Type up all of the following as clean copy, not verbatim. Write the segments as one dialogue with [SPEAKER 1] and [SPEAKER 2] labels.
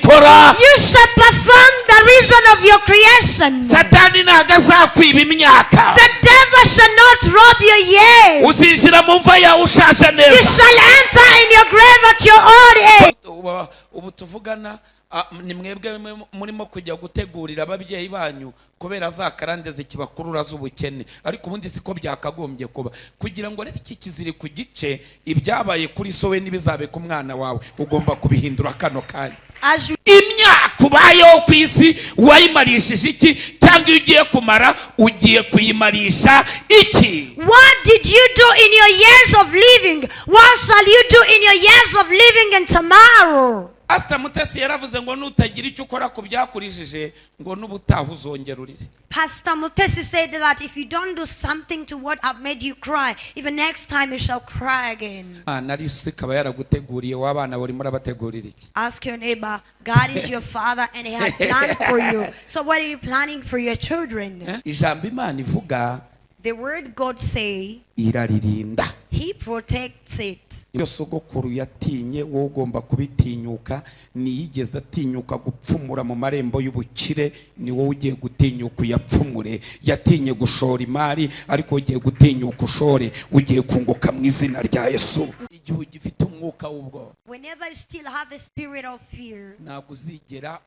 [SPEAKER 1] uzayikora.
[SPEAKER 2] You shall perform the reason of your creation.
[SPEAKER 1] Satani ntabwo azakwiba imyaka.
[SPEAKER 2] The devil shall not rob your years.
[SPEAKER 1] Uzinjira mu mva yawe ushaje
[SPEAKER 2] You
[SPEAKER 1] neza.
[SPEAKER 2] Shall enter in your grave at your old age.
[SPEAKER 1] Ubu- ubu tuvugana ah, ni mwebwe murimo kujya gutegurira ababyeyi banyu kubera za karande zikibakurura z'ubukene, ariko ubundi siko byakagombye kuba. Kugira ngo rero iki kiziri ku gice ibyabaye kuri so we ntibizabe ku mwana wawe, ugomba kubihindura kano kanya.
[SPEAKER 2] As you
[SPEAKER 1] Imyaka ubayeho ku isi wayimarishije iki, cyangwa iyo ugiye kumara ugiye kuyimarisha iki?
[SPEAKER 2] What did you do in your years of living? What shall you do in your years of living and tomorrow?
[SPEAKER 1] Pasita Mutesi yaravuze ngo nutagira icyo ukora ku byakurijije, ngo n'ubutaha uzongera urire.
[SPEAKER 2] Pastor Mutesi said that if you don't do something to what have made you cry, even next time you shall cry again.
[SPEAKER 1] Imana ari so ikaba yaraguteguriye, w'abana urimo urabategurira iki?
[SPEAKER 2] Ask your neighbor, God is your father and he had planned for you. So what are you planning for your children?
[SPEAKER 1] Eh? Ijambo Imana ivuga,
[SPEAKER 2] The word God say,
[SPEAKER 1] iraririnda.
[SPEAKER 2] He protects it.
[SPEAKER 1] Iyo sogokuru yatinye, wowe ugomba kubitinyuka. Ntiyigeze atinyuka gupfumura mu marembo y'ubukire, ni wowe ugiye gutinyuka uyapfumure. Yatinye gushora imari, ariko ugiye gutinyuka ushore. Ugiye kunguka mu izina rya Yesu. Igihe ugifite umwuka w'ubwoba,
[SPEAKER 2] Whenever you still have the spirit of fear,
[SPEAKER 1] ntabwo uzigera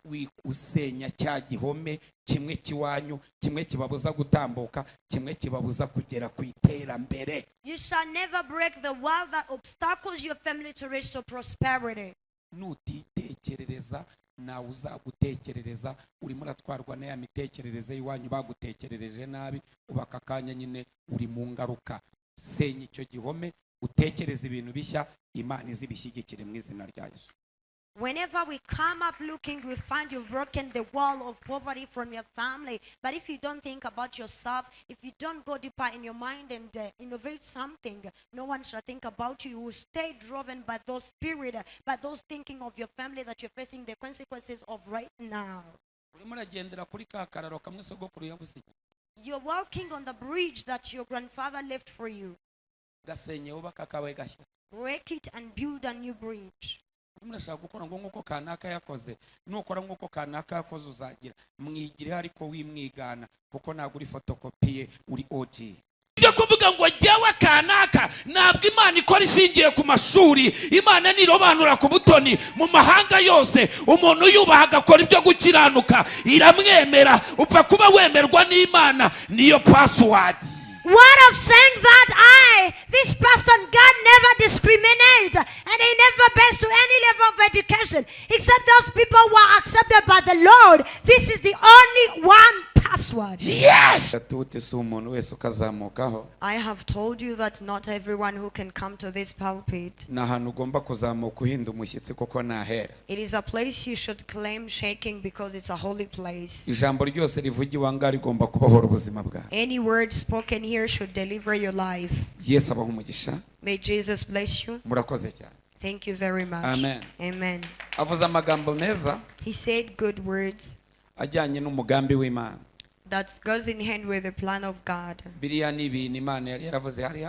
[SPEAKER 1] usenya cya gihome kimwe cy'iwanyu, kimwe kibabuza gutambuka, kimwe kibabuza kugera ku iterambere.
[SPEAKER 2] You shall never break the wall that obstacles your family to reach to prosperity.
[SPEAKER 1] Nutitekerereza, nawe uzagutekerereza. Urimo uratwarwa na ya mitekerereze y'iwanyu bagutekerereje nabi. Ubu aka kanya nyine uri mu ngaruka. Senya icyo gihome, utekereze ibintu bishya, Imana izibishyigikire mu izina rya Yesu.
[SPEAKER 2] Whenever we come up looking, we find you've broken the wall of poverty from your family. But if you don't think about yourself, if you don't go deeper in your mind and innovate something, no one shall think about you. You will stay driven by those spirit, by those thinking of your family that you're facing the consequences of right now.
[SPEAKER 1] Urimo uragendera kuri ka kararo kamwe sogokuru yabusigiye.
[SPEAKER 2] You're walking on the bridge that your grandfather left for you.
[SPEAKER 1] Gasenye, wubaka akawe gashya.
[SPEAKER 2] Break it and build a new bridge.
[SPEAKER 1] Urimo urashaka gukora ngo nk'uko kanaka yakoze. Nukora nk'uko kanaka yakoze uzagira mwigire, ariko wimwigana, kuko ntabwo uri fotokopiye, uri OG. Ibyo kuvuga ngo jyewe kanaka, ntabwo Imana ikora ishingiye ku mashuri. Imana ntirobanura ku butoni. Mu mahanga yose, umuntu yubaha agakora ibyo gukiranuka iramwemera. Upfa kuba wemerwa n'Imana, niyo password.
[SPEAKER 2] What of saying that I, this person, God never discriminate and he never based to any level of education except those people who are accepted by the Lord. This is the only one password.
[SPEAKER 1] Yes, gatute si umuntu wese ukazamukaho.
[SPEAKER 2] I have told you that not everyone who can come to this pulpit.
[SPEAKER 1] Ni ahantu ugomba kuzamuka uhinda umushyitsi kuko nahera.
[SPEAKER 2] It is a place you should climb shaking because it's a holy place.
[SPEAKER 1] Ijambo ryose rivugiwe aha ngaha rigomba kubohora ubuzima bwawe.
[SPEAKER 2] Any word spoken here should deliver your life.
[SPEAKER 1] Yesu abaha umugisha.
[SPEAKER 2] May Jesus bless you.
[SPEAKER 1] Murakoze cyane.
[SPEAKER 2] Thank you very much.
[SPEAKER 1] Amen.
[SPEAKER 2] Amen.
[SPEAKER 1] Avuze amagambo meza
[SPEAKER 2] He said good words
[SPEAKER 1] ajyanye n'umugambi w'Imana.
[SPEAKER 2] That goes in hand with the plan of God.
[SPEAKER 1] Biriya ni ibintu Imana yari yaravuze hari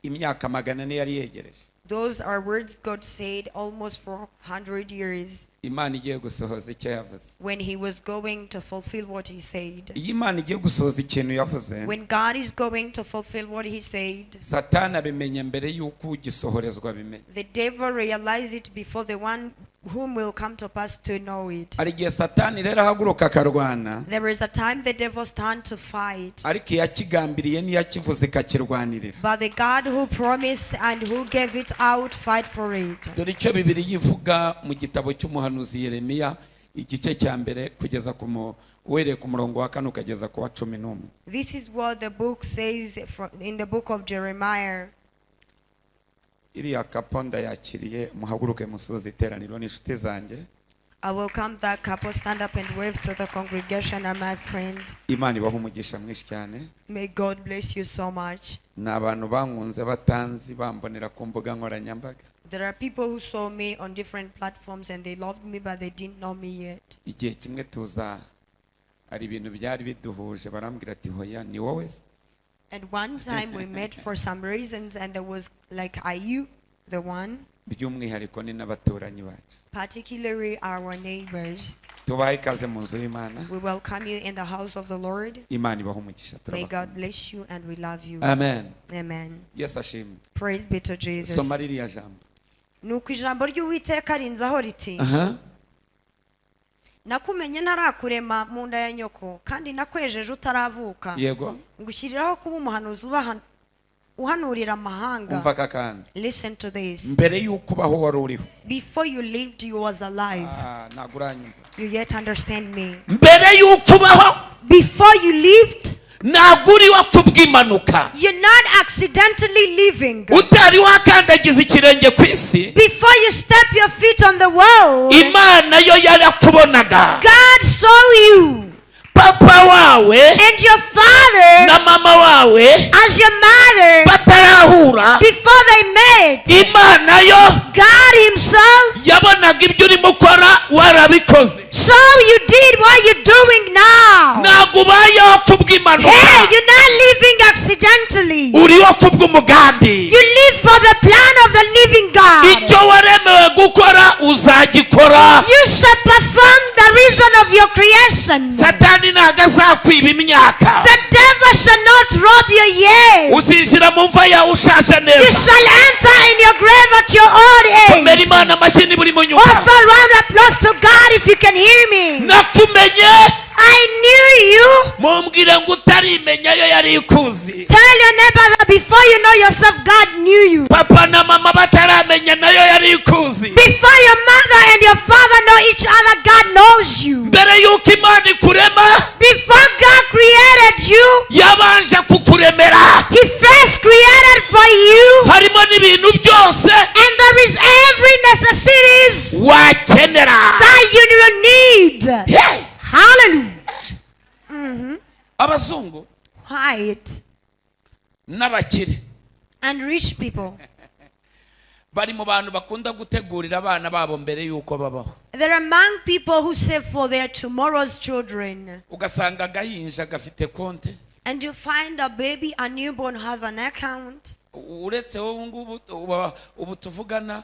[SPEAKER 1] imyaka 400 yari yegereje.
[SPEAKER 2] Those are words God said almost 400 years
[SPEAKER 1] Imana igiye gusohoza icyo yavuze.
[SPEAKER 2] When he was going to fulfill what he said.
[SPEAKER 1] Iyo Imana igiye gusohoza ikintu yavuze,
[SPEAKER 2] When God is going to fulfill what he said,
[SPEAKER 1] Satani abimenya mbere y'uko ugisohorezwa abimenya.
[SPEAKER 2] The devil realized it before the one whom will come to pass to know it.
[SPEAKER 1] Hari igihe Satani rero ahaguruka akarwana,
[SPEAKER 2] There is a time the devil stand to fight.
[SPEAKER 1] Ariko iyakigambiriye n'iyakivuze ikakirwanirira.
[SPEAKER 2] But the God who promised and who gave it out fight for it.
[SPEAKER 1] Dore icyo Bibiliya ivuga mu gitabo cy'umuhanuzi Yeremiya, igice cya mbere, kugeza ku mu uhereye ku murongo wa kane ukageza ku wa 11.
[SPEAKER 2] This is what the book says in the book of Jeremiah.
[SPEAKER 1] Iriya couple ndayakiriye, muhaguruke musuhuze iteraniro n'inshuti zanjye.
[SPEAKER 2] I welcome that couple. Stand up and wave to the congregation and my friend.
[SPEAKER 1] Imana ibaha umugisha mwinshi cyane.
[SPEAKER 2] May God bless you so much.
[SPEAKER 1] Ni abantu bankunze batanzi, bambonera ku mbuga nkoranyambaga.
[SPEAKER 2] There are people who saw me on different platforms and they loved me, but they didn't know me yet.
[SPEAKER 1] Igihe kimwe tuza hari ibintu byari biduhuje, barambwira ati: "Hoya, ni wowe se?"
[SPEAKER 2] And one time we met for some reasons, and there was like, "Are you the one?"
[SPEAKER 1] By'umwihariko ni n'abaturanyi bacu.
[SPEAKER 2] Particularly our neighbors.
[SPEAKER 1] Tubahe ikaze mu nzu y'Imana.
[SPEAKER 2] We welcome you in the house of the Lord.
[SPEAKER 1] Imana ibahe umugisha.
[SPEAKER 2] May God
[SPEAKER 1] Turabakunda.
[SPEAKER 2] Bless you and we love you.
[SPEAKER 1] Amen.
[SPEAKER 2] Amen.
[SPEAKER 1] Yesu ashimwe.
[SPEAKER 2] Praise be to Jesus.
[SPEAKER 1] Soma ririya jambo.
[SPEAKER 2] Nuko ijambo ry'Uwiteka rinzaho riti,
[SPEAKER 1] Aha.
[SPEAKER 2] nakumenye ntarakurema mu nda ya nyoko, kandi nakwejeje utaravuka,
[SPEAKER 1] Yego.
[SPEAKER 2] Ngushyiriraho kuba umuhanuzi uhanurira amahanga.
[SPEAKER 1] Umva aka kandi.
[SPEAKER 2] Listen to this.
[SPEAKER 1] Mbere y'uko ubaho wari uriho.
[SPEAKER 2] Before you lived, you was alive.
[SPEAKER 1] Ah, ntabwo uranyumva.
[SPEAKER 2] You yet understand me?
[SPEAKER 1] Mbere y'uko ubaho,
[SPEAKER 2] Before you lived,
[SPEAKER 1] ntabwo uriho kubw'impanuka.
[SPEAKER 2] You're not accidentally living.
[SPEAKER 1] Utari wakandagiza ikirenge ku isi,
[SPEAKER 2] Before you step your feet on the world,
[SPEAKER 1] Imana yo yarakubonaga.
[SPEAKER 2] God saw you.
[SPEAKER 1] Papa wawe
[SPEAKER 2] And your father,
[SPEAKER 1] na mama wawe
[SPEAKER 2] as your mother,
[SPEAKER 1] batarahura,
[SPEAKER 2] before they met,
[SPEAKER 1] Imana yo
[SPEAKER 2] God Himself
[SPEAKER 1] yabonaga ibyo urimo ukora warabikoze.
[SPEAKER 2] Saw you did what you're doing now.
[SPEAKER 1] Ntabwo ubayeho kubw'impanuka.
[SPEAKER 2] Hey, you're not living accidentally.
[SPEAKER 1] Uriho kubw'umugambi.
[SPEAKER 2] You live for the plan of the living God.
[SPEAKER 1] Icyo waremewe gukora uzagikora.
[SPEAKER 2] You shall perform the reason of your creation.
[SPEAKER 1] Satani ntabwo azakwiba imyaka.
[SPEAKER 2] The devil shall not rob your years.
[SPEAKER 1] Uzinjira mu mva yawe ushaje
[SPEAKER 2] You
[SPEAKER 1] neza.
[SPEAKER 2] Shall enter in your grave at your old
[SPEAKER 1] Komera
[SPEAKER 2] age.
[SPEAKER 1] Imana amashyi niba urimo unyumva.
[SPEAKER 2] Offer round applause to God if you can hear me.
[SPEAKER 1] Nakumenye.
[SPEAKER 2] I knew you.
[SPEAKER 1] Mumbwire ngo utarimenya yo yari ikuzi.
[SPEAKER 2] Tell your neighbor that before you know yourself, God knew you.
[SPEAKER 1] Papa na mama bataramenya nayo yari ikuzi.
[SPEAKER 2] Before your mother and your father know each other, God knows you.
[SPEAKER 1] Mbere y'uko Imana ikurema,
[SPEAKER 2] Before God created you,
[SPEAKER 1] yabanje kukuremera.
[SPEAKER 2] He first created for you.
[SPEAKER 1] Harimo n'ibintu byose
[SPEAKER 2] And there is every necessities
[SPEAKER 1] wakenera.
[SPEAKER 2] That you will need.
[SPEAKER 1] Hey!
[SPEAKER 2] Hallelujah.
[SPEAKER 1] Abazungu
[SPEAKER 2] White
[SPEAKER 1] n'abakire
[SPEAKER 2] and rich people,
[SPEAKER 1] bari mu bantu bakunda gutegurira abana babo mbere y'uko babaho.
[SPEAKER 2] They're among people who save for their tomorrow's children.
[SPEAKER 1] Ugasanga agahinja gafite konte.
[SPEAKER 2] And you find a baby, a newborn has an account.
[SPEAKER 1] Uretse wowe ngubu ubu tuvugana,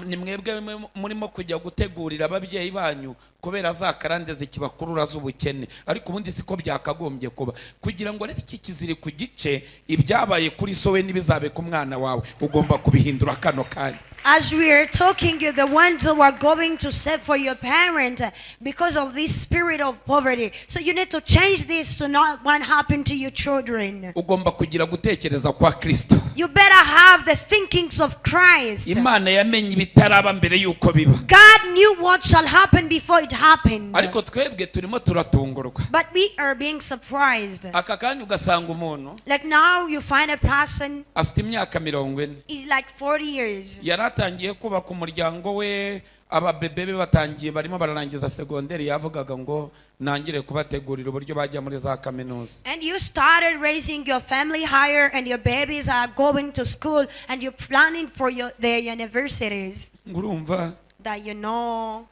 [SPEAKER 1] ni mwebwe murimo kujya gutegurira ababyeyi banyu kubera za karande zikibakurura z'ubukene, ariko ubundi siko byakagombye kuba. Kugira ngo rero iki kiziri ku gice, ibyabaye kuri sowe ntibizabe ku mwana wawe, ugomba kubihindura kano kanya.
[SPEAKER 2] As we are talking, you're the ones who are going to save for your parent because of this spirit of poverty. So you need to change this to not what happen to your children.
[SPEAKER 1] Ugomba kugira gutekereza kwa Kristo.
[SPEAKER 2] You better have the thinkings of Christ.
[SPEAKER 1] Imana yamenye ibitaraba mbere y'uko biba.
[SPEAKER 2] God knew what shall happen before it happened.
[SPEAKER 1] Ariko twebwe turimo turatungurwa.
[SPEAKER 2] But we are being surprised.
[SPEAKER 1] Aka kanya ugasanga umuntu
[SPEAKER 2] Like now you find a person
[SPEAKER 1] afite imyaka 40,
[SPEAKER 2] is like 40 years.
[SPEAKER 1] Yari atangiye kubaka umuryango we, ababebe be batangiye barimo bararangiza segonderi, yavugaga ngo nangire kubategurira uburyo bajya muri za kaminuza.
[SPEAKER 2] And you started raising your family higher and your babies are going to school and you're planning for their universities.
[SPEAKER 1] Ngo urumva,
[SPEAKER 2] That you know.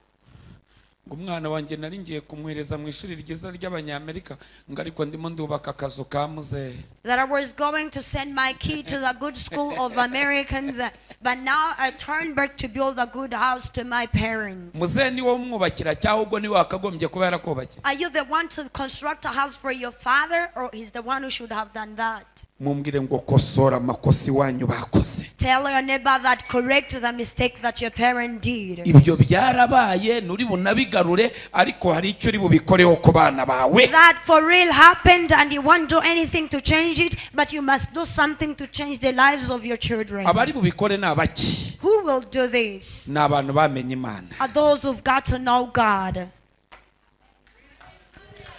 [SPEAKER 1] Ngo umwana wanjye nari ngiye kumwohereza mu ishuri ryiza ry'Abanyamerika, ngo ariko ndimo ndubaka akazu ka muzehe.
[SPEAKER 2] That I was going to send my kid to the good school of Americans, but now I turned back to build a good house to my parents.
[SPEAKER 1] Muzehe ni wowe umwubakira cyangwa ubwo niwe wakagombye kuba yarakubakiye?
[SPEAKER 2] Are you the one to construct a house for your father, or he's the one who should have done that?
[SPEAKER 1] Mumbwire ngo kosora amakosa iwanyu bakoze.
[SPEAKER 2] Tell your neighbor that correct the mistake that your parent did.
[SPEAKER 1] Ibyo byarabaye nturi bunabigarure, ariko hari icyo uri bubikoreho ku bana bawe.
[SPEAKER 2] That for real happened and you won't do anything to change it, but you must do something to change the lives of your children.
[SPEAKER 1] Abari bubikore ni abaki?
[SPEAKER 2] Who will do this?
[SPEAKER 1] Ni abantu bamenye Imana.
[SPEAKER 2] Are those who've got to know God.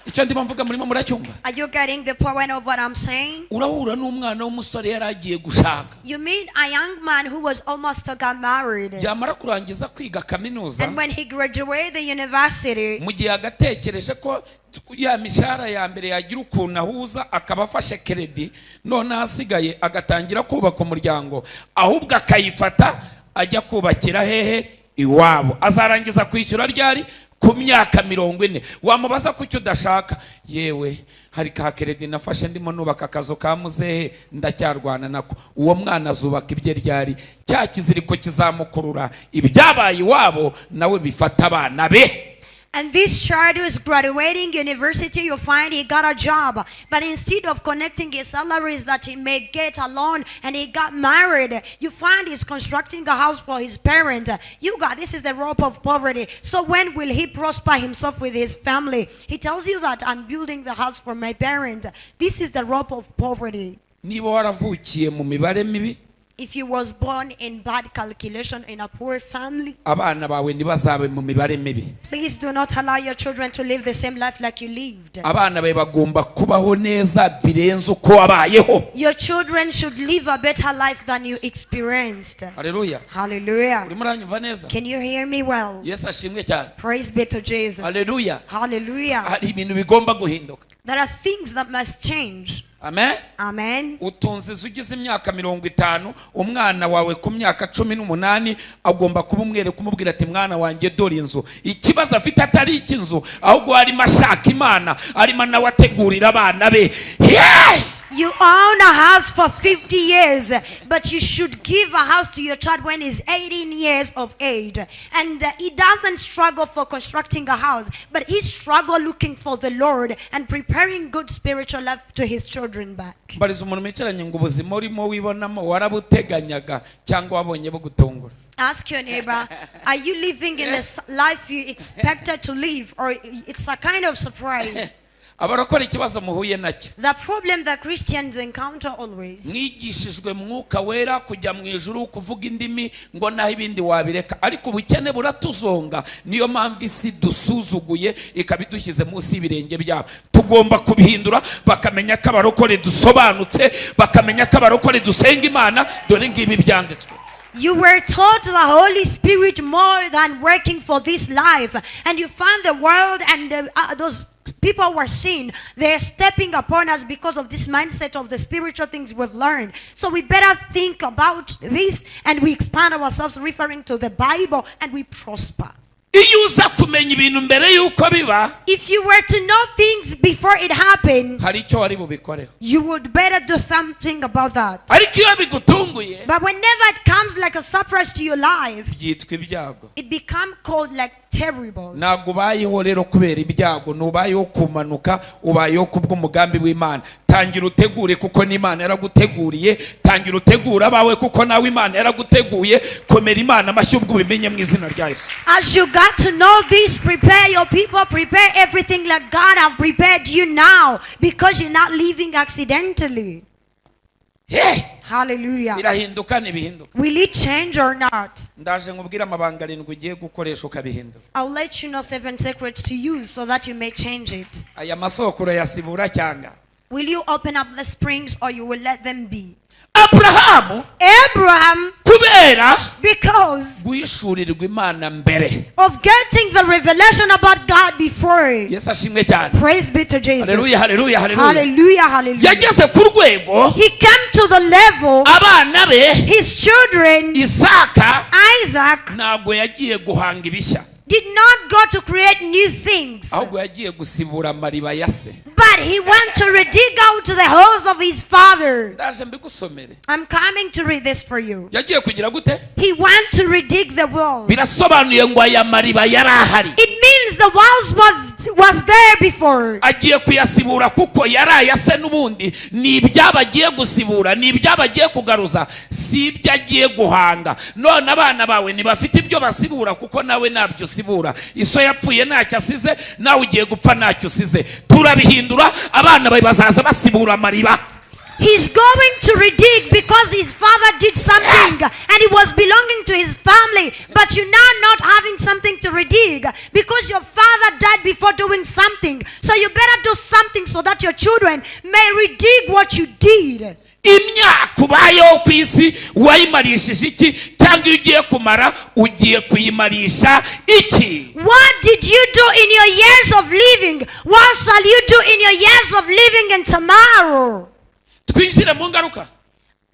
[SPEAKER 1] Icyo ndimo mvuga murimo muracyumva?
[SPEAKER 2] Are you getting the point of what I'm saying?
[SPEAKER 1] Urahura n'umwana w'umusore yari agiye gushaka.
[SPEAKER 2] You meet a young man who was almost to get married.
[SPEAKER 1] Yamara kurangiza kwiga kaminuza,
[SPEAKER 2] And when he graduated the university,
[SPEAKER 1] mu gihe agatekereje ko ya mishahara ya mbere yagira ukuntu ahuza akaba afashe crédit, none ahasigaye agatangira kubaka umuryango, ahubwo akayifata ajya kubakira hehe? Iwabo. Azarangiza kwishyura ryari? Ku myaka 40 wamubaza kuki udashaka, yewe hari ka crédit nafashe ndimo nubaka akazu ka muzehe, ndacyarwana nako. Uwo mwana azubaka ibye ryari? Cya kiziriko kizamukurura, ibyabaye iwabo nawe bifata abana be.
[SPEAKER 2] And this child who is graduating university, you find he got a job. But instead of connecting his salaries that he may get a loan and he got married, you find he's constructing a house for his parent. You got this is the rope of poverty. So when will he prosper himself with his family? He tells you that I'm building the house for my parent. This is the rope of poverty.
[SPEAKER 1] Niba waravukiye mu mibare mibi,
[SPEAKER 2] If you was born in bad calculation in a poor family,
[SPEAKER 1] abana bawe ntibazabe mu mibare mibi.
[SPEAKER 2] Please do not allow your children to live the same life like you lived.
[SPEAKER 1] Abana bawe bagomba kubaho neza birenze uko wabayeho.
[SPEAKER 2] Your children should live a better life than you experienced.
[SPEAKER 1] Haleluya.
[SPEAKER 2] Hallelujah.
[SPEAKER 1] Urimo uranyumva neza?
[SPEAKER 2] Can you hear me well?
[SPEAKER 1] Yesu ashimwe cyane.
[SPEAKER 2] Praise be to Jesus.
[SPEAKER 1] Haleluya.
[SPEAKER 2] Hallelujah.
[SPEAKER 1] Hari ibintu bigomba guhinduka.
[SPEAKER 2] There are things that must change.
[SPEAKER 1] Amen.
[SPEAKER 2] Amen.
[SPEAKER 1] Utunze inzu ugize imyaka 50, umwana wawe ku myaka 18 agomba kuba umwereka, umubwira ati: "Mwana wanjye, dore inzu." Ikibazo afite atari icy'inzu, ahubwo arimo ashaka Imana, arimo nawe ategurira abana be. Yeah!
[SPEAKER 2] You own a house for 50 years, but you should give a house to your child when he's 18 years of age. And he doesn't struggle for constructing a house, but he struggle looking for the Lord and preparing good spiritual life to his children back.
[SPEAKER 1] Mbariza umuntu mwicaranye ngo ubuzima urimo wibonamo warabuteganyaga cyangwa wabonye bugutungura?
[SPEAKER 2] Ask your neighbor, are you living in the life you expected to live, or it's a kind of surprise?
[SPEAKER 1] Abarokora ikibazo muhuye nacyo,
[SPEAKER 2] The problem that Christians encounter always.
[SPEAKER 1] Mwigishijwe Mwuka Wera, kujya mu ijuru, kuvuga indimi, ngo naho ibindi wabireka, ariko ubukene buratuzonga. Niyo mpamvu isi dusuzuguye ikaba idushyize munsi y'ibirenge byabo. Tugomba kubihindura, bakamenya ko abarokore dusobanutse, bakamenya ko abarokore dusenga Imana. Dore ngibi byanditswe.
[SPEAKER 2] You were taught the Holy Spirit more than working for this life. And you find the world and those people were seen. They're stepping upon us because of this mindset of the spiritual things we've learned. So we better think about this and we expand ourselves referring to the Bible and we prosper.
[SPEAKER 1] Iyo uza kumenya ibintu mbere y'uko biba,
[SPEAKER 2] If you were to know things before it happened,
[SPEAKER 1] hari icyo wari bubikoreho.
[SPEAKER 2] You would better do something about that.
[SPEAKER 1] Ariko iyo bigutunguye,
[SPEAKER 2] But whenever it comes like a surprise to your life,
[SPEAKER 1] byitwa ibyago.
[SPEAKER 2] It become called like terrible.
[SPEAKER 1] Ntabwo ubayeho rero kubera ibyago, ntubayeho kumanuka, ubayeho kubw'umugambi w'Imana. Tangira utegure kuko n'Imana yaraguteguriye. Tangira utegure abawe kuko nawe Imana yaraguteguye. Komera Imana amashyi ubwo ubimenye mu izina rya Yesu.
[SPEAKER 2] As you got to know this, prepare your people, prepare everything like God have prepared you now because you're not living accidentally.
[SPEAKER 1] Hey!
[SPEAKER 2] Hallelujah.
[SPEAKER 1] Birahinduka ntibihinduka?
[SPEAKER 2] Will it change or not?
[SPEAKER 1] Ndaje nkubwire amabanga arindwi ugiye gukoresha ukabihindura.
[SPEAKER 2] I'll let you know seven secrets to use so that you may change it.
[SPEAKER 1] Aya masoko urayasibura cyangwa?
[SPEAKER 2] Will you open up the springs or you will let them be?
[SPEAKER 1] Aburahamu,
[SPEAKER 2] Abraham,
[SPEAKER 1] kubera
[SPEAKER 2] because
[SPEAKER 1] guhishurirwa Imana mbere,
[SPEAKER 2] of getting the revelation about God before.
[SPEAKER 1] Yesu ashimwe cyane.
[SPEAKER 2] Praise be to Jesus.
[SPEAKER 1] Haleluya, haleluya, haleluya.
[SPEAKER 2] Hallelujah, hallelujah.
[SPEAKER 1] Yageze ku rwego
[SPEAKER 2] He came to the level,
[SPEAKER 1] abana be,
[SPEAKER 2] his children,
[SPEAKER 1] Isaka,
[SPEAKER 2] Isaac,
[SPEAKER 1] ntabwo yagiye guhanga ibishya,
[SPEAKER 2] did not go to create new things,
[SPEAKER 1] ahubwo yagiye gusibura amariba ya se.
[SPEAKER 2] But he went to redig out the holes of his father.
[SPEAKER 1] Ndaje mbigusomere.
[SPEAKER 2] I'm coming to read this for you.
[SPEAKER 1] Yagiye kugira gute?
[SPEAKER 2] He went to redig the well.
[SPEAKER 1] Birasobanuye ngo aya mariba yari ahari.
[SPEAKER 2] It means the wells was there before.
[SPEAKER 1] Agiye kuyasibura kuko yari aya se n'ubundi. Ni ibyabo agiye gusibura, ni ibyabo agiye kugaruza, si ibyo agiye guhanga. None abana bawe ntibafite ibyo basibura kuko nawe ntabyo usibura. Iso yapfuye ntacyo asize, nawe ugiye gupfa ntacyo usize. Turabihindura, abana bawe bazaza basibura amariba.
[SPEAKER 2] He's going to redig because his father did something and it was belonging to his family. But you're now not having something to redig because your father died before doing something. So you better do something so that your children may redig what you did.
[SPEAKER 1] Imyaka ubayeho ku isi wayimarishije iki, cyangwa iyo ugiye kumara ugiye kuyimarisha iki?
[SPEAKER 2] What did you do in your years of living? What shall you do in your years of living and tomorrow?
[SPEAKER 1] Twinjire mu ngaruka.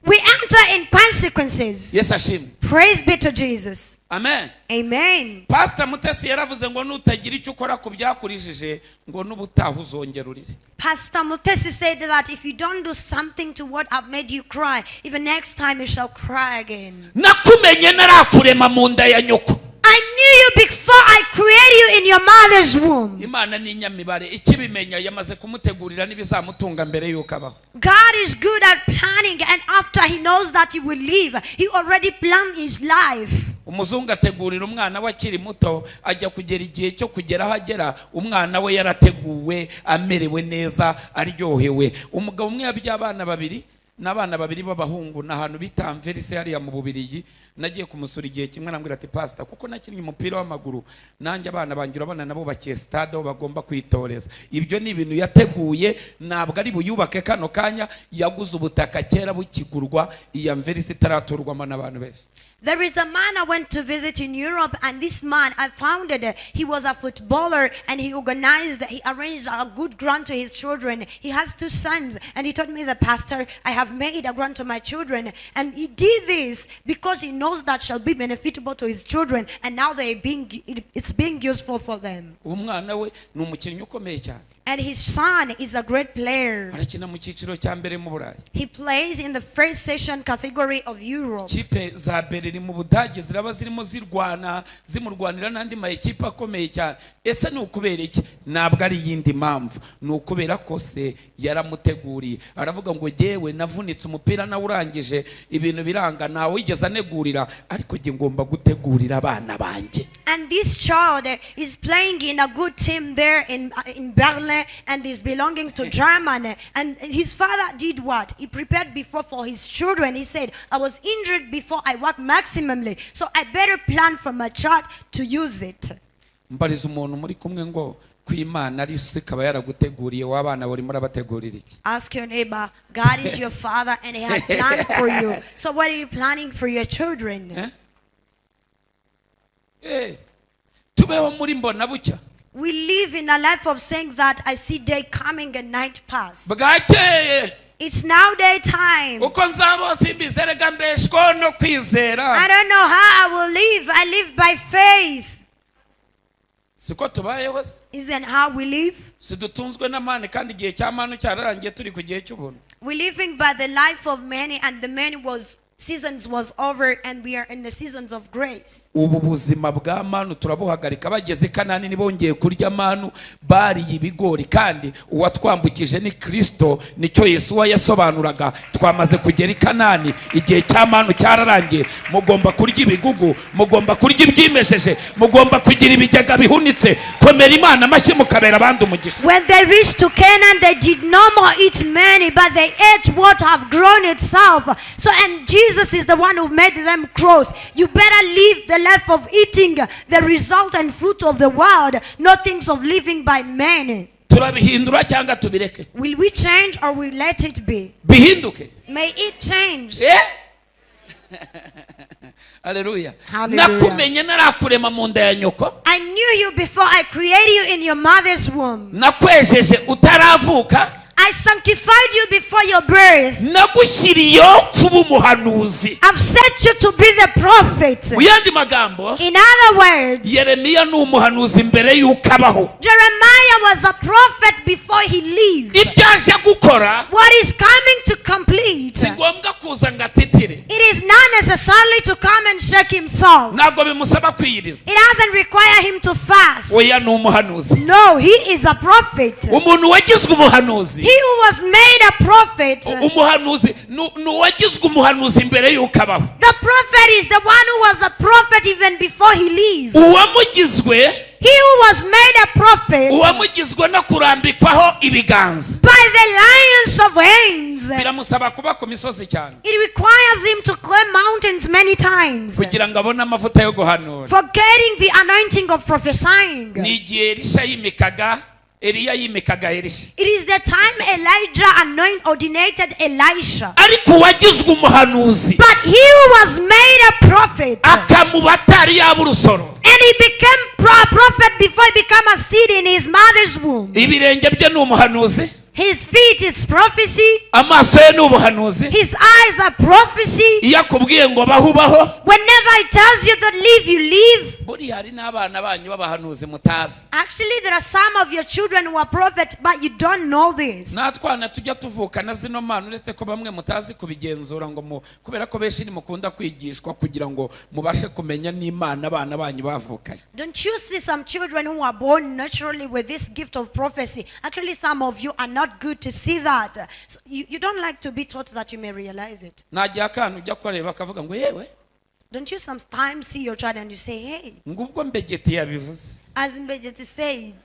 [SPEAKER 2] We enter in consequences.
[SPEAKER 1] Yesu ashimwe.
[SPEAKER 2] Praise be to Jesus.
[SPEAKER 1] Amen.
[SPEAKER 2] Amen.
[SPEAKER 1] Pasita Mutesi yaravuze ngo nutagira icyo ukora ku byakurijije, ngo n'ubutaha uzongera urire.
[SPEAKER 2] Pastor Mutesi said that if you don't do something to what have made you cry, even next time you shall cry again.
[SPEAKER 1] Nakumenye narakurema mu nda ya nyoko.
[SPEAKER 2] I knew you before I created you in your mother's womb.
[SPEAKER 1] Imana ni inyamibare, ikibimenya yamaze kumutegurira n'ibizamutunga mbere y'uko abaho.
[SPEAKER 2] God is good at planning, and after He knows that He will live, He already planned His life.
[SPEAKER 1] Umuzungu ategurira umwana we akiri muto, ajya kugera igihe cyo kugera aho agera umwana we yarateguwe, amerewe neza, aryohewe. Umugabo umwe yabyaye abana babiri, n'abana babiri b'abahungu, ni ahantu bita Anvers hariya mu Bubirigi. Nagiye kumusura igihe kimwe, arambwira ati: "Pasita, kuko nakinnye umupira w'amaguru, nanjye abana banjye urabona nabo bakiye stade aho bagomba kwitoreza." Ibyo ni ibintu yateguye, ntabwo ari buyubake kano kanya. Yaguze ubutaka kera bukigurwa, iyi Anvers itaraturwamo n'abantu benshi.
[SPEAKER 2] There is a man I went to visit in Europe, and this man I found it. He was a footballer, and he organized, he arranged a good grant to his children. He has two sons, and he told me, "The pastor, I have made a grant to my children." And he did this because he knows that shall be beneficial to his children, and now it's being useful for them.
[SPEAKER 1] Umwana we ni umukinnyi ukomeye cyane.
[SPEAKER 2] And his son is a great player.
[SPEAKER 1] Arakina mu cyiciro cya mbere mu Burayi.
[SPEAKER 2] He plays in the first session category of Europe.
[SPEAKER 1] Kipe za Berlin mu Budage ziraba zirimo zirwana, zimurwanira n'andi ma ekipe akomeye cyane. Ese ni ukubera iki? Ntabwo ari iyindi mpamvu, ni ukubera ko se yaramuteguriye. Aravuga ngo: "Jyewe navunitse umupira nawe urangije, ibintu biranga, ntawe wigeze anegurira, ariko jye ngomba gutegurira abana banjye."
[SPEAKER 2] And this child is playing in a good team there in Berlin and is belonging to Germany. And his father did what? He prepared before for his children. He said, "I was injured before, I worked maximumly. So I better plan for my child to use it."
[SPEAKER 1] Mbariza umuntu muri kumwe ngo ko Imana ari se ikaba yaraguteguriye, w'abana urimo urabategurira iki?
[SPEAKER 2] Ask your neighbor, God is your father and he had planned for you. So what are you planning for your children?
[SPEAKER 1] Eh? Eh, tubeho muri mbona bucya.
[SPEAKER 2] We live in a life of saying that I see day coming and night pass.
[SPEAKER 1] Bwakeye.
[SPEAKER 2] It's now daytime.
[SPEAKER 1] Uko nzaba simbizi, erega mbeshwaho no kwizera.
[SPEAKER 2] I don't know how I will live. I live by faith.
[SPEAKER 1] Siko tubayeho se?
[SPEAKER 2] Isn't how we live?
[SPEAKER 1] Sidutunzwe n'amani kandi igihe cya manu cyararangiye, turi ku gihe cy'ubuntu?
[SPEAKER 2] We're living by the life of many, and the many was seasons was over, and we are in the seasons of grace.
[SPEAKER 1] Ubu buzima bwa manu turabuhagarika. Bageze i Kanani ntibongeye kurya manu, bariye ibigori, kandi uwatwambukije ni Kirisito. Nicyo Yesu we yasobanuraga. Twamaze kugera i Kanani, igihe cya manu cyararangiye. Mugomba kurya ibigugu, mugomba kurya ibyimejeje, mugomba kugira ibigega bihunitse. Komera Imana amashyi mukabera abandi umugisha.
[SPEAKER 2] When they reached to Canaan, they did no more eat many, but they ate what have grown itself. So, and Jesus is the one who made them cross. You better live the life of eating the result and fruit of the world, not things of living by many.
[SPEAKER 1] Turabihindura cyangwa tubireke?
[SPEAKER 2] Will we change or will let it be?
[SPEAKER 1] Bihinduke.
[SPEAKER 2] May it change.
[SPEAKER 1] Eh? Haleluya.
[SPEAKER 2] Hallelujah.
[SPEAKER 1] Nakumenye narakurema mu nda ya nyoko.
[SPEAKER 2] I knew you before I created you in your mother's womb.
[SPEAKER 1] Nakwejeje utaravuka.
[SPEAKER 2] I sanctified you before your birth.
[SPEAKER 1] Nagushyiriyeho kuba umuhanuzi.
[SPEAKER 2] I've set you to be the prophet.
[SPEAKER 1] Mu yandi magambo,
[SPEAKER 2] In other words,
[SPEAKER 1] Yeremiya ni umuhanuzi mbere y'uko abaho.
[SPEAKER 2] Jeremiah was a prophet before he lived.
[SPEAKER 1] Ibyo aje gukora,
[SPEAKER 2] What is coming to complete,
[SPEAKER 1] si ngombwa kuza ngo atitire.
[SPEAKER 2] it is not necessarily to come and shake himself.
[SPEAKER 1] Ntabwo bimusaba kwiyiriza.
[SPEAKER 2] It doesn't require him to fast.
[SPEAKER 1] Oya, ni umuhanuzi.
[SPEAKER 2] No, he is a prophet.
[SPEAKER 1] Umuntu wagizwe umuhanuzi,
[SPEAKER 2] He who was made a prophet,
[SPEAKER 1] umuhanuzi ni ni uwagizwe umuhanuzi mbere y'uko abaho.
[SPEAKER 2] The prophet is the one who was a prophet even before he lived.
[SPEAKER 1] Uwamugizwe,
[SPEAKER 2] He who was made a prophet
[SPEAKER 1] uwamugizwe no kurambikwaho ibiganza,
[SPEAKER 2] by the lions of hands.
[SPEAKER 1] Biramusaba kuba ku misozi cyane
[SPEAKER 2] It requires him to climb mountains many times
[SPEAKER 1] kugira ngo abone amavuta yo guhanura.
[SPEAKER 2] For getting the anointing of prophesying.
[SPEAKER 1] Ni igihe Elisha yimikaga, Eliya yimikaga Elisha.
[SPEAKER 2] It is the time Elijah anoint, ordinated Elisha.
[SPEAKER 1] Ariko uwagizwe umuhanuzi,
[SPEAKER 2] But he who was made a prophet,
[SPEAKER 1] akamuba atari yaba urusoro,
[SPEAKER 2] and he became prophet before he became a seed in his mother's womb.
[SPEAKER 1] Ibirenge bye ni umuhanuzi.
[SPEAKER 2] His feet is prophecy.
[SPEAKER 1] Amaso ye ni ubuhanuzi.
[SPEAKER 2] His eyes are prophecy.
[SPEAKER 1] Iyo akubwiye ngo baho ubaho.
[SPEAKER 2] Whenever he tells you to live, you live.
[SPEAKER 1] Buriya hari n'abana banyu b'abahanuzi mutazi.
[SPEAKER 2] Actually, there are some of your children who are prophets, but you don't know this.
[SPEAKER 1] Natwana tujya tuvukana zino mpano, uretse ko bamwe mutazi kubigenzura ngo mu kubera ko benshi ntimukunda kwigishwa kugira ngo mubashe kumenya n'Imana abana banyu bavukanye.
[SPEAKER 2] Don't you see some children who are born naturally with this gift of prophecy? Actually, some of you are not good to see that. So you don't like to be taught that you may realize it.
[SPEAKER 1] Nagiye akana ujya kureba akavuga ngo yewe.
[SPEAKER 2] Don't you sometimes see your child and you say, hey.
[SPEAKER 1] Ngo ubwo Mbegeti yabivuze.
[SPEAKER 2] As Mbegeti said.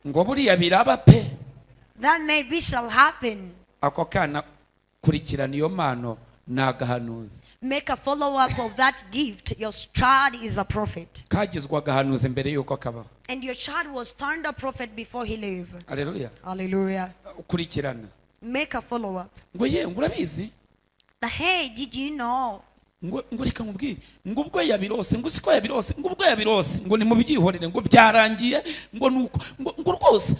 [SPEAKER 1] Ngo buriya biraba pe.
[SPEAKER 2] That maybe shall happen.
[SPEAKER 1] Ako kana kurikirana iyo mpano nagahanuzi.
[SPEAKER 2] Make a follow-up of that gift. Your child is a prophet.
[SPEAKER 1] Kagizwe agahanuzi mbere yuko kabaho.
[SPEAKER 2] And your child was turned a prophet before he lived.
[SPEAKER 1] Hallelujah.
[SPEAKER 2] Hallelujah.
[SPEAKER 1] Kurikirana.
[SPEAKER 2] Make a follow-up.
[SPEAKER 1] Ngo ye ngo urabizi?
[SPEAKER 2] The hey, did you know?
[SPEAKER 1] Ngo ngo reka nkubwire ngo ubwo yabirose ngo siko yabirose ngo ubwo yabirose ngo nimubyihorere ngo byarangiye ngo nuko ngo rwose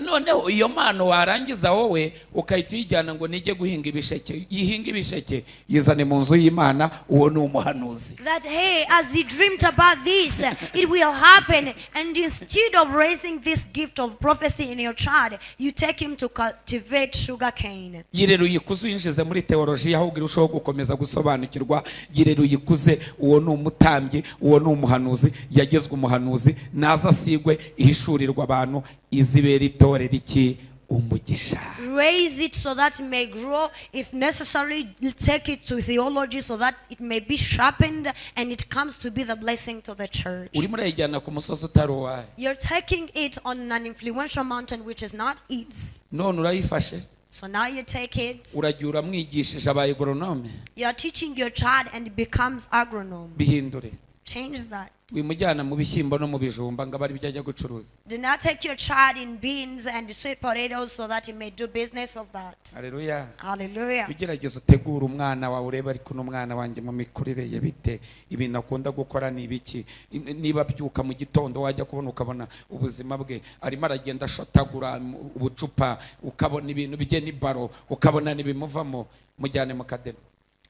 [SPEAKER 1] noneho iyo mpano warangiza wowe ukahita uyijyana ngo nijye guhinga ibisheke yihinga ibisheke yizane mu nzu y'Imana uwo ni umuhanuzi.
[SPEAKER 2] That hey, as he dreamed about this, it will happen, and instead of raising this gift of prophecy in your child, you take him to cultivate sugar cane.
[SPEAKER 1] Yirero yikuze uyinjize muri theology aho urushaho gukomeza gusobanukirwa. Yirero yikuze uwo ni umutambyi uwo ni umuhanuzi yagezwe umuhanuzi naza asigwe ihishurirwa abantu izibera itorero iki umugisha.
[SPEAKER 2] Raise it so that it may grow. If necessary, take it to theology so that it may be sharpened and it comes to be the blessing to the church.
[SPEAKER 1] Urimo urayijyana ku musozi utari uwawe.
[SPEAKER 2] You're taking it on an influential mountain which is not its.
[SPEAKER 1] None urayifashe.
[SPEAKER 2] So now you take it.
[SPEAKER 1] Uragiye uramwigishije abaye agronome.
[SPEAKER 2] You are teaching your child and it becomes agronome.
[SPEAKER 1] Bihindure.
[SPEAKER 2] Change that.
[SPEAKER 1] Wimujyana mu bishyimbo no mu bijumba ngo abari byajya gucuruza.
[SPEAKER 2] Do not take your child in beans and sweet potatoes so that he may do business of that.
[SPEAKER 1] Hallelujah.
[SPEAKER 2] Hallelujah.
[SPEAKER 1] Ugerageza utegura umwana wawe urebe ariko n'umwana wanjye mu mikurire ye bite, ibintu akunda gukora ni ibiki, niba abyuka mu gitondo wajya kubona ukabona ubuzima bwe arimo aragenda ashotagura ubucupa ukabona ibintu bye n'ibaro ukabona n'ibimuvamo, mujyane mu kademi.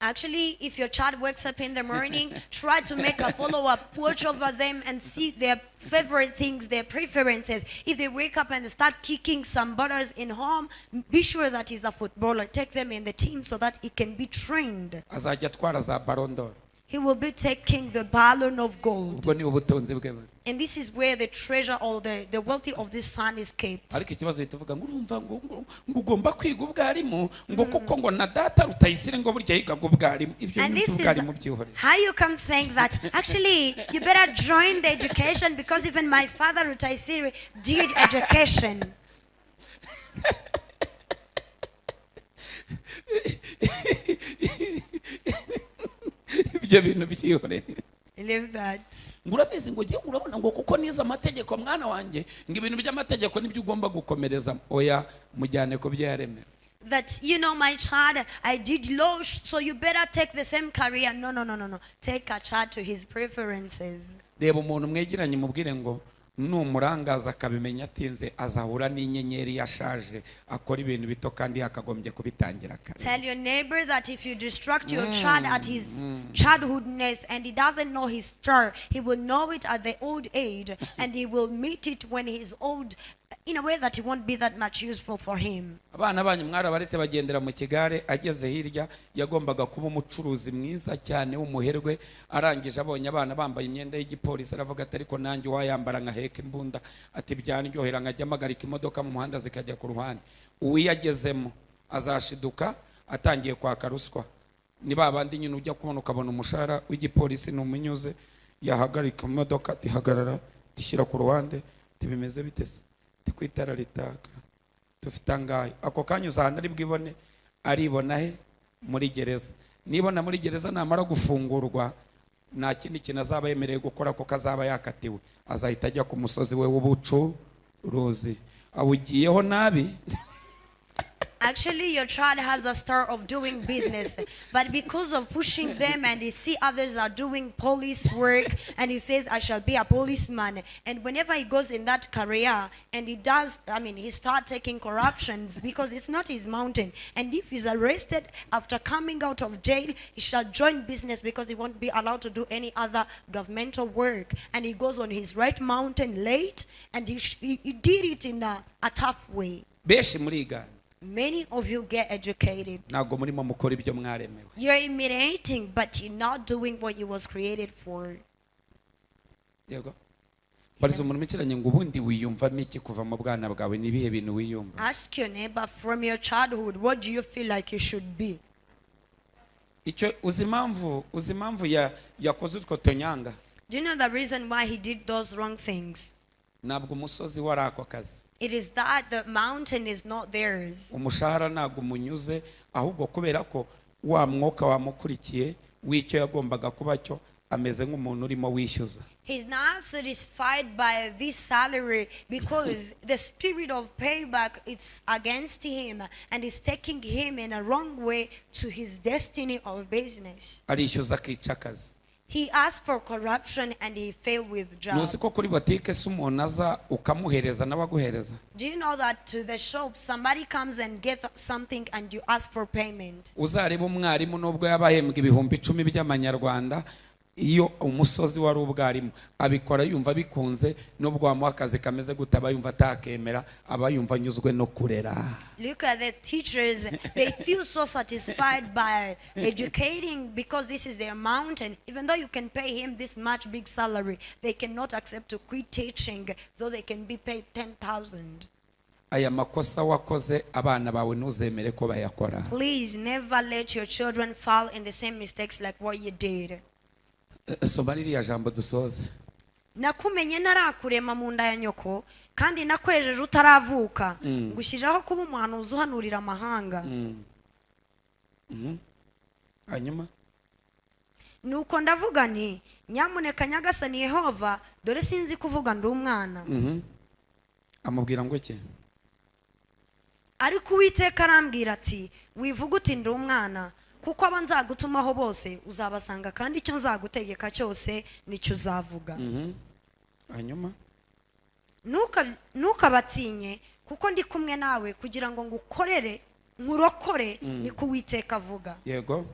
[SPEAKER 2] Actually, if your child wakes up in the morning, try to make a follow-up, watch over them and see their favorite things, their preferences. If they wake up and start kicking some butters in home, be sure that he's a footballer. Take them in the team so that he can be trained.
[SPEAKER 1] Azajya atwara za Ballon d'Or.
[SPEAKER 2] He will be taking the ballon of gold.
[SPEAKER 1] Ubwo ni ubutunzi bwe.
[SPEAKER 2] And this is where the treasure or the wealthy of this son is kept.
[SPEAKER 1] Ariko ikibazo uhita uvuga ngo urumva ngo ugomba kwiga ubwarimu ngo kuko ngo na data Rutayisire ngo burya yigaga ubwarimu. Ibyo
[SPEAKER 2] And this is
[SPEAKER 1] ubwarimu byihorere.
[SPEAKER 2] how you come saying that actually you better join the education because even my father Rutayisire did education.
[SPEAKER 1] Ibyo bintu byihorere.
[SPEAKER 2] Leave that.
[SPEAKER 1] Ngo urabizi ngo ugiye urabona ngo kuko nize amategeko mwana wanjye ngo ibintu by'amategeko nibyo ugomba gukomereza, oya mujyane ku byo yaremera.
[SPEAKER 2] That you know my child, I did law, so you better take the same career. No, no, no, no, no. Take a child to his preferences.
[SPEAKER 1] Reba umuntu mwegeranye mubwire ngo numurangaza akabimenya atinze azahura n'inyenyeri yashaje akora ibintu bito kandi yakagombye kubitangira kare.
[SPEAKER 2] Tell your neighbor that if you distract your child at his childhoodness and he doesn't know his star, he will know it at the old age and he will meet it when he's old in a way that it won't be that much useful for him.
[SPEAKER 1] Abana banyu mwarabaretse bagendera mu kigare, ageze hirya yagombaga kuba umucuruzi mwiza cyane w'umuherwe, arangije abonye abana bambaye imyenda y'igipolisi aravuga ati ariko nanjye wayambara nkaheka imbunda, ati byanryohera nkajya mpagarika imodoka mu muhanda zikajya ku ruhande. Uwiyagezemo azashiduka atangiye kwaka ruswa. Ni ba bandi nyine ujya kubona ukabona umushahara w'igipolisi ni umunyuze, yahagarika imodoka ati hagarara, tishyira ku ruhande, ati bimeze bite se, ati ku itara ritaka dufite angahe. Ako kanya uzahana ari bwibone, aribona he muri gereza. Nibona muri gereza namara gufungurwa nta kindi kintu azaba yemerewe gukora kuko azaba yakatiwe, azahita ajya ku musozi we w'ubucuruzi. Awugiyeho nabi.
[SPEAKER 2] Actually, your child has a star of doing business, but because of pushing them and he see others are doing police work and he says, "I shall be a policeman." And whenever he goes in that career and he does, I mean, he start taking corruptions because it's not his mountain. And if he's arrested after coming out of jail, he shall join business because he won't be allowed to do any other governmental work. And he goes on his right mountain late and he did it in a tough way.
[SPEAKER 1] Benshi murigana.
[SPEAKER 2] Many of you get educated.
[SPEAKER 1] Ntabwo murimo mukora ibyo mwaremewe.
[SPEAKER 2] You're imitating, but you're not doing what you was created for.
[SPEAKER 1] Yego, bariza umuntu mwicaranye ngo ubundi wiyumvamo iki kuva mu bwana bwawe? Ni ibihe bintu wiyumva?
[SPEAKER 2] Ask your neighbor, from your childhood, what do you feel like you should be?
[SPEAKER 1] Icyo uzi impamvu yakoze utwo tunyanga?
[SPEAKER 2] Do you know the reason why he did those wrong things?
[SPEAKER 1] Ntabwo umusozi wari ako kazi.
[SPEAKER 2] It is that the mountain is not theirs.
[SPEAKER 1] Umushahara ntabwo umunyuze, ahubwo kubera ko wa mwuka wamukurikiye w'icyo yagombaga kuba cyo, ameze nk'umuntu urimo wishyuza.
[SPEAKER 2] He's not satisfied by this salary because the spirit of payback is against him and is taking him in a wrong way to his destiny of business.
[SPEAKER 1] Arishyuza akica akazi.
[SPEAKER 2] He asked for corruption and he failed with job.
[SPEAKER 1] Ntuzi ko kuri botike se umuntu aza ukamuhereza nawe aguhereza?
[SPEAKER 2] Do you know that to the shop somebody comes and gets something and you ask for payment?
[SPEAKER 1] Uzareba umwarimu, nubwo yaba ahembwa 10,000 by'amanyarwanda, iyo umusozi wari ubwarimu abikora yumva bikunze. Nubwo wamuha akazi kameze gute, aba yumva atakemera, aba yumva anyuzwe no kurera.
[SPEAKER 2] Look at the teachers. They feel so satisfied by educating because this is their mountain. Even though you can pay him this much big salary, they cannot accept to quit teaching, though they can be paid 10,000.
[SPEAKER 1] Aya makosa wakoze, abana bawe ntuzemere ko bayakora.
[SPEAKER 2] Please never let your children fall in the same mistakes like what you did.
[SPEAKER 1] Soma ririya jambo dusoze.
[SPEAKER 2] Nakumenye ntarakurema mu nda ya nyoko, kandi nakwejeje utaravuka, ngushyiriraho kuba umuhanuzi uhanurira amahanga.
[SPEAKER 1] Hanyuma?
[SPEAKER 2] Nuko ndavuga nti: "Nyamuneka Nyagasani Yehova, dore sinzi kuvuga, ndi umwana."
[SPEAKER 1] Amubwira ngo iki?
[SPEAKER 2] Ariko Uwiteka arambwira ati: "Wivuga uti ndi umwana, kuko abo nzagutumaho bose uzabasanga, kandi icyo nzagutegeka cyose nicyo uzavuga."
[SPEAKER 1] Hanyuma?
[SPEAKER 2] Ntukabatinye, kuko ndi kumwe nawe kugira ngo ngukorere nkurokore, niko Uwiteka avuga.
[SPEAKER 1] Yego.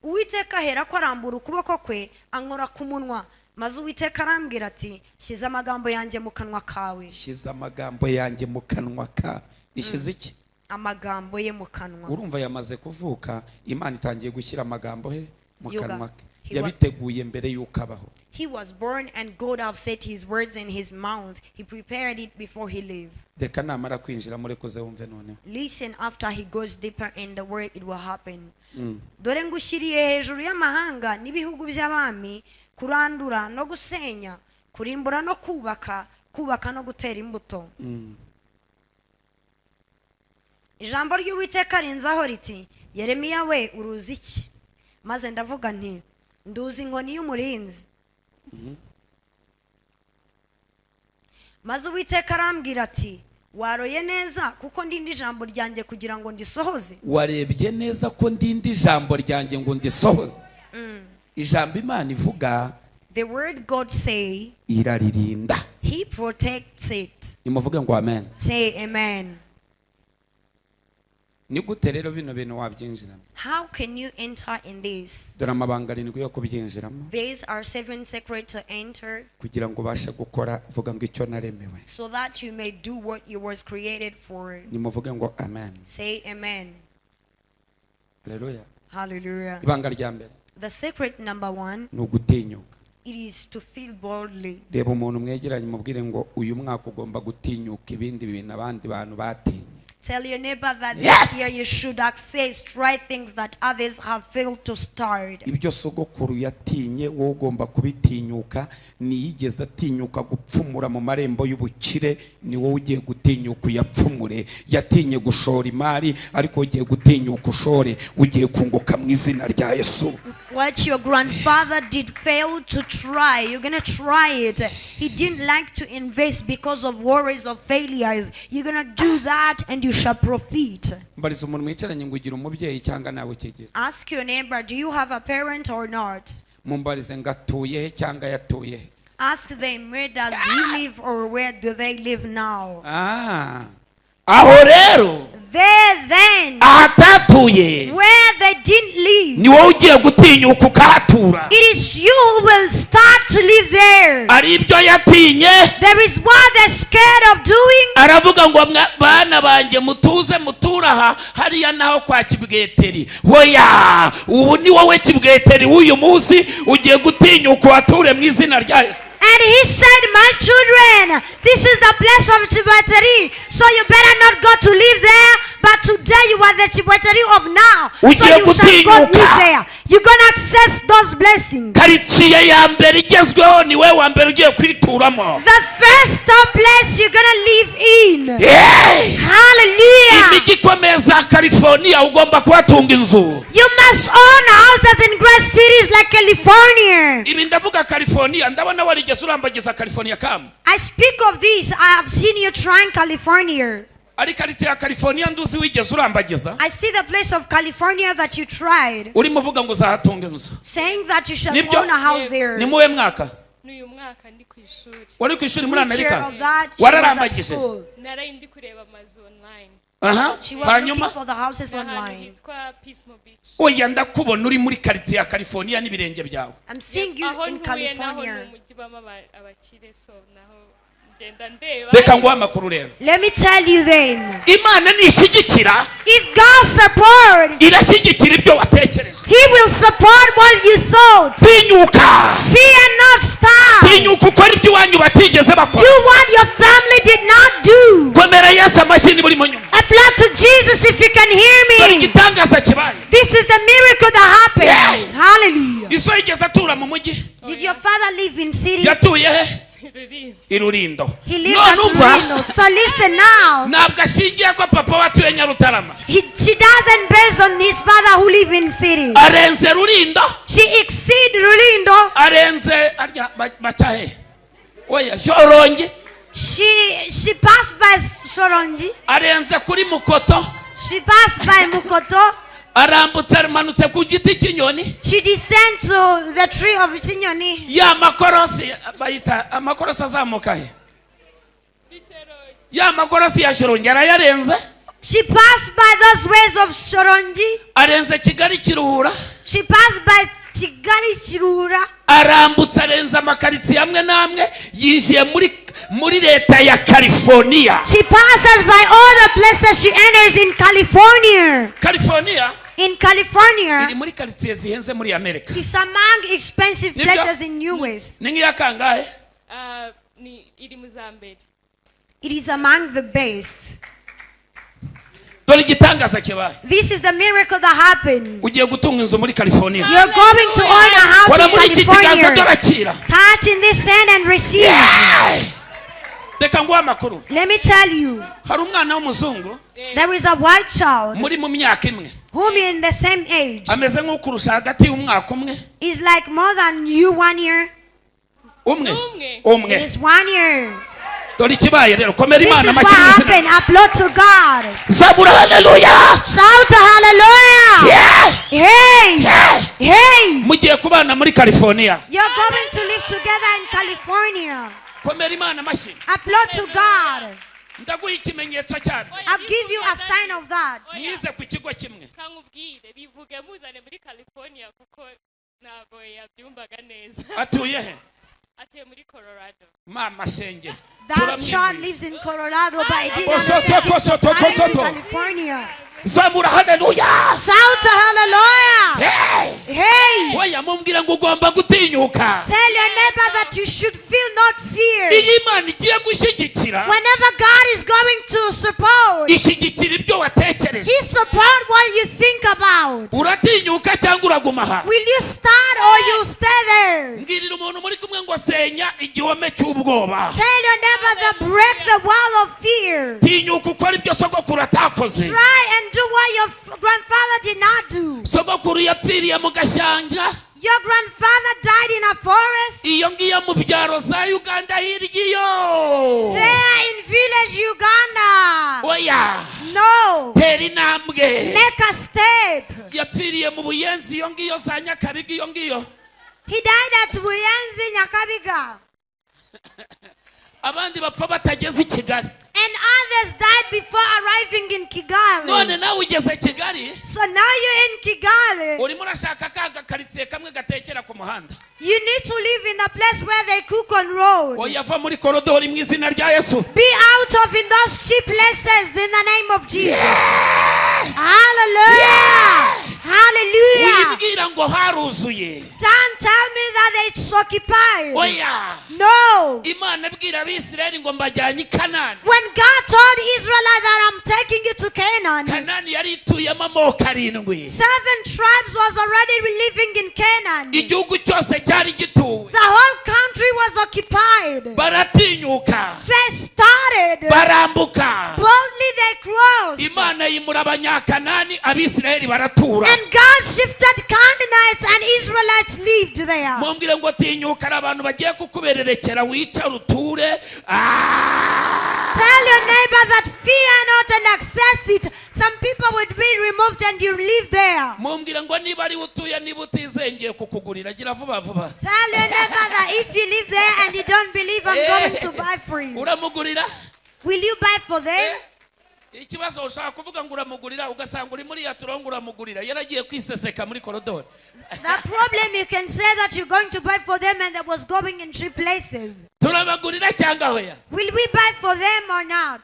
[SPEAKER 2] Uwiteka ahera ko arambura ukuboko kwe ankora ku munwa, maze Uwiteka arambwira ati: "Shyize amagambo yanjye mu kanwa kawe."
[SPEAKER 1] Shyize amagambo yanjye mu kanwa ka ishyize iki?
[SPEAKER 2] Amagambo ye mu kanwa.
[SPEAKER 1] Urumva, yamaze kuvuka, Imana itangiye gushyira amagambo he mu
[SPEAKER 2] Yuga.
[SPEAKER 1] kanwa ke. Yabiteguye mbere y'uko abaho.
[SPEAKER 2] He was born and God have set his words in his mouth. He prepared it before he lived.
[SPEAKER 1] Reka namara kwinjira muri kuze wumve noneho.
[SPEAKER 2] Listen, after he goes deeper in the word, it will happen. Dore ngushyiriye hejuru y'amahanga n'ibihugu by'abami, kurandura no gusenya, kurimbura no kubaka, kubaka no gutera imbuto. Ijambo ry'Uwiteka rinzaho riti: "Yeremiya we, uruzi iki?" Maze ndavuga nti: "Nduzi inkoni y'umurinzi." Maze Uwiteka arambwira ati: "Waroye neza, kuko ndinda ijambo ryanjye kugira ngo ndisohoze."
[SPEAKER 1] Warebye neza ko ndinda ijambo ryanjye ngo ndisohoze. Ijambo Imana ivuga,
[SPEAKER 2] The word God say,
[SPEAKER 1] iraririnda.
[SPEAKER 2] He protects it.
[SPEAKER 1] Nimuvuge ngo amen.
[SPEAKER 2] Say amen.
[SPEAKER 1] Ni gute rero bino bintu wabyinjiramo?
[SPEAKER 2] How can you enter in this?
[SPEAKER 1] Dore amabanga arindwi yo kubyinjiramo.
[SPEAKER 2] These are seven secrets to enter
[SPEAKER 1] Kugira ngo ubashe gukora, vuga ngo icyo naremewe.
[SPEAKER 2] so that you may do what you was created for.
[SPEAKER 1] Nimuvuge ngo amen.
[SPEAKER 2] Say amen.
[SPEAKER 1] Haleluya.
[SPEAKER 2] Hallelujah.
[SPEAKER 1] Ibanga rya mbere
[SPEAKER 2] The secret number one,
[SPEAKER 1] ni ugutinyuka.
[SPEAKER 2] it is to feel boldly.
[SPEAKER 1] Reba umuntu mwegeranye, mubwire ngo uyu mwaka ugomba gutinyuka ibindi bintu abandi bantu batinye.
[SPEAKER 2] Tell your neighbor that this year you should access, try things that others have failed to start.
[SPEAKER 1] Ibyo sogokuru yatinye, wowe ugomba kubitinyuka. Ntiyigeze atinyuka gupfumura mu marembo y'ubukire, ni wowe ugiye gutinyuka uyapfumure. Yatinye gushora imari, ariko ugiye gutinyuka ushore. Ugiye kunguka mu izina rya Yesu.
[SPEAKER 2] What your grandfather did fail to try, you're going to try it. He didn't like to invest because of worries of failures. You're going to do that and you shall profit.
[SPEAKER 1] Mbariza umuntu mwicaranye ngo ugira umubyeyi cyangwa nawe ukigira.
[SPEAKER 2] Ask your neighbor, do you have a parent or not?
[SPEAKER 1] Mumbarize ngo atuye he cyangwa yatuye he.
[SPEAKER 2] Ask them, where does he live or where do they live now?
[SPEAKER 1] Ah. Aho rero
[SPEAKER 2] There then,
[SPEAKER 1] ahatatuye
[SPEAKER 2] where they didn't live,
[SPEAKER 1] ni wowe ugiye gutinyuka ukahatura.
[SPEAKER 2] it is you who will start to live there.
[SPEAKER 1] Ari ibyo yatinye.
[SPEAKER 2] There is what they're scared of doing.
[SPEAKER 1] Aravuga ngo bana banjye mutuze muturaha hariya naho kwa Kibweteri. Hoya ubu ni wowe Kibweteri w'uyu munsi ugiye gutinyuka uhature mu izina rya Yesu.
[SPEAKER 2] And he said, my children, this is the place of Kibweteri, so you better not go to live there. But today you are the Kibweteri of now, so
[SPEAKER 1] Ugiye
[SPEAKER 2] you shall go live
[SPEAKER 1] gutinyuka.
[SPEAKER 2] there. You're going to access those blessings.
[SPEAKER 1] Karitsiye ya mbere igezweho ni we wa mbere ugiye kwituramo.
[SPEAKER 2] The first top place you're going to live in.
[SPEAKER 1] Hey!
[SPEAKER 2] Hallelujah.
[SPEAKER 1] Imijyi ikomeye za California ugomba kuhatunga inzu.
[SPEAKER 2] You must own houses in great cities like California.
[SPEAKER 1] Ibi ndavuga California, ndabona warigeze urambagiza California kam.
[SPEAKER 2] I speak of this. I have seen you trying California.
[SPEAKER 1] Ari karitsiye ya California nduzi wigeze urambagiza.
[SPEAKER 2] I see the place of California that you tried,
[SPEAKER 1] Urimo uvuga ngo uzahatunga inzu.
[SPEAKER 2] saying that you shall
[SPEAKER 1] Nibyo?
[SPEAKER 2] own a house there.
[SPEAKER 1] Ni muwe mwaka?
[SPEAKER 3] N'uyu mwaka ndi ku ishuri.
[SPEAKER 1] Wari ku ishuri muri
[SPEAKER 2] Which year
[SPEAKER 1] Amerika?
[SPEAKER 2] of that she was at
[SPEAKER 1] Wararambagije?
[SPEAKER 2] school.
[SPEAKER 3] Naraye ndi kureba amazu online.
[SPEAKER 1] Aha.
[SPEAKER 2] She was
[SPEAKER 1] Hanyuma
[SPEAKER 2] looking for the houses
[SPEAKER 3] Ahantu
[SPEAKER 2] online.
[SPEAKER 3] hitwa Pismo Beach.
[SPEAKER 1] oya ndakubona uri muri karitsiye ya California n'ibirenge byawe.
[SPEAKER 2] I'm seeing you
[SPEAKER 3] Aho
[SPEAKER 2] in
[SPEAKER 3] ntuye naho ni
[SPEAKER 2] California.
[SPEAKER 3] umujyi ubamo abakire, so naho ngenda ndeba.
[SPEAKER 1] Reka nguhe amakuru rero.
[SPEAKER 2] Let me tell you then.
[SPEAKER 1] Imana nishyigikira,
[SPEAKER 2] If God support,
[SPEAKER 1] irashyigikira ibyo watekereje.
[SPEAKER 2] He will support what you thought.
[SPEAKER 1] Tinyuka.
[SPEAKER 2] Fear not, start.
[SPEAKER 1] Tinyuka ukora ibyo iwanyu batigeze bakora.
[SPEAKER 2] Do what your family did not do.
[SPEAKER 1] Komera Yesu amashyi niba urimo nyuma.
[SPEAKER 2] Applaud to Jesus if you can hear
[SPEAKER 1] Dore
[SPEAKER 2] me.
[SPEAKER 1] igitangaza kibaye.
[SPEAKER 2] This is the miracle that happened.
[SPEAKER 1] Yeah.
[SPEAKER 2] Hallelujah.
[SPEAKER 1] Iso yigeze atura mu mujyi.
[SPEAKER 2] Did your father live in city?
[SPEAKER 1] Yatuye he?
[SPEAKER 3] Rulindo.
[SPEAKER 1] I Rulindo.
[SPEAKER 2] He lived
[SPEAKER 1] None
[SPEAKER 2] at
[SPEAKER 1] umva,
[SPEAKER 2] Rulindo. So listen now.
[SPEAKER 1] ntabwo ashingiye ko papa we atuye Nyarutarama.
[SPEAKER 2] She doesn't base on his father who live in city.
[SPEAKER 1] Arenze Rulindo.
[SPEAKER 2] She exceed Rulindo.
[SPEAKER 1] Arenze arya baca he? Oya Shyorongi.
[SPEAKER 2] She passed by Shyorongi.
[SPEAKER 1] Arenze kuri Mukoto.
[SPEAKER 2] She passed by Mukoto.
[SPEAKER 1] Arambutse amanutse ku giti cy'inyoni.
[SPEAKER 2] She descend to the tree of Chinyoni.
[SPEAKER 1] Ya makorosi bayita amakorosi azamuka he? Ya makorosi ya Shyorongi arayarenze.
[SPEAKER 2] She passed by those ways of Shyorongi.
[SPEAKER 1] Arenze Kigali Kiruhura.
[SPEAKER 2] She passed by Kigali Kiruhura.
[SPEAKER 1] Arambutse arenze amakaritsiye amwe n'amwe yinjiye muri leta ya California.
[SPEAKER 2] She passes by all the places she enters in California.
[SPEAKER 1] California
[SPEAKER 2] In California,
[SPEAKER 1] iri muri karitsiye zihenze muri Amerika.
[SPEAKER 2] it's among expensive
[SPEAKER 1] Nibyo?
[SPEAKER 2] places in US.
[SPEAKER 1] Ni nk'iya kangahe?
[SPEAKER 3] Ni iri mu za mbere.
[SPEAKER 2] It is among the best.
[SPEAKER 1] Dore igitangaza kibaye.
[SPEAKER 2] This is the miracle that happened.
[SPEAKER 1] Ugiye gutunga inzu muri California.
[SPEAKER 2] You're going to own a house
[SPEAKER 1] Kora
[SPEAKER 2] in
[SPEAKER 1] muri iki kiganza
[SPEAKER 2] California.
[SPEAKER 1] dore akira.
[SPEAKER 2] Touch in this hand and receive.
[SPEAKER 1] Yeah! Reka nguhe amakuru.
[SPEAKER 2] Let me tell you,
[SPEAKER 1] Hari umwana w'umuzungu
[SPEAKER 2] there is a white child
[SPEAKER 1] muri mu myaka imwe
[SPEAKER 2] whom you're in the same age.
[SPEAKER 1] ameze nk'ukurusha hagati y'umwaka umwe.
[SPEAKER 2] Is like more than you 1 year.
[SPEAKER 1] Umwe.
[SPEAKER 3] Umwe.
[SPEAKER 1] Umwe.
[SPEAKER 2] It is 1 year.
[SPEAKER 1] Dore ikibaye rero komera
[SPEAKER 2] This
[SPEAKER 1] Imana
[SPEAKER 2] is what
[SPEAKER 1] amashyi mu izina.
[SPEAKER 2] happened. Applaud to God.
[SPEAKER 1] Zabura haleluya.
[SPEAKER 2] Shout hallelujah.
[SPEAKER 1] Yeah!
[SPEAKER 2] Hey.
[SPEAKER 1] Yeah!
[SPEAKER 2] Hey.
[SPEAKER 1] Mugiye kubana muri California.
[SPEAKER 2] You're going to live together in California.
[SPEAKER 1] Komera Imana amashyi.
[SPEAKER 2] Applaud to God.
[SPEAKER 1] Ndaguha ikimenyetso cyabyo.
[SPEAKER 2] I'll give you a sign of that.
[SPEAKER 1] Mwize ku kigo kimwe.
[SPEAKER 3] Kankubwire bivuge muzane muri California kuko ntabwo yabyumvaga neza.
[SPEAKER 1] Atuye he?
[SPEAKER 3] Atuye muri Colorado.
[SPEAKER 1] Mama shenge.
[SPEAKER 2] That child lives in Colorado, but he didn't
[SPEAKER 1] Kosoto,
[SPEAKER 2] understand things of
[SPEAKER 1] kosoto,
[SPEAKER 2] coming to
[SPEAKER 1] kosoto.
[SPEAKER 2] California.
[SPEAKER 1] Zamura haleluya.
[SPEAKER 2] Shout hallelujah.
[SPEAKER 1] Hey!
[SPEAKER 2] Hey.
[SPEAKER 1] Oya mumbwira ngo ugomba gutinyuka.
[SPEAKER 2] Tell your neighbor that you should feel not fear.
[SPEAKER 1] Iyo Imana igiye gushyigikira,
[SPEAKER 2] Whenever God is going to support,
[SPEAKER 1] ishyigikira ibyo watekereje.
[SPEAKER 2] He support what you think about.
[SPEAKER 1] Uratinyuka cyangwa uraguma aha?
[SPEAKER 2] Will you start or you stay there?
[SPEAKER 1] Mbwirira umuntu muri kumwe ngo senya igihome cy'ubwoba.
[SPEAKER 2] Tell your neighbor that break the wall of fear.
[SPEAKER 1] Tinyuka ukora ibyo sogokuru atakoze.
[SPEAKER 2] Try and do what your grandfather did not do.
[SPEAKER 1] Sogokuru yapfiriye mu gashyanja.
[SPEAKER 2] Your grandfather died in a forest.
[SPEAKER 1] Iyo ngiyo mu byaro za Uganda hirya iyo.
[SPEAKER 2] There in village Uganda.
[SPEAKER 1] Oya.
[SPEAKER 2] No.
[SPEAKER 1] Tera intambwe.
[SPEAKER 2] Make a step.
[SPEAKER 1] Yapfiriye mu Buyenzi iyo ngiyo za Nyakabiga iyo ngiyo.
[SPEAKER 2] He died at Buyenzi, Nyakabiga.
[SPEAKER 1] Abandi bapfa batageze i Kigali.
[SPEAKER 2] And others died before arriving in Kigali.
[SPEAKER 1] None nawe ugeze Kigali.
[SPEAKER 2] So now you're in Kigali.
[SPEAKER 1] Urimo urashaka ka gakaritsiye kamwe gatekera ku muhanda.
[SPEAKER 2] You need to live in the place where they cook on road.
[SPEAKER 1] Oya, va muri korodori mu izina rya Yesu.
[SPEAKER 2] Be out of in those cheap places in the name of Jesus. Hallelujah. Hallelujah.
[SPEAKER 1] Wibwira ngo haruzuye.
[SPEAKER 2] Don't tell me that it's occupied.
[SPEAKER 1] Oya.
[SPEAKER 2] No.
[SPEAKER 1] Imana ibwira Abisirayeli ngo mbajyanye i Kanani.
[SPEAKER 2] When God told Israel that I'm taking you to Canaan,
[SPEAKER 1] Kanani yari ituyemo amoko arindwi.
[SPEAKER 2] 7 tribes was already living in Canaan.
[SPEAKER 1] Igihugu cyose cyari gituwe.
[SPEAKER 2] The whole country was occupied.
[SPEAKER 1] Baratinyuka.
[SPEAKER 2] They started.
[SPEAKER 1] Barambuka.
[SPEAKER 2] Boldly they crossed.
[SPEAKER 1] Imana yimura Abanyakanani, Abisirayeli baratura.
[SPEAKER 2] And God shifted Canaanites and Israelites lived there.
[SPEAKER 1] Mumbwire ngo tinyuka, hari abantu bagiye kukubererekera wicara uture.
[SPEAKER 2] Tell your neighbor that fear not and access it. Some people would be removed and you live there.
[SPEAKER 1] Mumbwire ngo niba ari utuye, niba utizengeye kukugurira, gira vuba vuba.
[SPEAKER 2] Tell your neighbor that if you live there and you don't believe, I'm going to buy for you.
[SPEAKER 1] Uramugurira?
[SPEAKER 2] Will you buy for them?
[SPEAKER 1] Ikibazo ushaka kuvuga ngo uramugurira, ugasanga uri muri ya turongo uramugurira, yaragiye kwiseseka muri korodori.
[SPEAKER 2] The problem, you can say that you're going to buy for them and that was going in three places.
[SPEAKER 1] Turabagurira cyangwa hoya?
[SPEAKER 2] Will we buy for them or not?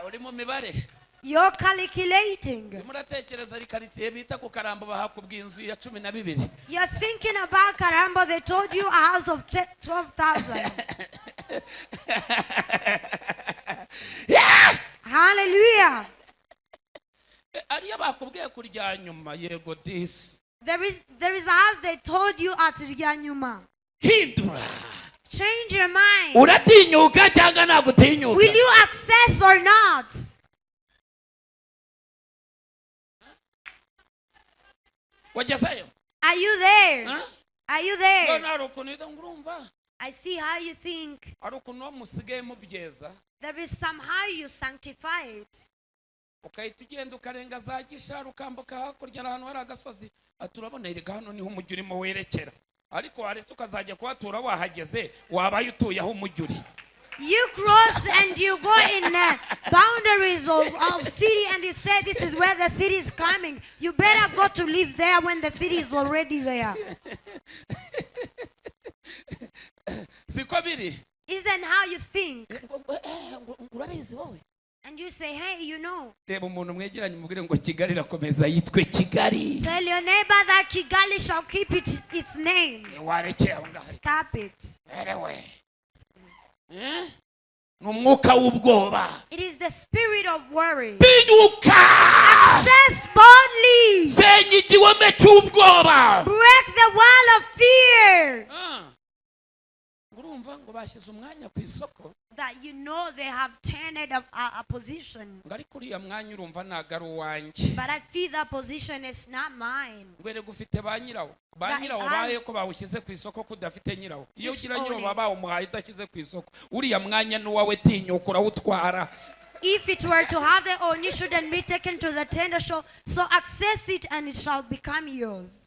[SPEAKER 1] Uri mu mibare.
[SPEAKER 2] You're calculating.
[SPEAKER 1] Muratekereza ari quartier bita ku Karambo bahakubwiye inzu ya 12.
[SPEAKER 2] You're thinking about Karambo. They told you a house of 12,000.
[SPEAKER 1] Yeah!
[SPEAKER 2] Hallelujah.
[SPEAKER 1] Ariyo bakubwiye kurya nyuma yego disi.
[SPEAKER 2] There is a house they told you at Ryanyuma.
[SPEAKER 1] Hindura.
[SPEAKER 2] Change your mind.
[SPEAKER 1] Uratinyuka cyangwa ntabwo utinyuka?
[SPEAKER 2] Will you access or not?
[SPEAKER 1] Wagezeyo?
[SPEAKER 2] Are you there?
[SPEAKER 1] Huh?
[SPEAKER 2] Are you there?
[SPEAKER 1] None hari ukuntu uhita ngo urumva.
[SPEAKER 2] I see how you think.
[SPEAKER 1] Hari ukuntu musigaye mubyeza.
[SPEAKER 2] There is somehow you sanctify it.
[SPEAKER 1] Ukahita ugenda ukarenga za Gishari ukambuka hakurya ahantu hari agasozi, aturabona erega hano niho umujyi urimo werekera. Ariko waretse ukazajya kuhatura wahageze, wabaye utuye aho umujyi uri.
[SPEAKER 2] You cross and you go in boundaries of city and you say this is where the city is coming. You better go to live there when the city is already there.
[SPEAKER 1] Siko biri?
[SPEAKER 2] Isn't how you think.
[SPEAKER 1] Urabizi wowe?
[SPEAKER 2] And you say, hey, you know.
[SPEAKER 1] Reba umuntu mwegeranye umubwire ngo Kigali irakomeza yitwe Kigali.
[SPEAKER 2] Tell your neighbor that Kigali shall keep its name.
[SPEAKER 1] Warekeye aho ngaho.
[SPEAKER 2] Stop it.
[SPEAKER 1] Erewe. Ni umwuka w'ubwoba.
[SPEAKER 2] It is the spirit of worry.
[SPEAKER 1] Tinyuka.
[SPEAKER 2] Access boldly.
[SPEAKER 1] Senya igihome cy'ubwoba.
[SPEAKER 2] Break the wall of fear.
[SPEAKER 1] Urumva ngo bashyize umwanya ku isoko.
[SPEAKER 2] That you know they have turned a position.
[SPEAKER 1] Ngo ariko uriya mwanya urumva ntago ari uwanjye.
[SPEAKER 2] But I feel that position is not mine.
[SPEAKER 1] Ngo erega ufite ba nyirawo. Ba nyirawo bahe ko bawushyize ku isoko ko udafite nyirawo. Iyo ugira nyirawo baba bawumuhaye udashyize ku isoko. Uriya mwanya ni uwawe, tinyuka urawutwara.
[SPEAKER 2] If it were to have their own, it shouldn't be taken to the tender show. So access it and it shall become yours.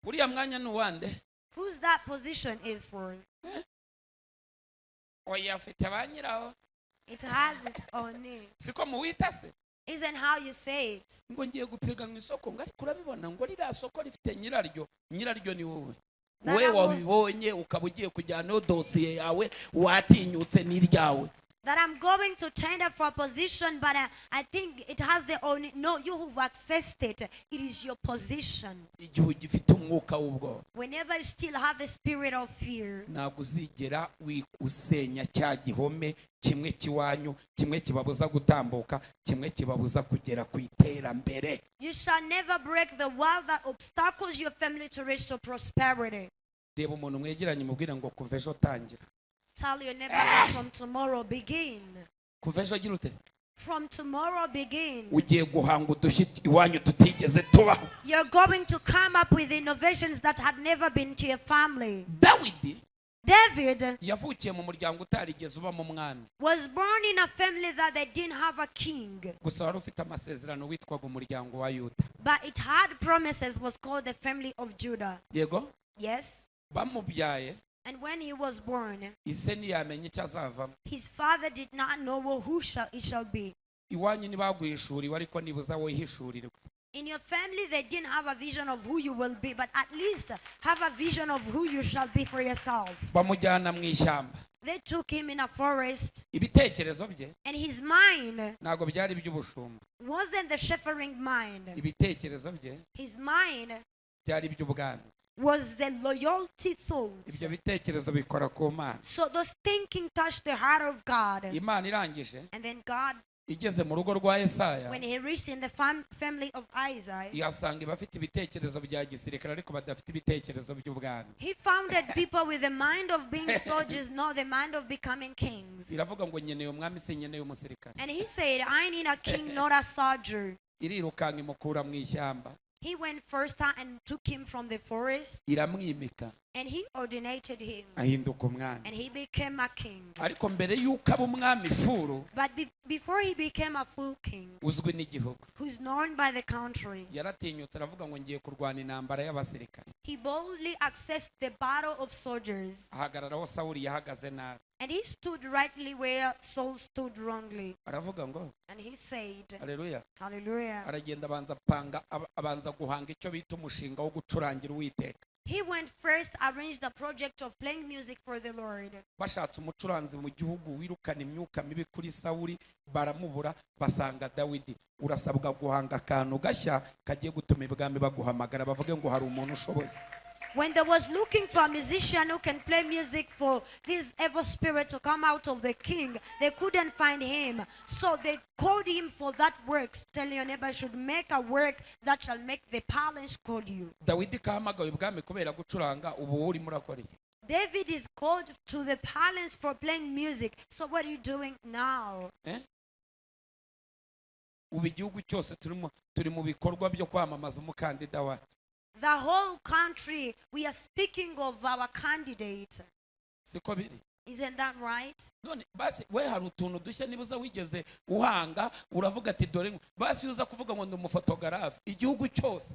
[SPEAKER 1] Uriya mwanya ni uwande?
[SPEAKER 2] Whose that position is for?
[SPEAKER 1] Oya afite ba nyirawo.
[SPEAKER 2] It has its own name.
[SPEAKER 1] Siko muwita se?
[SPEAKER 2] Isn't how you say it.
[SPEAKER 1] Ngo ngiye gupiga mu isoko ngo ariko urabibona ngo ririya soko rifite nyiraryo, nyiraryo ni wowe. Wowe wabibonye ukaba ugiye kujyana dosiye yawe watinyutse n'iryawe.
[SPEAKER 2] That I'm going to tender for a position, but I think it has the own. No, you who've accessed it, it is your position.
[SPEAKER 1] Igihe ugifite umwuka w'ubwoba.
[SPEAKER 2] Whenever you still have the spirit of fear,
[SPEAKER 1] ntabwo uzigera usenya cya gihome kimwe kiwanyu, kimwe kibabuza gutambuka, kimwe kibabuza kugera ku iterambere.
[SPEAKER 2] You shall never break the wall that obstacles your family to reach to prosperity.
[SPEAKER 1] Reba umuntu mwegeranye umubwire ngo kuva ejo tangira.
[SPEAKER 2] Tell your neighbor that from tomorrow begin.
[SPEAKER 1] Kuva ejo gira ute?
[SPEAKER 2] From tomorrow begin.
[SPEAKER 1] Ugiye guhanga udushyi iwanyu tutigeze tubaho.
[SPEAKER 2] You're going to come up with innovations that had never been to your family.
[SPEAKER 1] Dawidi
[SPEAKER 2] David
[SPEAKER 1] yavukiye mu muryango utarigeze ubamo umwami.
[SPEAKER 2] Was born in a family that they didn't have a king,
[SPEAKER 1] Gusa wari ufite amasezerano witwaga umuryango wa Yuda.
[SPEAKER 2] But it had promises, was called the family of Judah.
[SPEAKER 1] Yego.
[SPEAKER 2] Yes.
[SPEAKER 1] Bamubyaye,
[SPEAKER 2] And when he was born,
[SPEAKER 1] ise ntiyamenya icyo azavamo.
[SPEAKER 2] His father did not know who shall it shall be.
[SPEAKER 1] Iwanyu ntibaguhishuriwe ariko nibuza wihishurirwe.
[SPEAKER 2] In your family, they didn't have a vision of who you will be, but at least have a vision of who you shall be for yourself.
[SPEAKER 1] Bamujyana mu ishyamba.
[SPEAKER 2] They took him in a forest,
[SPEAKER 1] Ibitekerezo bye
[SPEAKER 2] and his mind
[SPEAKER 1] ntabwo byari iby'ubushumba.
[SPEAKER 2] Wasn't the shepherding mind.
[SPEAKER 1] Ibitekerezo bye
[SPEAKER 2] His mind
[SPEAKER 1] byari iby'ubwami.
[SPEAKER 2] Was the loyalty thought.
[SPEAKER 1] Ibyo bitekerezo bikora ku Mana.
[SPEAKER 2] So those thinking touched the heart of God.
[SPEAKER 1] Imana irangije
[SPEAKER 2] And then God,
[SPEAKER 1] igeze mu rugo rwa Yesaya,
[SPEAKER 2] when he reached in the family of Isaiah,
[SPEAKER 1] ihasanga abafite ibitekerezo bya gisirikare ariko badafite ibitekerezo by'ubwami.
[SPEAKER 2] He founded people with the mind of being soldiers, not the mind of becoming kings.
[SPEAKER 1] Iravuga ngo nkeneye umwami sinkeneye umusirikare.
[SPEAKER 2] And he said, "I need a king, not a soldier."
[SPEAKER 1] Irirukanka imukura mu ishyamba.
[SPEAKER 2] He went first time and took him from the forest,
[SPEAKER 1] Iramwimika.
[SPEAKER 2] And he ordinated him,
[SPEAKER 1] Ahinduka umwami.
[SPEAKER 2] And he became a king.
[SPEAKER 1] Ariko mbere y'uko aba umwami full,
[SPEAKER 2] But before he became a full king,
[SPEAKER 1] uzwi n'igihugu,
[SPEAKER 2] who's known by the country,
[SPEAKER 1] yaratinyutse aravuga ngo ngiye kurwana intambara y'abasirikare.
[SPEAKER 2] He boldly accessed the battle of soldiers.
[SPEAKER 1] Ahagarara aho Sawuli yahagaze nabi.
[SPEAKER 2] And he stood rightly where Saul stood wrongly.
[SPEAKER 1] Aravuga ngo,
[SPEAKER 2] And he said,
[SPEAKER 1] aleluya.
[SPEAKER 2] Hallelujah.
[SPEAKER 1] Aragenda abanza apanga abanza guhanga icyo bita umushinga wo gucurangira Uwiteka.
[SPEAKER 2] He went first, arranged the project of playing music for the Lord.
[SPEAKER 1] Bashatse umucuranzi mu gihugu wirukana imyuka mibi kuri Sawuli baramubura basanga Dawidi. Urasabwa guhanga akantu gashya kagiye gutuma ibwami baguhamagara bavuge ngo hari umuntu ushoboye.
[SPEAKER 2] When they was looking for a musician who can play music for this evil spirit to come out of the king, they couldn't find him. So they called him for that work. Tell your neighbor, should make a work that shall make the palace call you.
[SPEAKER 1] Dawidi kahamagawe ibwami kubera gucuranga ubu urimo urakora iki?
[SPEAKER 2] David is called to the palace for playing music. So what are you doing now?
[SPEAKER 1] Eh? Ubu igihugu cyose turimo turi mu bikorwa byo kwamamaza umukandida wacu.
[SPEAKER 2] The whole country, we are speaking of our candidate.
[SPEAKER 1] Siko biri?
[SPEAKER 2] Isn't that right?
[SPEAKER 1] None basi we hari utuntu dushya niba wigeze uhanga uravuga ati dore basi uza kuvuga ngo ndi umufotogarafe igihugu cyose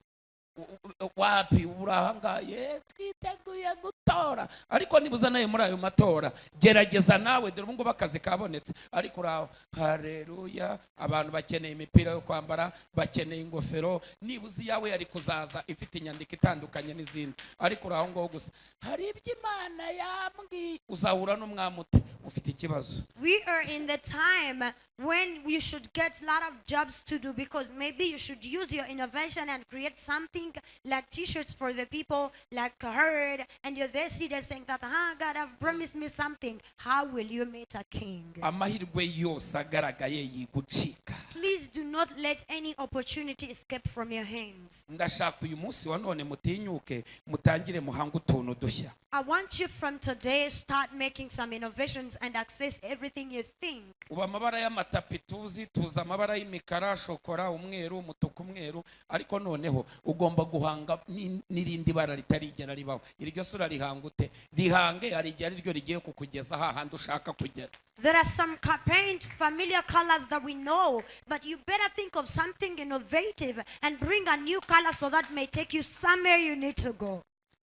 [SPEAKER 1] wapi urahangaye twiteguye gutora ariko niba nawe muri ayo matora gerageza nawe dore ubu ngubu akazi kabonetse ariko uraho hareruya abantu bakeneye imipira yo kwambara bakeneye ingofero niba uzi iyawe yari kuzaza ifite inyandiko itandukanye n'izindi ariko uraho ngaho gusa hari ibyo Imana yambwiye uzahura n'umwami ute ufite ikibazo.
[SPEAKER 2] We are in the time when you should get a lot of jobs to do because maybe you should use your innovation and create something like t-shirts for the people, like a herd, and you're there seated saying that, "Ah, God have promised me something." How will you meet a king?
[SPEAKER 1] Amahirwe yose agaragaye yigucika.
[SPEAKER 2] Please do not let any opportunity escape from your hands.
[SPEAKER 1] Ndashaka uyu munsi wa none mutinyuke mutangire muhange utuntu dushya.
[SPEAKER 2] I want you from today start making some innovations and access everything you think.
[SPEAKER 1] Ubu amabara y'amatapi tuzi tuzi amabara y'imikara shokora umweru umutuku umweru ariko noneho ugomba guhanga n'irindi bara ritarigera ribaho. Iryo sura rihanga ute? Rihange hari igihe ari ryo rigiye kukugeza hahandi ushaka kugera.
[SPEAKER 2] There are some paint familiar colors that we know, but you better think of something innovative and bring a new color so that may take you somewhere you need to go.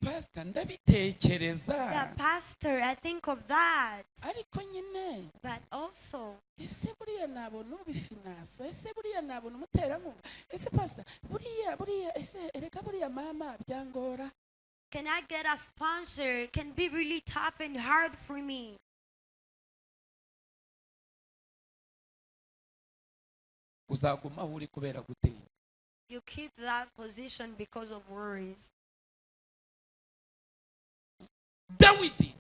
[SPEAKER 1] Pasita ndabitekereza.
[SPEAKER 2] The pastor, I think of that.
[SPEAKER 1] Ariko nyine,
[SPEAKER 2] But also,
[SPEAKER 1] ese buriya nabona ubifinansa ese buriya nabona umuterankunga ese pasita buriya buriya ese erega buriya mama byangora.
[SPEAKER 2] Can I get a sponsor? It can be really tough and hard for me.
[SPEAKER 1] Uzaguma aho uri kubera gutinya.
[SPEAKER 2] You keep that position because of worries.
[SPEAKER 1] Dawidi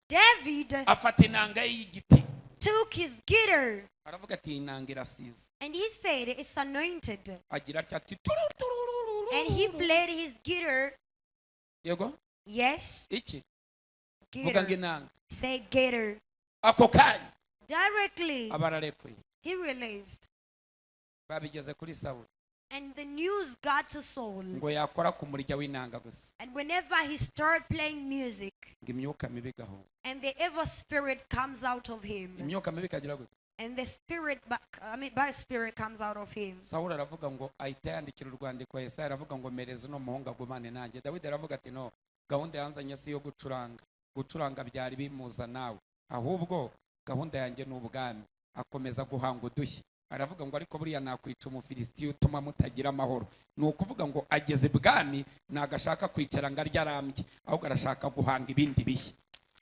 [SPEAKER 2] David
[SPEAKER 1] afata inanga ye y'igiti
[SPEAKER 2] took his guitar
[SPEAKER 1] aravuga ati iyi nanga irasize.
[SPEAKER 2] And he said, "It's anointed."
[SPEAKER 1] Agira atya ati turu turururu.
[SPEAKER 2] And he played his guitar.
[SPEAKER 1] Yego.
[SPEAKER 2] Yes,
[SPEAKER 1] Iki vuga ngo
[SPEAKER 2] guitar.
[SPEAKER 1] inanga.
[SPEAKER 2] Say guitar.
[SPEAKER 1] Ako kanya
[SPEAKER 2] Directly,
[SPEAKER 1] aba ararekuye.
[SPEAKER 2] He released.
[SPEAKER 1] Babigeze kuri Sawuli.
[SPEAKER 2] And the news got to Saul.
[SPEAKER 1] Ngo yakora ku murya w'inanga gusa,
[SPEAKER 2] And whenever he started playing music,
[SPEAKER 1] ngo imyuka mibi igahunga.
[SPEAKER 2] And the evil spirit comes out of him.
[SPEAKER 1] Imyuka mibi ikagira gute?
[SPEAKER 2] And the spirit, I mean, bad spirit comes out of him.
[SPEAKER 1] Sawuli aravuga ngo ahita yandikira urwandiko Yesaya, aravuga ngo mereza uno muhungu agumane nanjye. Dawidi aravuga ati no, gahunda yanzanye si iyo gucuranga, gucuranga byari bimuza nawe, ahubwo gahunda yanjye ni ubwami. Akomeza guhanga udushya, aravuga ngo ariko buriya nakwica Umufilisitiya utuma mutagira amahoro. Ni ukuvuga ngo ageze ibwami ntabwo ashaka kwicara ngo arye arambye, ahubwo arashaka guhanga ibindi bishya.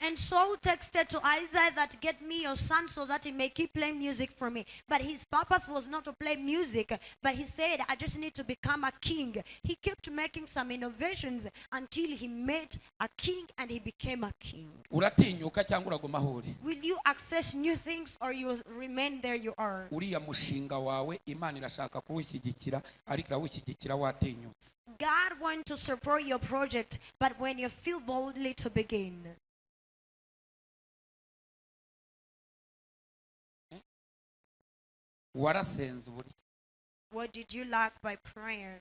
[SPEAKER 2] And Saul texted to Isaiah that get me your son so that he may keep playing music for me. But his purpose was not to play music, but he said, "I just need to become a king." He kept making some innovations until he met a king and he became a king.
[SPEAKER 1] Uratinyuka cyangwa uraguma aho uri?
[SPEAKER 2] Will you access new things or you remain there you are?
[SPEAKER 1] Uriya mushinga wawe Imana irashaka kuwushyigikira, ariko irawushyigikira watinyutse.
[SPEAKER 2] God wants to support your project, but when you feel boldly to begin.
[SPEAKER 1] Warasenze uburyo?
[SPEAKER 2] What did you lack by prayer?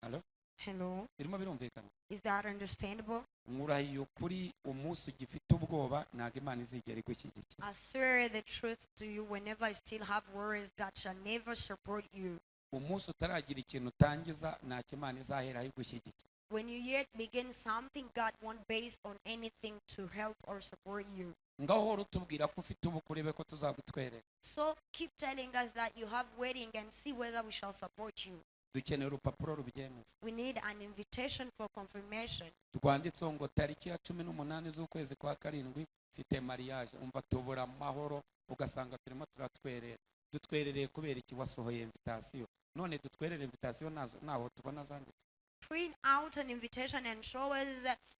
[SPEAKER 1] Hello?
[SPEAKER 2] Hello?
[SPEAKER 1] Birimo birumvikana?
[SPEAKER 2] Is that understandable?
[SPEAKER 1] Nkurahiye ukuri, umunsi ugifite ubwoba ntabwo Imana izigera igushyigikira.
[SPEAKER 2] I swear the truth to you, whenever you still have worries, God shall never support you.
[SPEAKER 1] Umunsi utaragira ikintu utangiza ntacyo Imana izaheraho igushyigikira.
[SPEAKER 2] When you yet begin something, God won't base on anything to help or support you.
[SPEAKER 1] Ngaho uhora utubwira ko ufite ubukwe, urebe ko tuzagutwerera.
[SPEAKER 2] So keep telling us that you have wedding and see whether we shall support you.
[SPEAKER 1] Dukeneye urupapuro rubyemeza.
[SPEAKER 2] We need an invitation for confirmation.
[SPEAKER 1] Rwanditseho ngo tariki ya 18 z'ukwezi kwa karindwi mfite mariage. Umva, tubura amahoro, ugasanga turimo turatwerera. Dutwerereye kubera iki? Wasohoye invitation, none dutwerere invitation nazo naho tubona zanditse.
[SPEAKER 2] Print out an invitation and show us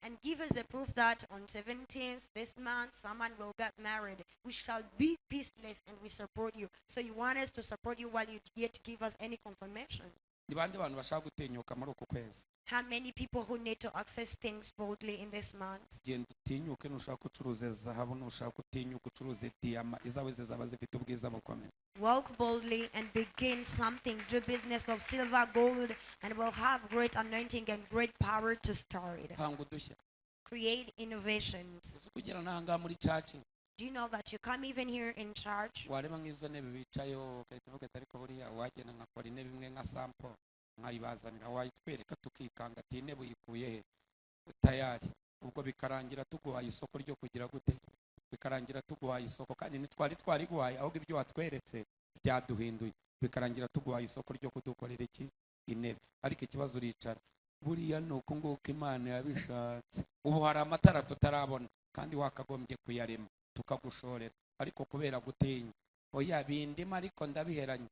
[SPEAKER 2] and give us the proof that on 17th this month someone will get married. We shall be peaceless and we support you. So you want us to support you while you yet give us any confirmation?
[SPEAKER 1] Ni bande bantu bashaka gutinyuka muri uku kwezi?
[SPEAKER 2] How many people who need to access things boldly in this month?
[SPEAKER 1] Genda utinyuke, nushaka ucuruze zahabu, nushaka utinyuke ucuruze diyama, izawe zizaba zifite ubwiza bukomeye.
[SPEAKER 2] Walk boldly and begin something. Do business of silver, gold, and will have great anointing and great power to start.
[SPEAKER 1] Hanga udushya.
[SPEAKER 2] Create innovations.
[SPEAKER 1] Uzi kugera n'ahangaha muri church,
[SPEAKER 2] Do you know that you come even here in church?
[SPEAKER 1] Wareba nk'izo ntebe bicayeho ugahita uvuga ati ariko buriya wagenda nkakora intebe imwe nka sample nkayibazanira, wayitwereka tukikanga ati intebe uyikuye he? Tayari ubwo bikarangira tuguhaye isoko ryo kugira gute? Bikarangira tuguhaye isoko, kandi ntitwari twariguhaye, ahubwo ibyo watweretse byaduhinduye. Bikarangira tuguhaye isoko ryo kudukorera iki? Intebe. Ariko ikibazo uricara, buriya ni uku nguku Imana yabishatse. Ubu hari amatara tutarabona kandi wakagombye kuyarema tukagushorera, ariko kubera gutinya, oya bindimo ariko ndabiheranye,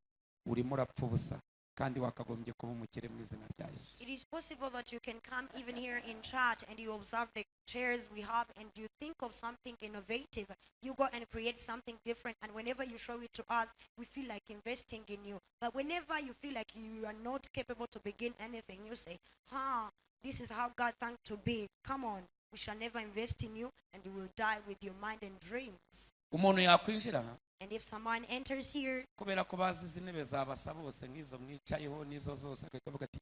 [SPEAKER 1] urimo urapfa ubusa kandi wakagombye kuba umukire mu izina rya Yesu.
[SPEAKER 2] It is possible that you can come even here in church and you observe the chairs we have and you think of something innovative. You go and create something different, and whenever you show it to us, we feel like investing in you. But whenever you feel like you are not capable to begin anything, you say, "Huh, this is how God thanked to be. Come on, we shall never invest in you, and you will die with your mind and dreams."
[SPEAKER 1] Umuntu yakwinjira aha,
[SPEAKER 2] And if someone enters here,
[SPEAKER 1] kubera ko bazi izi ntebe zabasa bose nk'izo mwicayeho n'izo zose, agahita avuga ati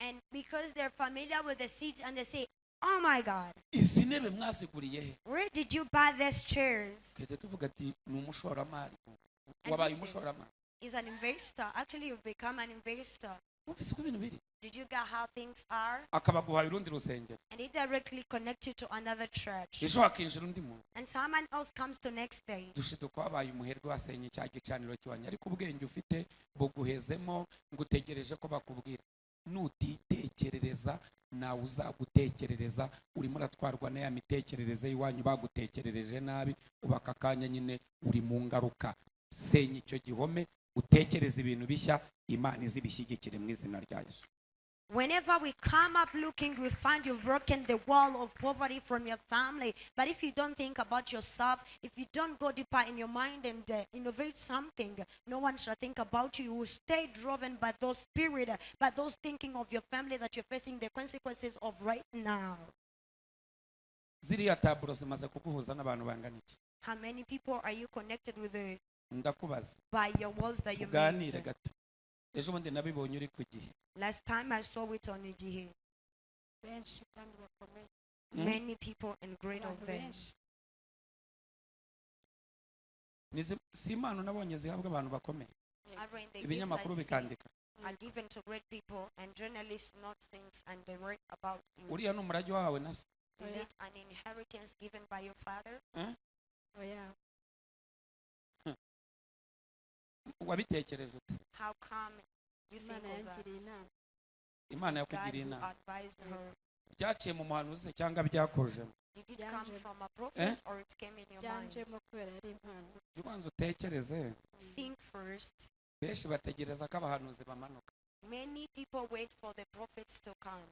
[SPEAKER 2] and because they're familiar with the seats and they say, "Oh my God,
[SPEAKER 1] izi ntebe mwaziguriye he?
[SPEAKER 2] where did you buy these chairs?"
[SPEAKER 1] Tugahita tuvuga ati ni umushoramari.
[SPEAKER 2] And
[SPEAKER 1] Wabaye
[SPEAKER 2] listen,
[SPEAKER 1] umushoramari.
[SPEAKER 2] Is an investor. Actually, you've become an investor.
[SPEAKER 1] Wumvise uko ibintu biri?
[SPEAKER 2] Did you get how things are?
[SPEAKER 1] Akaba aguhaye urundi rusengero.
[SPEAKER 2] And it directly connects you to another church.
[SPEAKER 1] Ejo hakinjira undi muntu.
[SPEAKER 2] And someone else comes to next day.
[SPEAKER 1] Dushiduka wabaye umuherwe, wasenye cya gicaniro cy'iwanyu, ariko ubwenge ufite buguhezemo ngo utegereje ko bakubwira. Nutitekerereza nawe uzagutekerereza. Urimo uratwarwa na ya mitekerereze y'iwanyu bagutekerereje nabi, uba aka kanya nyine uri mu ngaruka. Senya icyo gihome, utekereze ibintu bishya, Imana izibishyigikire mu izina rya Yesu.
[SPEAKER 2] Whenever we come up looking, we find you've broken the wall of poverty from your family. But if you don't think about yourself, if you don't go deeper in your mind and innovate something, no one shall think about you. You will stay driven by those spirit, by those thinking of your family that you're facing the consequences of right now.
[SPEAKER 1] Ziriya taburo zimaze kuguhuza n'abantu bangana iki?
[SPEAKER 2] How many people are you connected with
[SPEAKER 1] Ndakubaza,
[SPEAKER 2] by your words that you
[SPEAKER 1] tuganire
[SPEAKER 2] made?
[SPEAKER 1] gato. Ejo bundi nabibonye uri ku Gihe.
[SPEAKER 2] Last time I saw it on Igihe.
[SPEAKER 4] Benshi kandi bakomeye.
[SPEAKER 2] Many people and great of
[SPEAKER 4] Abantu
[SPEAKER 2] them.
[SPEAKER 4] benshi.
[SPEAKER 1] Si impano nabonye zihabwa abantu bakomeye,
[SPEAKER 2] Aren't the gift I
[SPEAKER 1] ibinyamakuru
[SPEAKER 2] see
[SPEAKER 1] bikandika.
[SPEAKER 2] are given to great people, and journalists note things and they write about you.
[SPEAKER 1] Uriya ni umurage wahawe na so?
[SPEAKER 2] Is
[SPEAKER 4] Oya.
[SPEAKER 2] it an inheritance given by your father?
[SPEAKER 4] Oya.
[SPEAKER 1] Wabitekereje ute?
[SPEAKER 2] How come you think
[SPEAKER 4] Imana
[SPEAKER 2] of that?
[SPEAKER 4] yangiriye inama.
[SPEAKER 1] Imana
[SPEAKER 2] It is God
[SPEAKER 1] yakugiriye
[SPEAKER 2] who
[SPEAKER 1] inama.
[SPEAKER 2] advised her.
[SPEAKER 1] Byaciye mu muhanuzi cyangwa byakujemo?
[SPEAKER 2] Did it come
[SPEAKER 4] Byanjemo.
[SPEAKER 2] from a prophet or it came in your mind?
[SPEAKER 4] Byanjemo kubera ari impano.
[SPEAKER 1] Jya ubanza utekereze.
[SPEAKER 2] Think first.
[SPEAKER 1] Benshi bategereza ko abahanuzi bamanuka.
[SPEAKER 2] Many people wait for the prophets to come.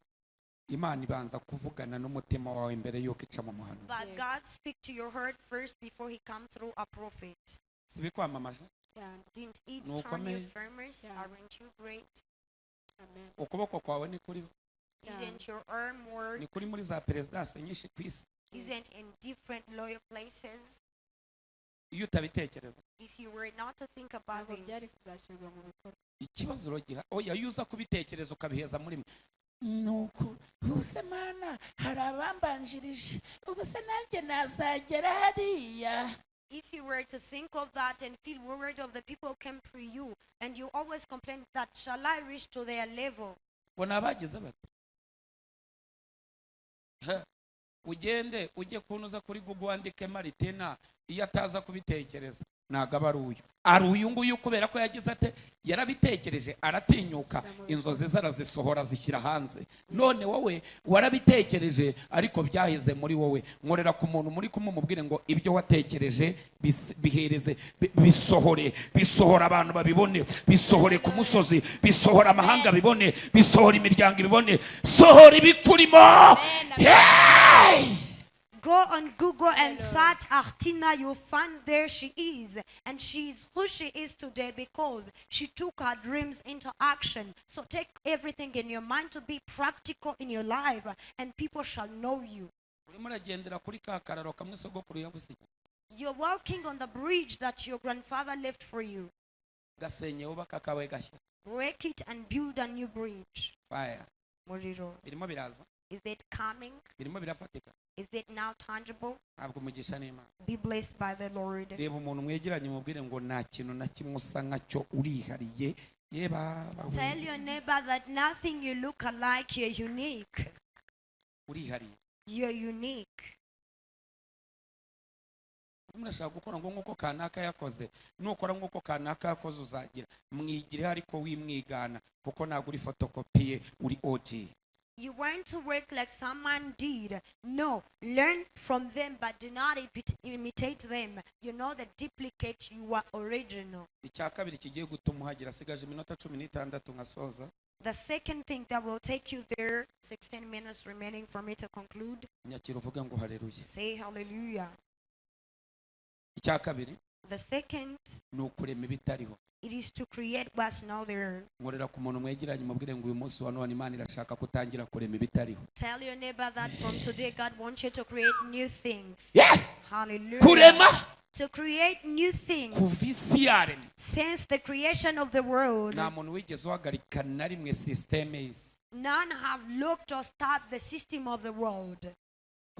[SPEAKER 1] Imana ibanza kuvugana n'umutima wawe mbere y'uko ica mu muhanuzi.
[SPEAKER 2] But
[SPEAKER 4] Yeah.
[SPEAKER 2] God speak to your heart first before he come through a prophet.
[SPEAKER 1] Si bikwamamaje?
[SPEAKER 4] Cyane.
[SPEAKER 2] Didn't it
[SPEAKER 1] Nuko
[SPEAKER 2] turn you
[SPEAKER 1] ame-
[SPEAKER 2] famous?
[SPEAKER 4] Yeah.
[SPEAKER 2] Aren't you great?
[SPEAKER 4] Amen.
[SPEAKER 1] Ukuboko kwawe ni kuriho.
[SPEAKER 4] Yeah.
[SPEAKER 2] Isn't your arm work?
[SPEAKER 1] Ni kuri muri za perezidansi nyinshi ku isi.
[SPEAKER 2] Isn't in different loyal places?
[SPEAKER 1] Iyo utabitekereza,
[SPEAKER 2] If you were not to think about
[SPEAKER 4] Ntabwo byari
[SPEAKER 2] this,
[SPEAKER 4] kuzashyirwa mu bikorwa.
[SPEAKER 1] ikibazo uragiha. Oya, iyo uza kubitekereza ukabiheza muri mwe, nuko ubuse Mana, hari abambanjirije, ubuse nanjye nazagera hariya?
[SPEAKER 2] If you were to think of that and feel worried of the people who came through you, and you always complain that, shall I reach to their level?
[SPEAKER 1] Ngo ni abagize bate? Ha, ugende ujye kunuza kuri Google wandike Maritina. Iyo ataza kubitekereza, ntabwo aba ari uyu, ari uyu nguyu, kubera ko yagize ate? Yarabitekereje, aratinyuka, inzozi ze arazisohora, azishyira hanze. None wowe warabitekereje ariko byaheze muri wowe. Nkorera ku muntu muri kumwe, umubwire ngo ibyo watekereje bihereze, bisohore, bisohora, abantu babibone, bisohore ku musozi, bisohora, amahanga bibone, bisohora, imiryango ibibone, sohora ibikurimo. Hey!
[SPEAKER 2] Go on Google and search Artina. You'll find there she is. And she is who she is today because she took her dreams into action. So take everything in your mind to be practical in your life, and people shall know you.
[SPEAKER 1] Urimo uragendera kuri ka kararo kamwe sogokuru yagusigiye.
[SPEAKER 2] You're walking on the bridge that your grandfather left for you.
[SPEAKER 1] Gasenye, wubaka akawe gashya.
[SPEAKER 2] Break it and build a new bridge.
[SPEAKER 1] Fire.
[SPEAKER 2] Muriro.
[SPEAKER 1] Birimo biraza.
[SPEAKER 2] Is it coming?
[SPEAKER 1] Birimo birafatika.
[SPEAKER 2] Is it now tangible?
[SPEAKER 1] Ntabwo umugisha n'Imana.
[SPEAKER 2] Be blessed by the Lord.
[SPEAKER 1] Reba umuntu mwegeranye, mubwire ngo nta kintu na kimwe usa nkacyo, urihariye. Ye baba we.
[SPEAKER 2] Tell your neighbor that nothing you look alike, you're unique.
[SPEAKER 1] Urihariye.
[SPEAKER 2] You're unique.
[SPEAKER 1] Murashaka gukora ngo nk'uko kanaka yakoze. Nukora nk'uko kanaka yakoze, uzagira. Mwigireho ariko wimwigana, kuko ntabwo uri fotokopiye, uri OG.
[SPEAKER 2] You want to work like someone did. No, learn from them, but do not imitate them. You know the duplicate, you are original.
[SPEAKER 1] Icya kabiri kigiye gutuma uhagera, asigaje iminota 16 nkasoza.
[SPEAKER 2] The second thing that will take you there, 16 minutes remaining for me to conclude.
[SPEAKER 1] Nyakira uvuge ngo haleluya.
[SPEAKER 2] Say hallelujah.
[SPEAKER 1] Icya kabiri
[SPEAKER 2] The second,
[SPEAKER 1] ni ukurema ibitariho.
[SPEAKER 2] It is to create what's not there.
[SPEAKER 1] Nkorera ku muntu mwegeranye, mubwire ngo uyu munsi wa none Imana irashaka ko utangira kurema ibitariho.
[SPEAKER 2] Tell your neighbor that from today, God wants you to create new things.
[SPEAKER 1] Yeah!
[SPEAKER 2] Hallelujah.
[SPEAKER 1] Kurema.
[SPEAKER 2] To create new things.
[SPEAKER 1] Kuva isi yaremwa,
[SPEAKER 2] Since the creation of the world,
[SPEAKER 1] nta muntu wigeze uhagarika na rimwe sisiteme y'isi.
[SPEAKER 2] None have looked or stopped the system of the world.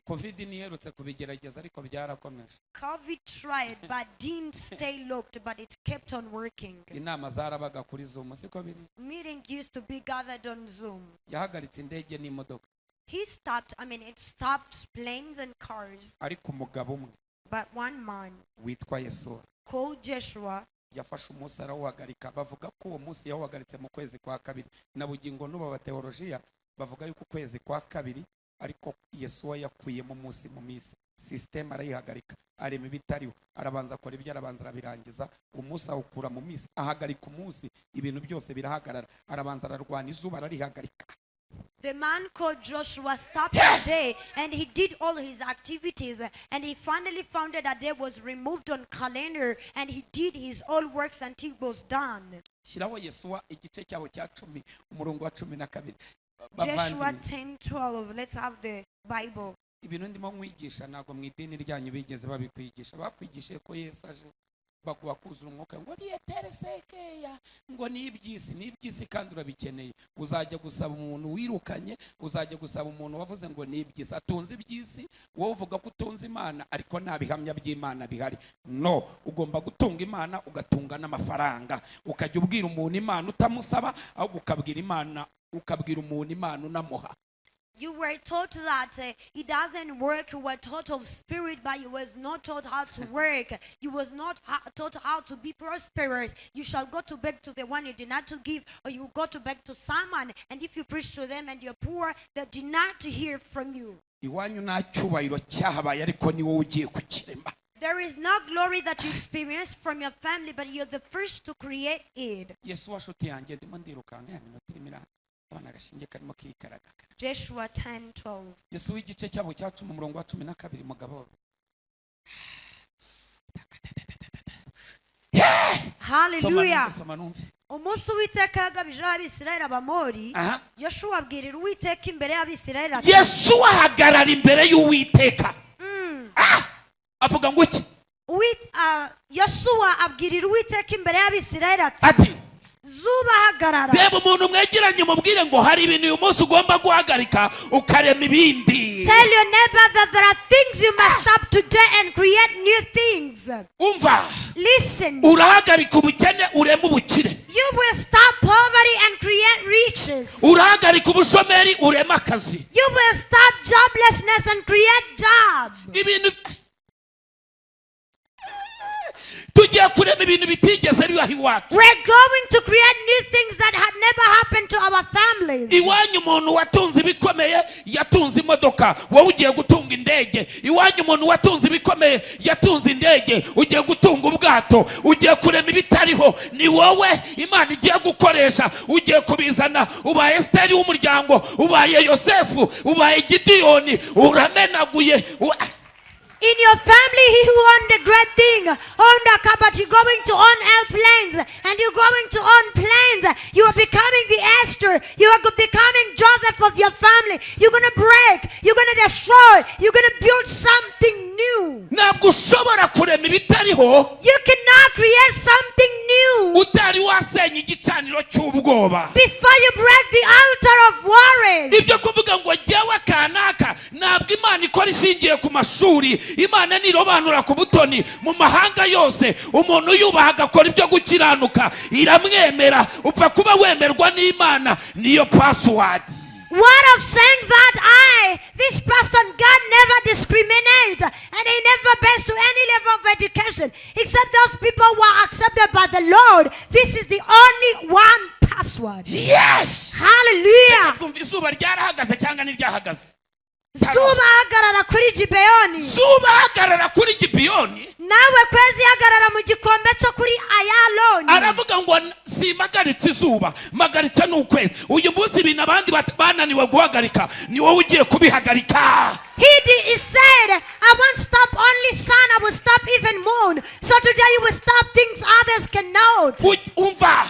[SPEAKER 1] COVID ntiherutse kubigerageza, ariko byarakomeje.
[SPEAKER 2] COVID tried but didn't stay locked, but it kept on working.
[SPEAKER 1] Inama zarabaga kuri Zoom, siko biri?
[SPEAKER 2] Meeting used to be gathered on Zoom.
[SPEAKER 1] Yahagaritse indege n'imodoka,
[SPEAKER 2] He stopped, I mean, it stopped planes and cars,
[SPEAKER 1] ariko umugabo umwe
[SPEAKER 2] but one man
[SPEAKER 1] witwa Yesuwa
[SPEAKER 2] called Joshua
[SPEAKER 1] yafashe umunsi arawuhagarika. Bavuga ko uwo munsi yawuhagaritse mu kwezi kwa kabiri. Na bugingo n'ubu abateolojiya bavuga yuko ukwezi kwa kabiri ariko Yesuwa yakuyemo umunsi mu minsi, sisiteme arayihagarika, arema ibitariho, arabanza akora ibyo, arabanza arabirangiza, umunsi awukura mu minsi, ahagarika umunsi, ibintu byose birahagarara, arabanza ararwana, izuba ararihagarika.
[SPEAKER 2] The man called Joshua stopped the day and he did all his activities, and he finally found that a day was removed on calendar, and he did his all works until it was done.
[SPEAKER 1] Shyiraho Yesuwa igice cyaho cya 10, umurongo wa 12.
[SPEAKER 2] Joshua
[SPEAKER 1] Bavandimwe,
[SPEAKER 2] 10 12. Let's have the Bible.
[SPEAKER 1] Ibintu ndimo nkwigisha ntabwo mu idini ryanyu bigeze babikwigisha. Bakwigishije ko Yesu aje baguha kuzura umwuka, ngo ni eperesekeya, ngo ni iby'isi, ni iby'isi kandi urabikeneye. Uzajya gusaba umuntu wirukanye, uzajya gusaba umuntu wavuze ngo ni iby'isi, atunze iby'isi, wowe uvuga ko utunze Imana ariko nta bihamya by'Imana bihari. No, ugomba gutunga Imana ugatunga n'amafaranga, ukajya ubwira umuntu Imana utamusaba, ahubwo ukabwira Imana, ukabwira umuntu Imana unamuha.
[SPEAKER 2] You were taught that it doesn't work. You were taught of spirit, but you was not taught how to work. You was not taught how to be prosperous. You shall go to beg to the one you did not to give, or you go to beg to someone. And if you preach to them and you're poor, they deny to hear from you.
[SPEAKER 1] Iwanyu nta cyubahiro cyahabaye, ariko ni wowe ugiye kukirema.
[SPEAKER 2] There is no glory that you experience from your family, but you're the first to create it.
[SPEAKER 1] Yesu wa nshuti yanjye, ndimo ndirukanka, ya minota irimo irabona agashinge karimo kikaraga.
[SPEAKER 2] Joshua 10:12.
[SPEAKER 1] Yesu w'igice cyabo cya 10, umurongo wa 12, mugabo. Soma.
[SPEAKER 2] Hallelujah.
[SPEAKER 1] Numve, soma numve.
[SPEAKER 2] Umunsi Uwiteka yagabijeho Abisirayeli Abamori,
[SPEAKER 1] Aha.
[SPEAKER 2] Yoshuwa abwirira Uwiteka imbere y'Abisirayeli ati,
[SPEAKER 1] Yesu ahagarara imbere y'Uwiteka. Ah! Avuga ngo iki?
[SPEAKER 2] Yoshuwa abwirira Uwiteka imbere y'Abisirayeli ati,
[SPEAKER 1] Ati,
[SPEAKER 2] zuba hagarara.
[SPEAKER 1] Reba umuntu mwegeranye, umubwire ngo hari ibintu uyu munsi ugomba guhagarika ukarema ibindi.
[SPEAKER 2] Tell your neighbor that there are things you must stop today and create new things.
[SPEAKER 1] Umva.
[SPEAKER 2] Listen.
[SPEAKER 1] Urahagarika ubukene ureme ubukire.
[SPEAKER 2] You will stop poverty and create riches.
[SPEAKER 1] Urahagarika ubushomeri ureme akazi.
[SPEAKER 2] You will stop joblessness and create job.
[SPEAKER 1] Ibintu tugiye kurema, ibintu bitigeze bibaho iwacu.
[SPEAKER 2] We're going to create new things that had never happened to our families.
[SPEAKER 1] Iwanyu umuntu watunze ibikomeye yatunze imodoka, wowe ugiye gutunga indege. Iwanyu umuntu watunze ibikomeye yatunze indege, ugiye gutunga ubwato. Ugiye kurema ibitariho, ni wowe Imana igiye gukoresha, ugiye kubizana. Ubaye Esiteri w'umuryango, ubaye Yosefu, ubaye Gidiyoni, uramenaguye.
[SPEAKER 2] In your family, he who owned the great thing owned a car, but you're going to own airplanes, and you're going to own planes. You are becoming the Esther. You are becoming Joseph of your family. You're going to break. You're going to destroy. You're going to build something new.
[SPEAKER 1] Ntabwo ushobora kurema ibitariho
[SPEAKER 2] You cannot create something new
[SPEAKER 1] utari wasenya igicaniro cy'ubwoba.
[SPEAKER 2] before you break the altar of worries.
[SPEAKER 1] Ibyo kuvuga ngo jyewe kanaka, ntabwo Imana ikora ishingiye ku mashuri. Imana ntirobanura ku butoni. Mu mahanga yose umuntu yubaha agakora ibyo gukiranuka iramwemera. Upfa kuba wemerwa n'Imana, niyo password.
[SPEAKER 2] What of saying that I, this person, God never discriminate and he never based to any level of education except those people who are accepted by the Lord. This is the only one password.
[SPEAKER 1] Yes.
[SPEAKER 2] Hallelujah.
[SPEAKER 1] Twumva, izuba ryarahagaze cyangwa ntiryahagaze?
[SPEAKER 2] Zuba hagarara kuri Gibeyoni.
[SPEAKER 1] Zuba hagarara kuri Gibiyoni.
[SPEAKER 2] Nawe kwezi hagarara mu gikombe cyo kuri Ayaloni.
[SPEAKER 1] Aravuga ngo simpagaritse izuba, mpagaritse n'ukwezi. Uyu munsi ibintu abandi bananiwe guhagarika, ni wowe ugiye kubihagarika.
[SPEAKER 2] He said, "I won't stop only sun, I will stop even moon." So today you will stop things others cannot.
[SPEAKER 1] Umva.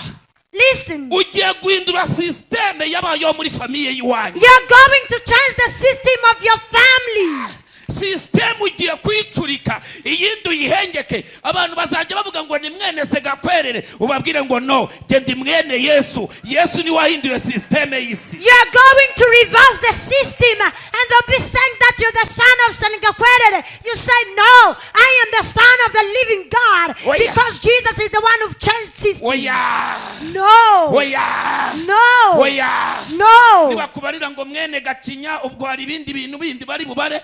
[SPEAKER 2] Listen.
[SPEAKER 1] Ugiye guhindura système yabayeho muri famille y'iwanyu.
[SPEAKER 2] You're going to change the system of your family.
[SPEAKER 1] Système ugiye kuyicurika, iyindi uyihengeke. Abantu bazajya bavuga ngo ni mwene Segakwerere, ubabwire ngo no, genda ndi mwene Yesu. Yesu niwe wahinduye système y'isi.
[SPEAKER 2] You're going to reverse the system and they'll be saying that you're the son of Sengakwerere. You say, "No, I am the son of the living God."
[SPEAKER 1] Oh, yeah.
[SPEAKER 2] Because Jesus is the one who changed system.
[SPEAKER 1] Oya.
[SPEAKER 2] No.
[SPEAKER 1] Oya.
[SPEAKER 2] No.
[SPEAKER 1] Oya.
[SPEAKER 2] No.
[SPEAKER 1] Nibakubarira ngo mwene Gacinya, ubwo hari ibindi bintu bindi bari bubare.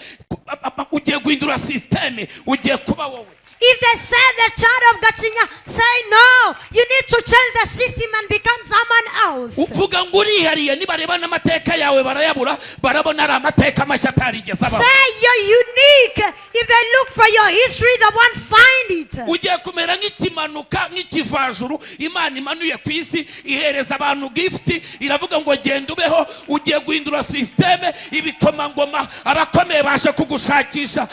[SPEAKER 1] Ugiye guhindura système, ugiye kuba wowe.
[SPEAKER 2] If they say the child of Gachinya, say no. You need to change the system and become someone else.
[SPEAKER 1] Uvuga ngo urihariye, nibareba n'amateka yawe barayabura, barabona ari amateka mashya atarigeze abaho.
[SPEAKER 2] Say you're unique. If they look for your history, they won't find it.
[SPEAKER 1] Ugiye kumera nk'ikimanuka, nk'ikivajuru Imana imanuye ku isi, ihereza abantu gift, iravuga ngo genda ubeho. Ugiye guhindura système, ibikomangoma, abakomeye baje kugushakisha.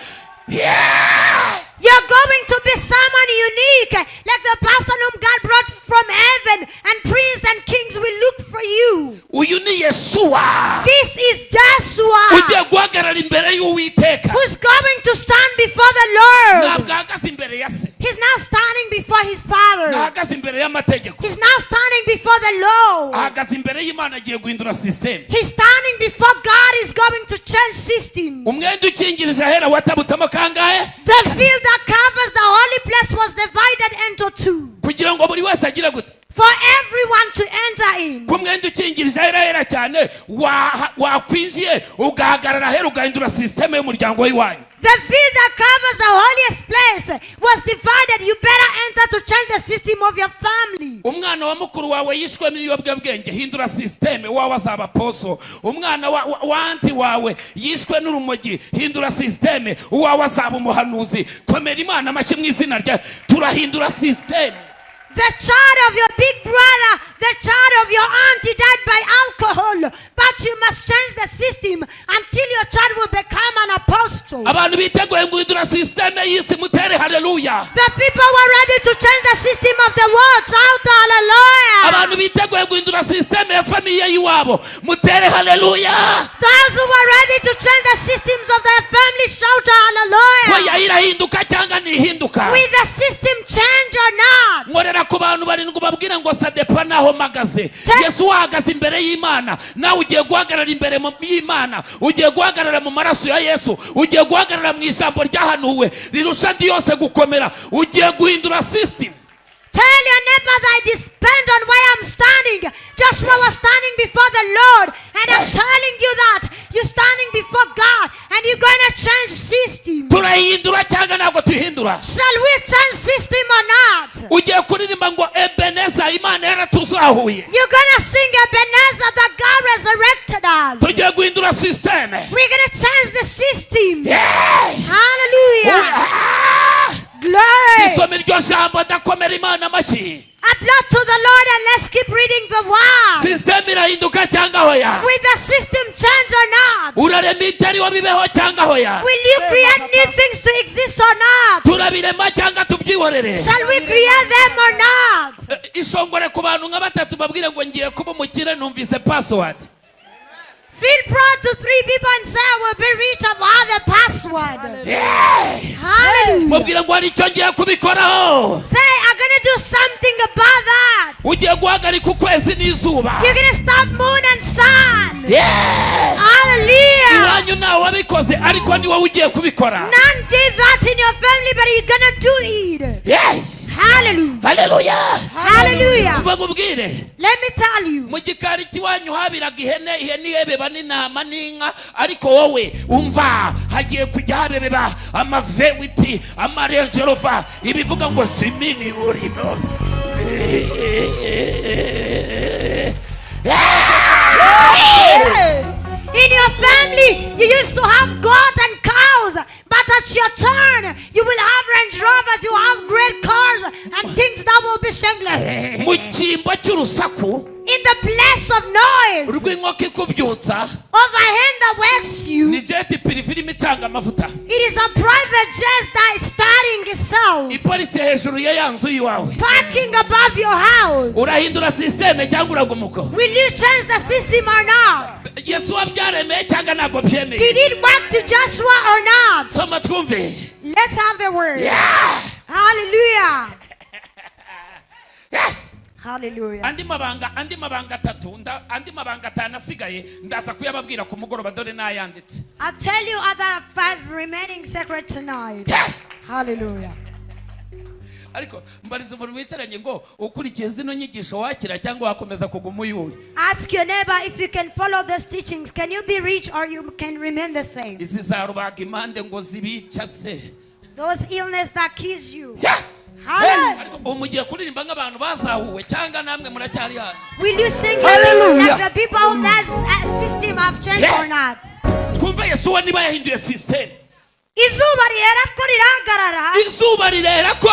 [SPEAKER 1] Yeah!
[SPEAKER 2] You're going to be someone unique, like the person whom God brought from heaven, and prince and kings will look for you.
[SPEAKER 1] Uyu ni Yesuwa
[SPEAKER 2] This is Joshua,
[SPEAKER 1] ugiye guhagarara imbere y'Uwiteka.
[SPEAKER 2] who's going to stand before the Lord.
[SPEAKER 1] Ntabwo ahagaze imbere ya se.
[SPEAKER 2] He's now standing before his father.
[SPEAKER 1] Ntahagaze imbere y'amategeko.
[SPEAKER 2] He's now standing before the law.
[SPEAKER 1] Ahagaze imbere y'Imana agiye guhindura system.
[SPEAKER 2] He's standing before God. Is going to change system.
[SPEAKER 1] Umwenda ukingirije ahera watabutsemo kangahe?
[SPEAKER 2] The veil that covers the holy place was divided into two,
[SPEAKER 1] Kugira ngo buri wese agire gute?
[SPEAKER 2] for everyone to enter in.
[SPEAKER 1] Ku mwenda ukingirije ahera ahera cyane wakwinjiye ugahagarara ahera ugahindura system y'umuryango w'iwanyu.
[SPEAKER 2] The veil that covers the holiest place was divided. You better enter to change the system of your family.
[SPEAKER 1] Umwana wa mukuru wawe yishwe n'ibiyobyabwenge, hindura system wawe azaba aposo. Umwana wa anti wawe yishwe n'urumogi, hindura system wawe azaba umuhanuzi. Komera Imana amashyi mu izina rya, turahindura system.
[SPEAKER 2] The child of your big brother, the child of your auntie died by alcohol. But you must change the system until your child will become an apostle.
[SPEAKER 1] Abantu biteguye guhindura system y'isi mutere haleluya.
[SPEAKER 2] The people were ready to change the system of the world. Shout hallelujah.
[SPEAKER 1] Abantu biteguye guhindura system ya famiye y'iwabo mutere haleluya.
[SPEAKER 2] Those who were ready to change the systems of their family, shout hallelujah.
[SPEAKER 1] Oya irahinduka cyangwa ntihinduka?
[SPEAKER 2] Will the system change or not?
[SPEAKER 1] Nkorera ku bantu barindwi babwira ngo sadepa naho mpagaze. Yesu wahagaze imbere y'Imana, nawe ugiye guhagarara imbere y'Imana, ugiye guhagarara mu maraso ya Yesu, ugiye guhagarara mu ijambo ryahanuwe rirusha andi yose gukomera, ugiye guhindura system.
[SPEAKER 2] Tell your neighbor that I depend on where I'm standing. Joshua was standing before the Lord, and I'm telling you that you're standing before God and you're going to change system.
[SPEAKER 1] Turahindura cyangwa ntabwo tuhindura?
[SPEAKER 2] Shall we change system or not?
[SPEAKER 1] Ugiye kuririmba ngo Ebeneza Imana yaratuzahuye.
[SPEAKER 2] You're going to sing Ebenezer that God resurrected us.
[SPEAKER 1] Tugiye guhindura system.
[SPEAKER 2] We're going to change the system.
[SPEAKER 1] Yeah.
[SPEAKER 2] Hallelujah. Glory.
[SPEAKER 1] Isoma iryo jambo ndakomera Imana amashyi.
[SPEAKER 2] Applaud to the Lord and let's keep reading the word.
[SPEAKER 1] System irahinduka cyangwa hoya?
[SPEAKER 2] Will the system change or not?
[SPEAKER 1] Urarema itari bibeho cyangwa hoya?
[SPEAKER 2] Will you create new things to exist or not?
[SPEAKER 1] Turabirema cyangwa tubyihorere?
[SPEAKER 2] Shall we create them or not?
[SPEAKER 1] Ishongore ku bantu nka batatu babwire ngo ngiye kuba umukire numvise password.
[SPEAKER 2] Feel proud to three people and say I will be rich of other password.
[SPEAKER 1] Yeah.
[SPEAKER 2] Hallelujah.
[SPEAKER 1] Mubwire ngo hari icyo ngiye kubikoraho.
[SPEAKER 2] Say I'm gonna do something about that.
[SPEAKER 1] Ugiye guhagarika ukwezi n'izuba.
[SPEAKER 2] You're gonna stop moon and sun.
[SPEAKER 1] Yeah.
[SPEAKER 2] Hallelujah.
[SPEAKER 1] Iwanyu ntawe wabikoze ariko ni wowe ugiye kubikora.
[SPEAKER 2] None did that in your family, but you're gonna do it.
[SPEAKER 1] Yes.
[SPEAKER 2] Hallelujah.
[SPEAKER 1] Hallelujah.
[SPEAKER 2] Hallelujah.
[SPEAKER 1] Uva nkubwire.
[SPEAKER 2] Let me tell you.
[SPEAKER 1] Mu gikari cy'iwanyu habiraga ihene, ihene ihebeba n'intama n'inka, ariko wowe umva hagiye kujya habebeba amavewiti, amarenjerova, ibivuga ngo simini urimo.
[SPEAKER 2] In your family, you used to have goats and cows, but at your turn, you will have Range Rovers, you have great cars and things that will be singlet.
[SPEAKER 1] Mu cyimbo cy'urusaku,
[SPEAKER 2] In the place of noise,
[SPEAKER 1] rw'inkoko ikubyutsa,
[SPEAKER 2] of a hand that wakes you,
[SPEAKER 1] ni jet privé irimo icanga amavuta.
[SPEAKER 2] it is a private jet that is starting itself,
[SPEAKER 1] Iparitse hejuru ya ya nzu y'iwawe.
[SPEAKER 2] parking above your house.
[SPEAKER 1] Urahindura systeme cyangwa uragumuka?
[SPEAKER 2] Will you change the system or not?
[SPEAKER 1] Yesu wabyaremeye cyangwa ntabwo byemeye?
[SPEAKER 2] Did it work to Joshua or not?
[SPEAKER 1] Soma twumve.
[SPEAKER 2] Let's have the word.
[SPEAKER 1] Yeah.
[SPEAKER 2] Hallelujah.
[SPEAKER 1] Yeah.
[SPEAKER 2] Hallelujah.
[SPEAKER 1] Andi mabanga atatu, andi mabanga atanu asigaye ndaza kuyababwira ku mugoroba dore nayanditse.
[SPEAKER 2] I'll tell you other 5 remaining secrets tonight.
[SPEAKER 1] Yeah.
[SPEAKER 2] Hallelujah.
[SPEAKER 1] Ariko mbariza umuntu wicaranye ngo ukurikiye zino nyigisho wakira cyangwa wakomeza kuguma uyuri.
[SPEAKER 2] Ask your neighbor if you can follow these teachings. Can you be rich or you can remain the same?
[SPEAKER 1] Izi za rubaga impande ngo zibica se.
[SPEAKER 2] Those illness that kills you.
[SPEAKER 1] Yeah.
[SPEAKER 2] Hallelujah.
[SPEAKER 1] Ariko ubu mugiye kuririmba nk'abantu bazahuwe cyangwa namwe muracyari hano?
[SPEAKER 2] Will you sing
[SPEAKER 5] Hallelujah.
[SPEAKER 2] like the people who that system have changed
[SPEAKER 1] Yeah.
[SPEAKER 2] or not?
[SPEAKER 1] Twumve Yesu we niba yahinduye system.
[SPEAKER 2] Izuba rihera ko rirahagarara.
[SPEAKER 1] Izuba rirera ko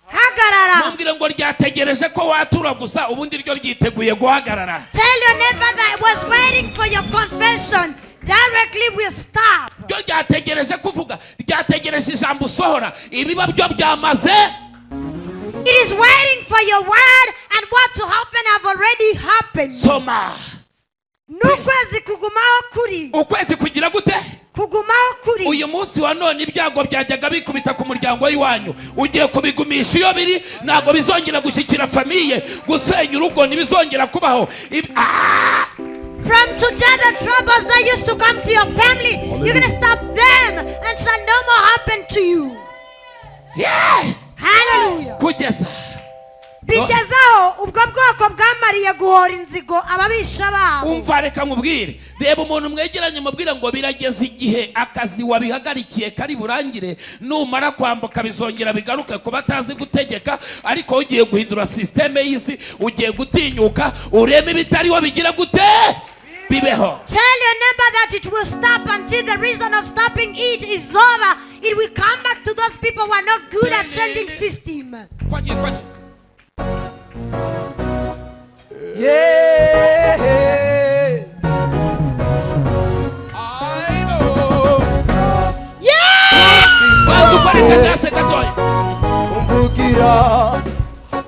[SPEAKER 2] Hagarara.
[SPEAKER 1] Mumbwire ngo ryategereje ko watura gusa ubundi ryo ryiteguye guhagarara.
[SPEAKER 2] Tell your neighbor that was waiting for your confession. Directly will stop.
[SPEAKER 1] Ryo ryategereje kuvuga, ryategereje ijambo usohora, ibiba byo byamaze.
[SPEAKER 2] It is waiting for your word, and what to happen have already happened.
[SPEAKER 1] Soma.
[SPEAKER 2] N'ukwezi kugumaho kuri.
[SPEAKER 1] Ukwezi kugira gute?
[SPEAKER 2] Kugumaho kuri.
[SPEAKER 1] Uyu munsi wa none ibyago byajyaga bikubita ku muryango w'iwanyu, ugiye kubigumisha iyo biri, ntabwo bizongera gushyikira famille, gusenya urugo ntibizongera kubaho.
[SPEAKER 2] From today, the troubles that used to come to your family, you're going to stop them and shall no more happen to you.
[SPEAKER 1] Yeah!
[SPEAKER 2] Hallelujah.
[SPEAKER 1] Kugeza
[SPEAKER 2] Bigezaho ubwo bwoko bwamariye guhora inzigo ababisha babo.
[SPEAKER 1] Umva, reka nkubwire, reba umuntu mwegeranye mubwire ngo birageze igihe akazi wabihagarikiye kari burangire, numara kwambuka bizongera bigaruke ku batazi gutegeka, ariko ugiye guhindura système y'isi, ugiye gutinyuka ureme ibitariho bigira gute bibeho.
[SPEAKER 2] Tell your neighbor that it will stop until the reason of stopping it is over. It will come back to those people who are not good at changing system.
[SPEAKER 1] Kwagiye, kwagiye.
[SPEAKER 5] Yeah.
[SPEAKER 1] I know.
[SPEAKER 2] Yeah.
[SPEAKER 1] Banza ukore kadase gatoya.
[SPEAKER 5] Umvugira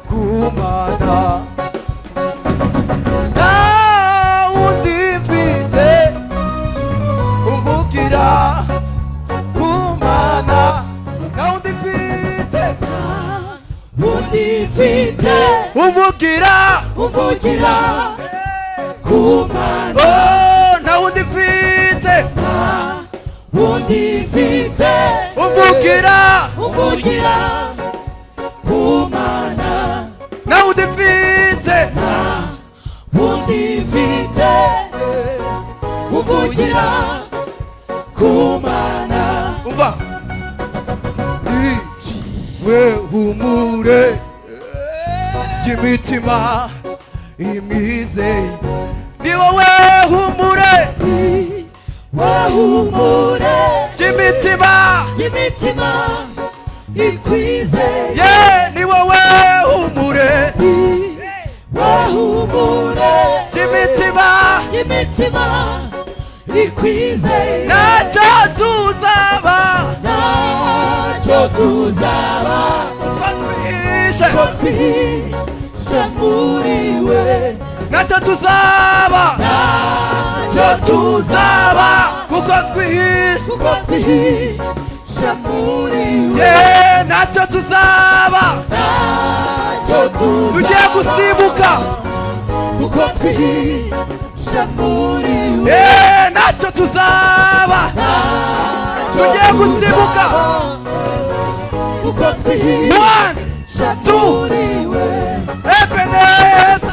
[SPEAKER 5] kumana nta wundi mfite, umvugira kumana nta wundi mfite,
[SPEAKER 6] wundi mfite,
[SPEAKER 5] umvugira,
[SPEAKER 6] umvugira kumana,
[SPEAKER 5] oh, nta wundi mfite,
[SPEAKER 6] nta wundi mfite,
[SPEAKER 5] umvugira,
[SPEAKER 6] umvugira kumana,
[SPEAKER 5] nta wundi mfite,
[SPEAKER 6] nta wundi mfite, umvugira kumana.
[SPEAKER 5] Umva we humure ry'imitima imwizeye, ni wowe humure,
[SPEAKER 6] ni wowe humure
[SPEAKER 5] ry'imitima,
[SPEAKER 6] ry'imitima ikwizeye,
[SPEAKER 5] ye ni wowe humure,
[SPEAKER 6] ni wowe humure
[SPEAKER 5] ry'imitima,
[SPEAKER 6] ry'imitima ikwizeye,
[SPEAKER 5] ntacyo tuzaba,
[SPEAKER 6] ntacyo tuzaba,
[SPEAKER 5] ko twihishe,
[SPEAKER 6] ko twihishe muri we,
[SPEAKER 5] ntacyo tuzaba,
[SPEAKER 6] ntacyo tuzaba,
[SPEAKER 5] kuko twihishe,
[SPEAKER 6] kuko twihishe muri we,
[SPEAKER 5] ye ntacyo tuzaba,
[SPEAKER 6] ntacyo tuzaba,
[SPEAKER 5] tugiye gusimbuka,
[SPEAKER 6] kuko twihishe muri we,
[SPEAKER 5] ye ntacyo tuzaba, tugiye gusimbuka,
[SPEAKER 6] kuko twihishe muri we.
[SPEAKER 5] Ebeneza,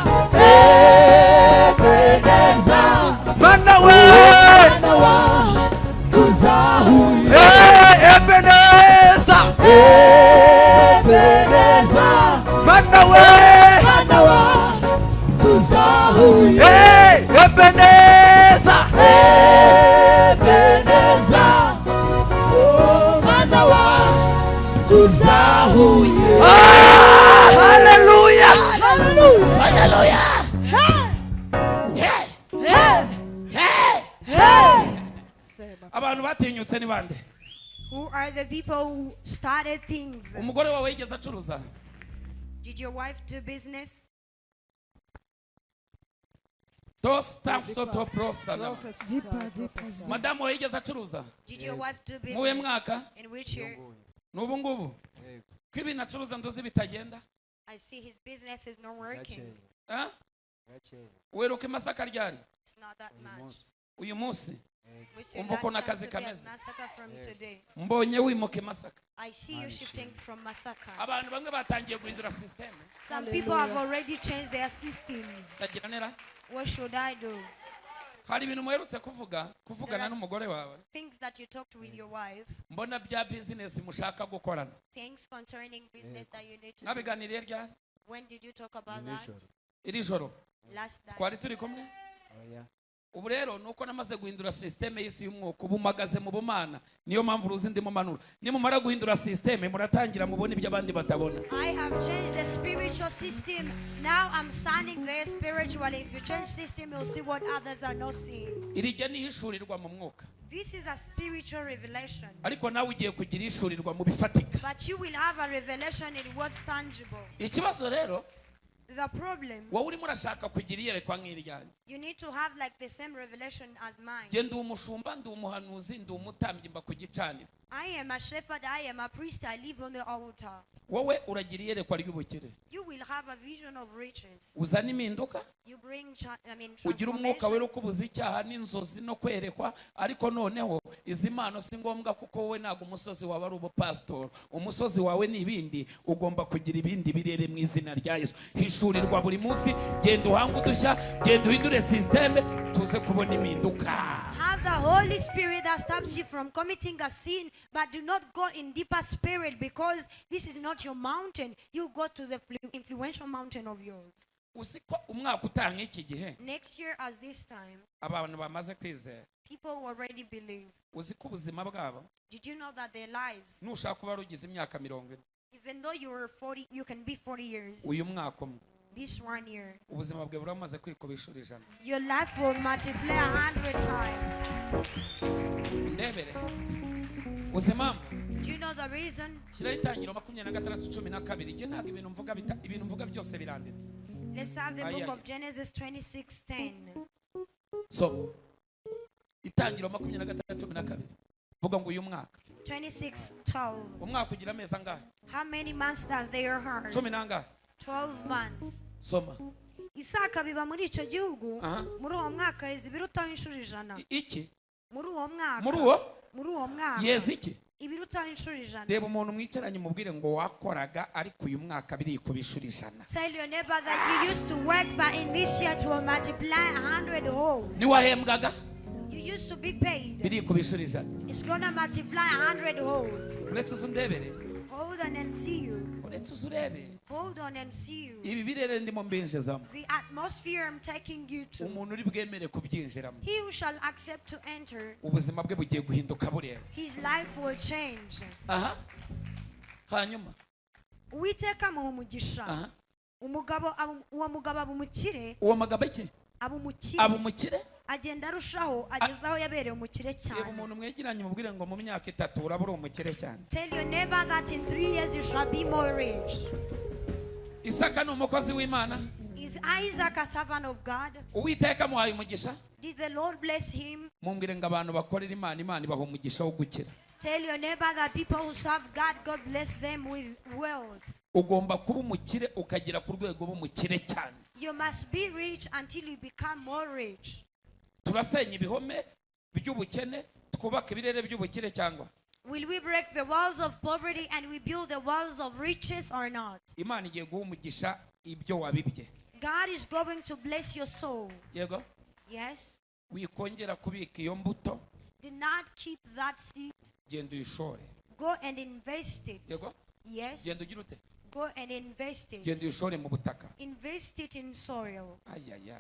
[SPEAKER 6] Ebeneza,
[SPEAKER 5] Mana we,
[SPEAKER 6] Mana wa tuzahuye,
[SPEAKER 5] Ebeneza,
[SPEAKER 6] Ebeneza,
[SPEAKER 5] Mana we,
[SPEAKER 6] Mana wa tuzahuye,
[SPEAKER 5] Ebeneza,
[SPEAKER 6] Ebeneza, oh Mana wa tuzahuye.
[SPEAKER 5] Hallelujah,
[SPEAKER 6] hallelujah,
[SPEAKER 1] hallelujah.
[SPEAKER 2] Hey, hey, hey.
[SPEAKER 1] Abantu batinyutse ni bande?
[SPEAKER 2] Who are the people who started things?
[SPEAKER 1] Umugore wawe yigeze acuruza?
[SPEAKER 2] Did your wife do business?
[SPEAKER 1] Madamu wawe yigeze acuruza?
[SPEAKER 2] Did your wife do business?
[SPEAKER 1] Muwe mwaka?
[SPEAKER 2] In which year?
[SPEAKER 1] N'ubu ngubu? Ko ibintu acuruza nduzi bitagenda?
[SPEAKER 2] I see his business is not working.
[SPEAKER 1] Weruka Masaka ryari?
[SPEAKER 2] It's not that much.
[SPEAKER 1] Uyu munsi. Umva ukuntu akazi kameze. Mbonye wimuka Masaka.
[SPEAKER 2] I see you shifting from Masaka.
[SPEAKER 1] Abantu bamwe batangiye guhindura system.
[SPEAKER 2] Some people have already changed their systems. What should I do?
[SPEAKER 1] Hari ibintu muherutse kuvuga, kuvugana n'umugore wawe.
[SPEAKER 2] Things that you talked with your wife.
[SPEAKER 1] Mbona bya business mushaka gukorana.
[SPEAKER 2] Things concerning business that you need to do.
[SPEAKER 1] Nabiganiriye ryari?
[SPEAKER 2] When did you talk about that?
[SPEAKER 1] Iri joro.
[SPEAKER 2] Last night.
[SPEAKER 1] Twari turi kumwe? Ubu rero nuko namaze guhindura systeme y'isi y'umwuka, ubu mpagaze mu bumana, niyo mpamvu uruzi ndimo manura. Nimumara guhindura systeme muratangira mubone ibyo abandi batabona.
[SPEAKER 2] I have changed the spiritual system. Now I'm standing there spiritually. If you change system, you'll see what others are not seeing.
[SPEAKER 1] Irijya nihishurirwa mu mwuka.
[SPEAKER 2] This is a spiritual revelation.
[SPEAKER 1] Ariko nawe ugiye kugira ishurirwa mu bifatika.
[SPEAKER 2] But you will have a revelation in what's tangible.
[SPEAKER 1] Ikibazo rero,
[SPEAKER 2] The problem,
[SPEAKER 1] wowe urimo urashaka kugira iyerekwa nk'iryanjye.
[SPEAKER 2] you need to have like the same revelation as mine.
[SPEAKER 1] Njye ndi umushumba, ndi umuhanuzi, ndi umutambyi, mba ku gicaniro.
[SPEAKER 2] I am a shepherd, I am a priest, I live on the altar.
[SPEAKER 1] Wowe uragira iyerekwa ry'ubukire.
[SPEAKER 2] You will have a vision of riches.
[SPEAKER 1] Uzana impinduka,
[SPEAKER 2] You bring,
[SPEAKER 1] ugira umwuka wera
[SPEAKER 2] transformation.
[SPEAKER 1] ukubuza icyaha n'inzozi no kwerekwa. Ariko noneho izi mpano si ngombwa, kuko wowe ntabwo umusozi wawe ari ubupasitori, umusozi wawe ni ibindi. Ugomba kugira ibindi birere mu izina rya Yesu. Hishurirwa buri munsi, genda uhange udushya, genda uhindure sisiteme, tuze kubona impinduka.
[SPEAKER 2] Have the Holy Spirit that stops you from committing a sin, but do not go in deeper spirit, because this is not your mountain. You go to the influential mountain of yours.
[SPEAKER 1] Uzi ko umwaka utaha nk'iki gihe,
[SPEAKER 2] Next year as this time,
[SPEAKER 1] abantu bamaze kwizera,
[SPEAKER 2] people already believe.
[SPEAKER 1] uzi ko ubuzima bwabo,
[SPEAKER 2] Did you know that their lives,
[SPEAKER 1] nushaka kuba rugize imyaka 40,
[SPEAKER 2] even though you were 40, you can be 40 years,
[SPEAKER 1] uyu mwaka umwe
[SPEAKER 2] this 1 year,
[SPEAKER 1] ubuzima bwawe buramaze kwikuba inshuro 100.
[SPEAKER 2] your life will multiply 100 times.
[SPEAKER 1] Ndebere uzi impamvu?
[SPEAKER 2] Do you know the reason?
[SPEAKER 1] Shyiraho Itangiriro 26:12. Njye ntabwo ibintu mvuga ibintu mvuga byose biranditse.
[SPEAKER 2] Let's have the
[SPEAKER 1] Aye,
[SPEAKER 2] book
[SPEAKER 1] aye.
[SPEAKER 2] of Genesis 26:10.
[SPEAKER 1] So Itangiriro 26:12, vuga ngo uyu mwaka.
[SPEAKER 2] 26:12.
[SPEAKER 1] Umwaka ugira amezi angahe?
[SPEAKER 2] How many months does the year have?
[SPEAKER 1] Cumi n'angahe?
[SPEAKER 2] 12 months.
[SPEAKER 1] Soma.
[SPEAKER 2] Isaka biba muri icyo gihugu,
[SPEAKER 1] Aha.
[SPEAKER 2] muri uwo mwaka yeza ibirutaho inshuro 100.
[SPEAKER 1] Iki?
[SPEAKER 2] Muri uwo mwaka.
[SPEAKER 1] Muri uwo?
[SPEAKER 2] Muri uwo mwaka.
[SPEAKER 1] Yeza iki?
[SPEAKER 2] Ibirutaho inshuro 100.
[SPEAKER 1] Reba umuntu mwicaranye umubwire ngo wakoraga, ariko uyu mwaka birikuba inshuro 100.
[SPEAKER 2] Tell your neighbor that you used to work, but in this year it will multiply 100 whole.
[SPEAKER 1] Niwahembwaga,
[SPEAKER 2] You used to be paid.
[SPEAKER 1] birikuba inshuro 100.
[SPEAKER 2] It's gonna multiply 100 holes.
[SPEAKER 1] Uretse uze undebere.
[SPEAKER 2] Hold on and see you.
[SPEAKER 1] Uretse uze urebe.
[SPEAKER 2] Hold on and see you.
[SPEAKER 1] Ibi birere ndimo mbinjizamo,
[SPEAKER 2] The atmosphere I'm taking you to.
[SPEAKER 1] umuntu uri bwemere kubyinjiramo,
[SPEAKER 2] He who shall accept to enter,
[SPEAKER 1] ubuzima bwe bugiye guhinduka bureba.
[SPEAKER 2] his life will change.
[SPEAKER 1] Aha, hanyuma
[SPEAKER 2] Uwiteka amuha umugisha.
[SPEAKER 1] Aha.
[SPEAKER 2] Umugabo uwo mugabo aba umukire,
[SPEAKER 1] Uwo mugabo iki?
[SPEAKER 2] aba umukire.
[SPEAKER 1] Aba umukire,
[SPEAKER 2] Agenda arushaho ageze aho yabereye umukire
[SPEAKER 1] Reba
[SPEAKER 2] cyane.
[SPEAKER 1] umuntu mwegeranye umubwire ngo mu myaka 3 uraba uri umukire cyane.
[SPEAKER 2] Tell your neighbor that in 3 years you shall be more rich.
[SPEAKER 1] Isaka ni umukozi w'Imana.
[SPEAKER 2] Is Isaac a servant of God?
[SPEAKER 1] Uwiteka amuhaye umugisha.
[SPEAKER 2] Did the Lord bless him?
[SPEAKER 1] Mumbwire ngo abantu bakorera Imana, Imana ibaha umugisha wo gukira.
[SPEAKER 2] Tell your neighbor that people who serve God, God bless them with wealth.
[SPEAKER 1] Ugomba kuba umukire ukagera ku rwego rw'umukire cyane.
[SPEAKER 2] You must be rich until you become more rich.
[SPEAKER 1] Turasenya ibihome by'ubukene, twubaka ibirere by'ubukire cyangwa?
[SPEAKER 2] Will we break the walls of poverty and we build the walls of riches or not?
[SPEAKER 1] Imana igiye guha umugisha ibyo wabibye.
[SPEAKER 2] God is going to bless your soul.
[SPEAKER 1] Yego?
[SPEAKER 2] Yes.
[SPEAKER 1] Wikongera kubika iyo mbuto.
[SPEAKER 2] Do not keep that seed.
[SPEAKER 1] Genda uyishore.
[SPEAKER 2] Go and invest it.
[SPEAKER 1] Yego?
[SPEAKER 2] Yes.
[SPEAKER 1] Genda ugire ute?
[SPEAKER 2] Go and invest it.
[SPEAKER 1] Genda uyishore mu butaka.
[SPEAKER 2] Invest it in soil.
[SPEAKER 1] Ayaya.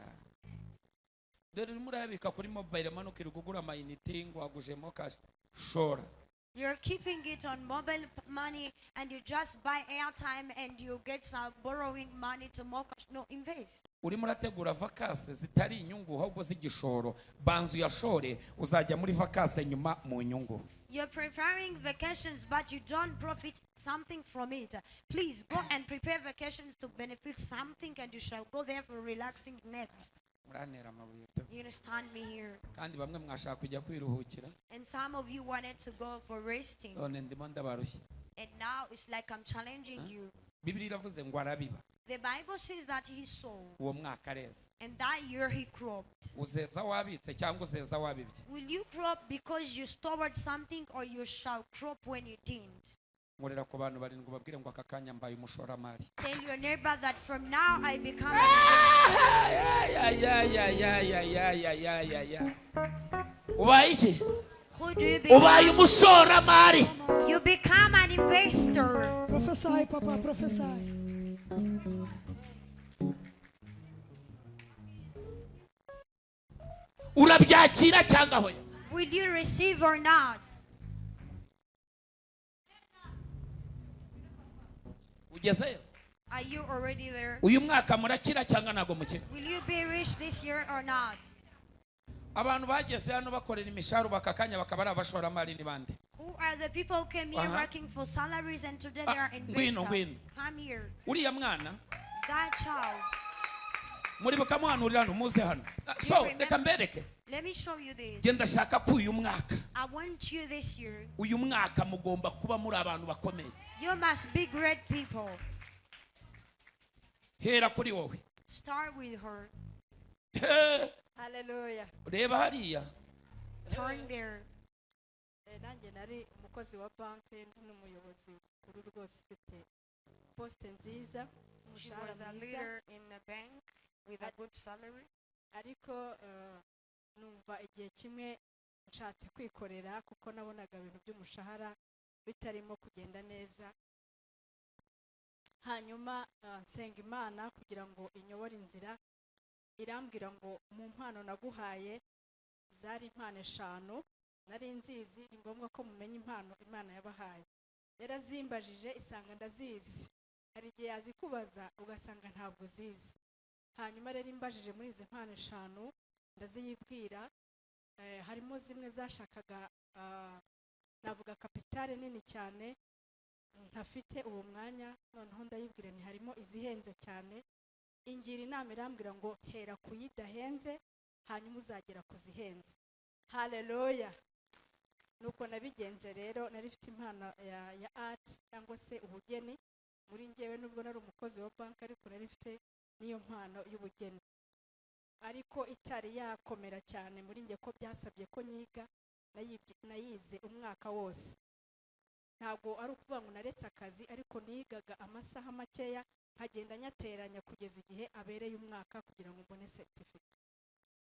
[SPEAKER 1] Dore urimo urayabika kuri mobile money, ukirirwa ugura amayinite ngo wagujemo cash. Shora.
[SPEAKER 2] You're keeping it on mobile money and you just buy airtime and you get some borrowing money to more cash. No, invest.
[SPEAKER 1] Urimo urategura vacances zitari inyungu ahubwo z'igishoro. Banza uyashore, uzajya muri vacances nyuma mu nyungu.
[SPEAKER 2] You're preparing vacations but you don't profit something from it. Please go and prepare vacations to benefit something and you shall go there for relaxing next.
[SPEAKER 1] Murantera amabuye pe.
[SPEAKER 2] You understand me here?
[SPEAKER 1] Kandi bamwe mwashaka kujya kwiruhukira.
[SPEAKER 2] And some of you wanted to go for resting.
[SPEAKER 1] None ndimo ndabarushya.
[SPEAKER 2] And now it's like I'm challenging you.
[SPEAKER 1] Bibiliya iravuze ngo arabiba.
[SPEAKER 2] The Bible says that he sowed.
[SPEAKER 1] Uwo mwaka areza.
[SPEAKER 2] And that year he cropped.
[SPEAKER 1] Uzeza wabitse cyangwa uzeza wabibye?
[SPEAKER 2] Will you crop because you stored something or you shall crop when you didn't?
[SPEAKER 1] Nkorera ku bantu barindwi babwire ngo aka kanya mbaye umushoramari.
[SPEAKER 2] Tell your neighbor that from now I become an investor.
[SPEAKER 1] Ubaye iki?
[SPEAKER 2] Who do you
[SPEAKER 1] Ubaye
[SPEAKER 2] become?
[SPEAKER 1] umushoramari.
[SPEAKER 2] You become an investor.
[SPEAKER 6] Prophesy, Papa, prophesy.
[SPEAKER 1] Urabyakira cyangwa hoya?
[SPEAKER 2] Will you receive or not?
[SPEAKER 1] Ugezeyo?
[SPEAKER 2] Are you already there?
[SPEAKER 1] Uyu mwaka murakira cyangwa ntabwo mukira?
[SPEAKER 2] Will you be rich this year or not?
[SPEAKER 1] Abantu bageze hano bakorera imishahara bakakanya bakaba ari abashoramari ni bande?
[SPEAKER 2] Who are the people who came here working for salaries and today they
[SPEAKER 1] Ah,
[SPEAKER 2] are
[SPEAKER 1] ngwino,
[SPEAKER 2] investors?
[SPEAKER 1] ngwino.
[SPEAKER 2] Come here.
[SPEAKER 1] Uriya mwana
[SPEAKER 2] That child.
[SPEAKER 1] muri bukamuhanurira hano muze hano. Ah, so
[SPEAKER 2] Remember-
[SPEAKER 1] reka mbereke.
[SPEAKER 2] Let me show you this.
[SPEAKER 1] Njye ndashaka ko uyu mwaka,
[SPEAKER 2] I want you this year.
[SPEAKER 1] Uyu mwaka mugomba kuba muri abantu bakomeye.
[SPEAKER 2] You must be great people.
[SPEAKER 1] Hera kuri wowe.
[SPEAKER 2] Start with her.
[SPEAKER 1] He,
[SPEAKER 4] Haleluya.
[SPEAKER 1] Reba hariya.
[SPEAKER 2] Turn there.
[SPEAKER 4] Nanjye nari umukozi wa banki ndi n'umuyobozi mukuru rwose ufite poste nziza
[SPEAKER 2] She
[SPEAKER 4] umushahara
[SPEAKER 2] was a
[SPEAKER 4] mwiza
[SPEAKER 2] leader in the bank with a good salary.
[SPEAKER 4] Ariko numva igihe kimwe nshatse kwikorera kuko nabonaga ibintu by'umushahara bitarimo kugenda neza hanyuma nsenga Imana kugira ngo inyobore inzira irambwira ngo mu mpano naguhaye zari impano eshanu nari nzizi ni ngombwa ko mumenya impano Imana yabahaye yarazimbajije isanga ndazizi hari igihe yazikubaza ugasanga ntabwo uzizi hanyuma rero imbajije muri izi mpano eshanu ndaziyibwira harimo zimwe zashakaga navuga kapitale nini cyane ntafite uwo mwanya noneho ndayibwira nti harimo izihenze cyane ingira inama irambwira ngo hera ku yidahenze hanyuma uzagera ku zihenze haleluya nuko nabigenze rero nari mfite impano ya art cyangwa se ubugeni muri njyewe nubwo nari umukozi wa banki ariko nari mfite n'iyo mpano y'ubugeni ariko itari yakomera cyane muri njye ko byasabye ko nyiga nayize umwaka wose ntabwo ari ukuvuga ngo naretse akazi ariko nigaga amasaha makeya nkagenda nyateranya kugeza igihe abereye umwaka kugira ngo mbone certificate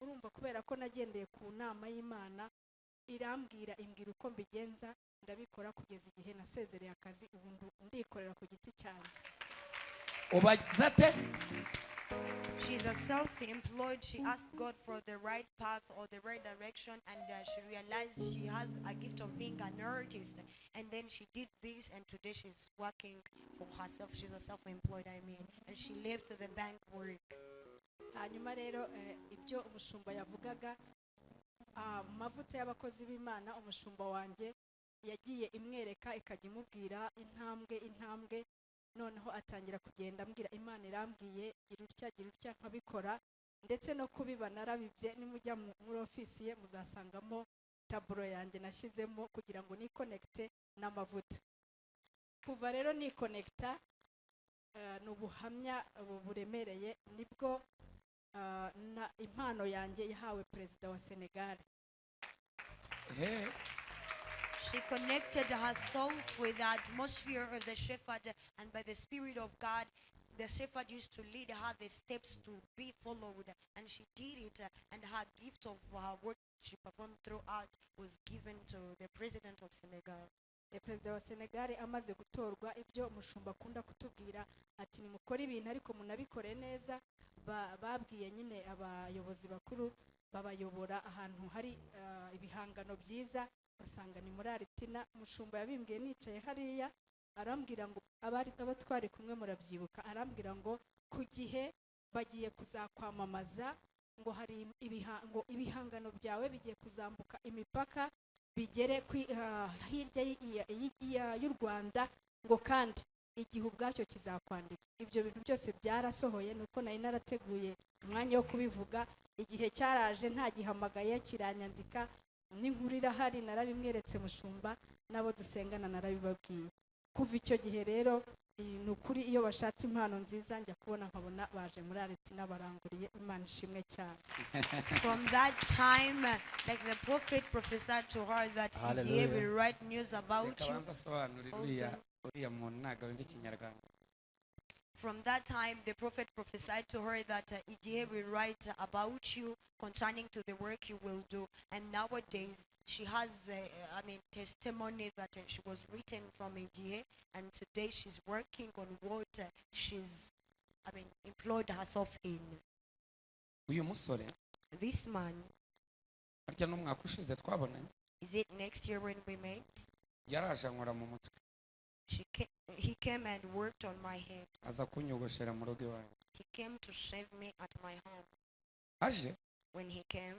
[SPEAKER 4] urumva kubera ko nagendeye ku nama y'Imana irambwira imbwira uko mbigenza ndabikora kugeza igihe nasezereye akazi ubu ndikorera ku giti cyanjye.
[SPEAKER 1] Ubazate.
[SPEAKER 2] She's a self-employed. She asked God for the right path or the right direction, and she realized she has a gift of being an artist. And then she did this, and today she's working for herself. She's a self-employed, I mean, and she left the bank work.
[SPEAKER 4] Hanyuma rero ibyo umushumba yavugaga amavuta y'abakozi b'Imana umushumba wanjye yagiye imwereka ikajya imubwira intambwe intambwe noneho atangira kugenda ambwira Imana irambwiye gira utya gira utya nkabikora ndetse no kubiba narabibye nimujya muri ofisi ye muzasangamo taburo yanjye nashyizemo kugira ngo nikonekite n'amavuta kuva rero nikonekita ni ubuhamya buremereye nibwo na impano yanjye yahawe perezida wa Senegal.
[SPEAKER 1] Hey.
[SPEAKER 2] She connected herself with the atmosphere of the shepherd, and by the Spirit of God, the shepherd used to lead her the steps to be followed, and she did it, and her gift of her work she performed throughout was given to the president of Senegal.
[SPEAKER 4] Perezida wa Senegal amaze gutorwa ibyo umushumba akunda kutubwira ati nimukore ibintu ariko munabikore neza babwiye nyine abayobozi bakuru babayobora ahantu hari ibihangano byiza basanga ni muri Aritina umushumba yabimbwiye nicaye hariya arambwira ngo abari abatwari kumwe murabyibuka arambwira ngo ku gihe bagiye kuzakwamamaza ngo hari ibihangano byawe bigiye kuzambuka imipaka bigere hirya y'u Rwanda ngo kandi igihe ubwacyo kizakwandika ibyo bintu byose byarasohoye nuko nari narateguye umwanya wo kubivuga igihe cyaraje ntagihamagaye kiranyandika n'inkuru irahari narabimweretse mushumba nabo dusengana narabibabwiye kuva icyo gihe rero ni ukuri iyo bashatse impano nziza njya kubona nkabona baje muri Aritina baranguriye Imana ishimwe cyane.
[SPEAKER 2] From that time, like the prophet prophesied to her that he will write news about you.
[SPEAKER 1] Uriya muntu ntabwo yumva Ikinyarwanda.
[SPEAKER 2] From that time, the prophet prophesied to her that Igihe will write about you concerning to the work you will do. And nowadays, she has, testimony that she was written from Igihe, and today she's working on what she's, employed herself in.
[SPEAKER 1] Uyu musore,
[SPEAKER 2] This man,
[SPEAKER 1] Harya n'umwaka ushize twabonanye?
[SPEAKER 2] Is it next year when we met?
[SPEAKER 1] Yaraje ankora mu mutwe.
[SPEAKER 2] He came and worked on my head.
[SPEAKER 1] Aza kunyogoshera mu rugo iwanjye.
[SPEAKER 2] He came to shave me at my home.
[SPEAKER 1] Aje,
[SPEAKER 2] When he came,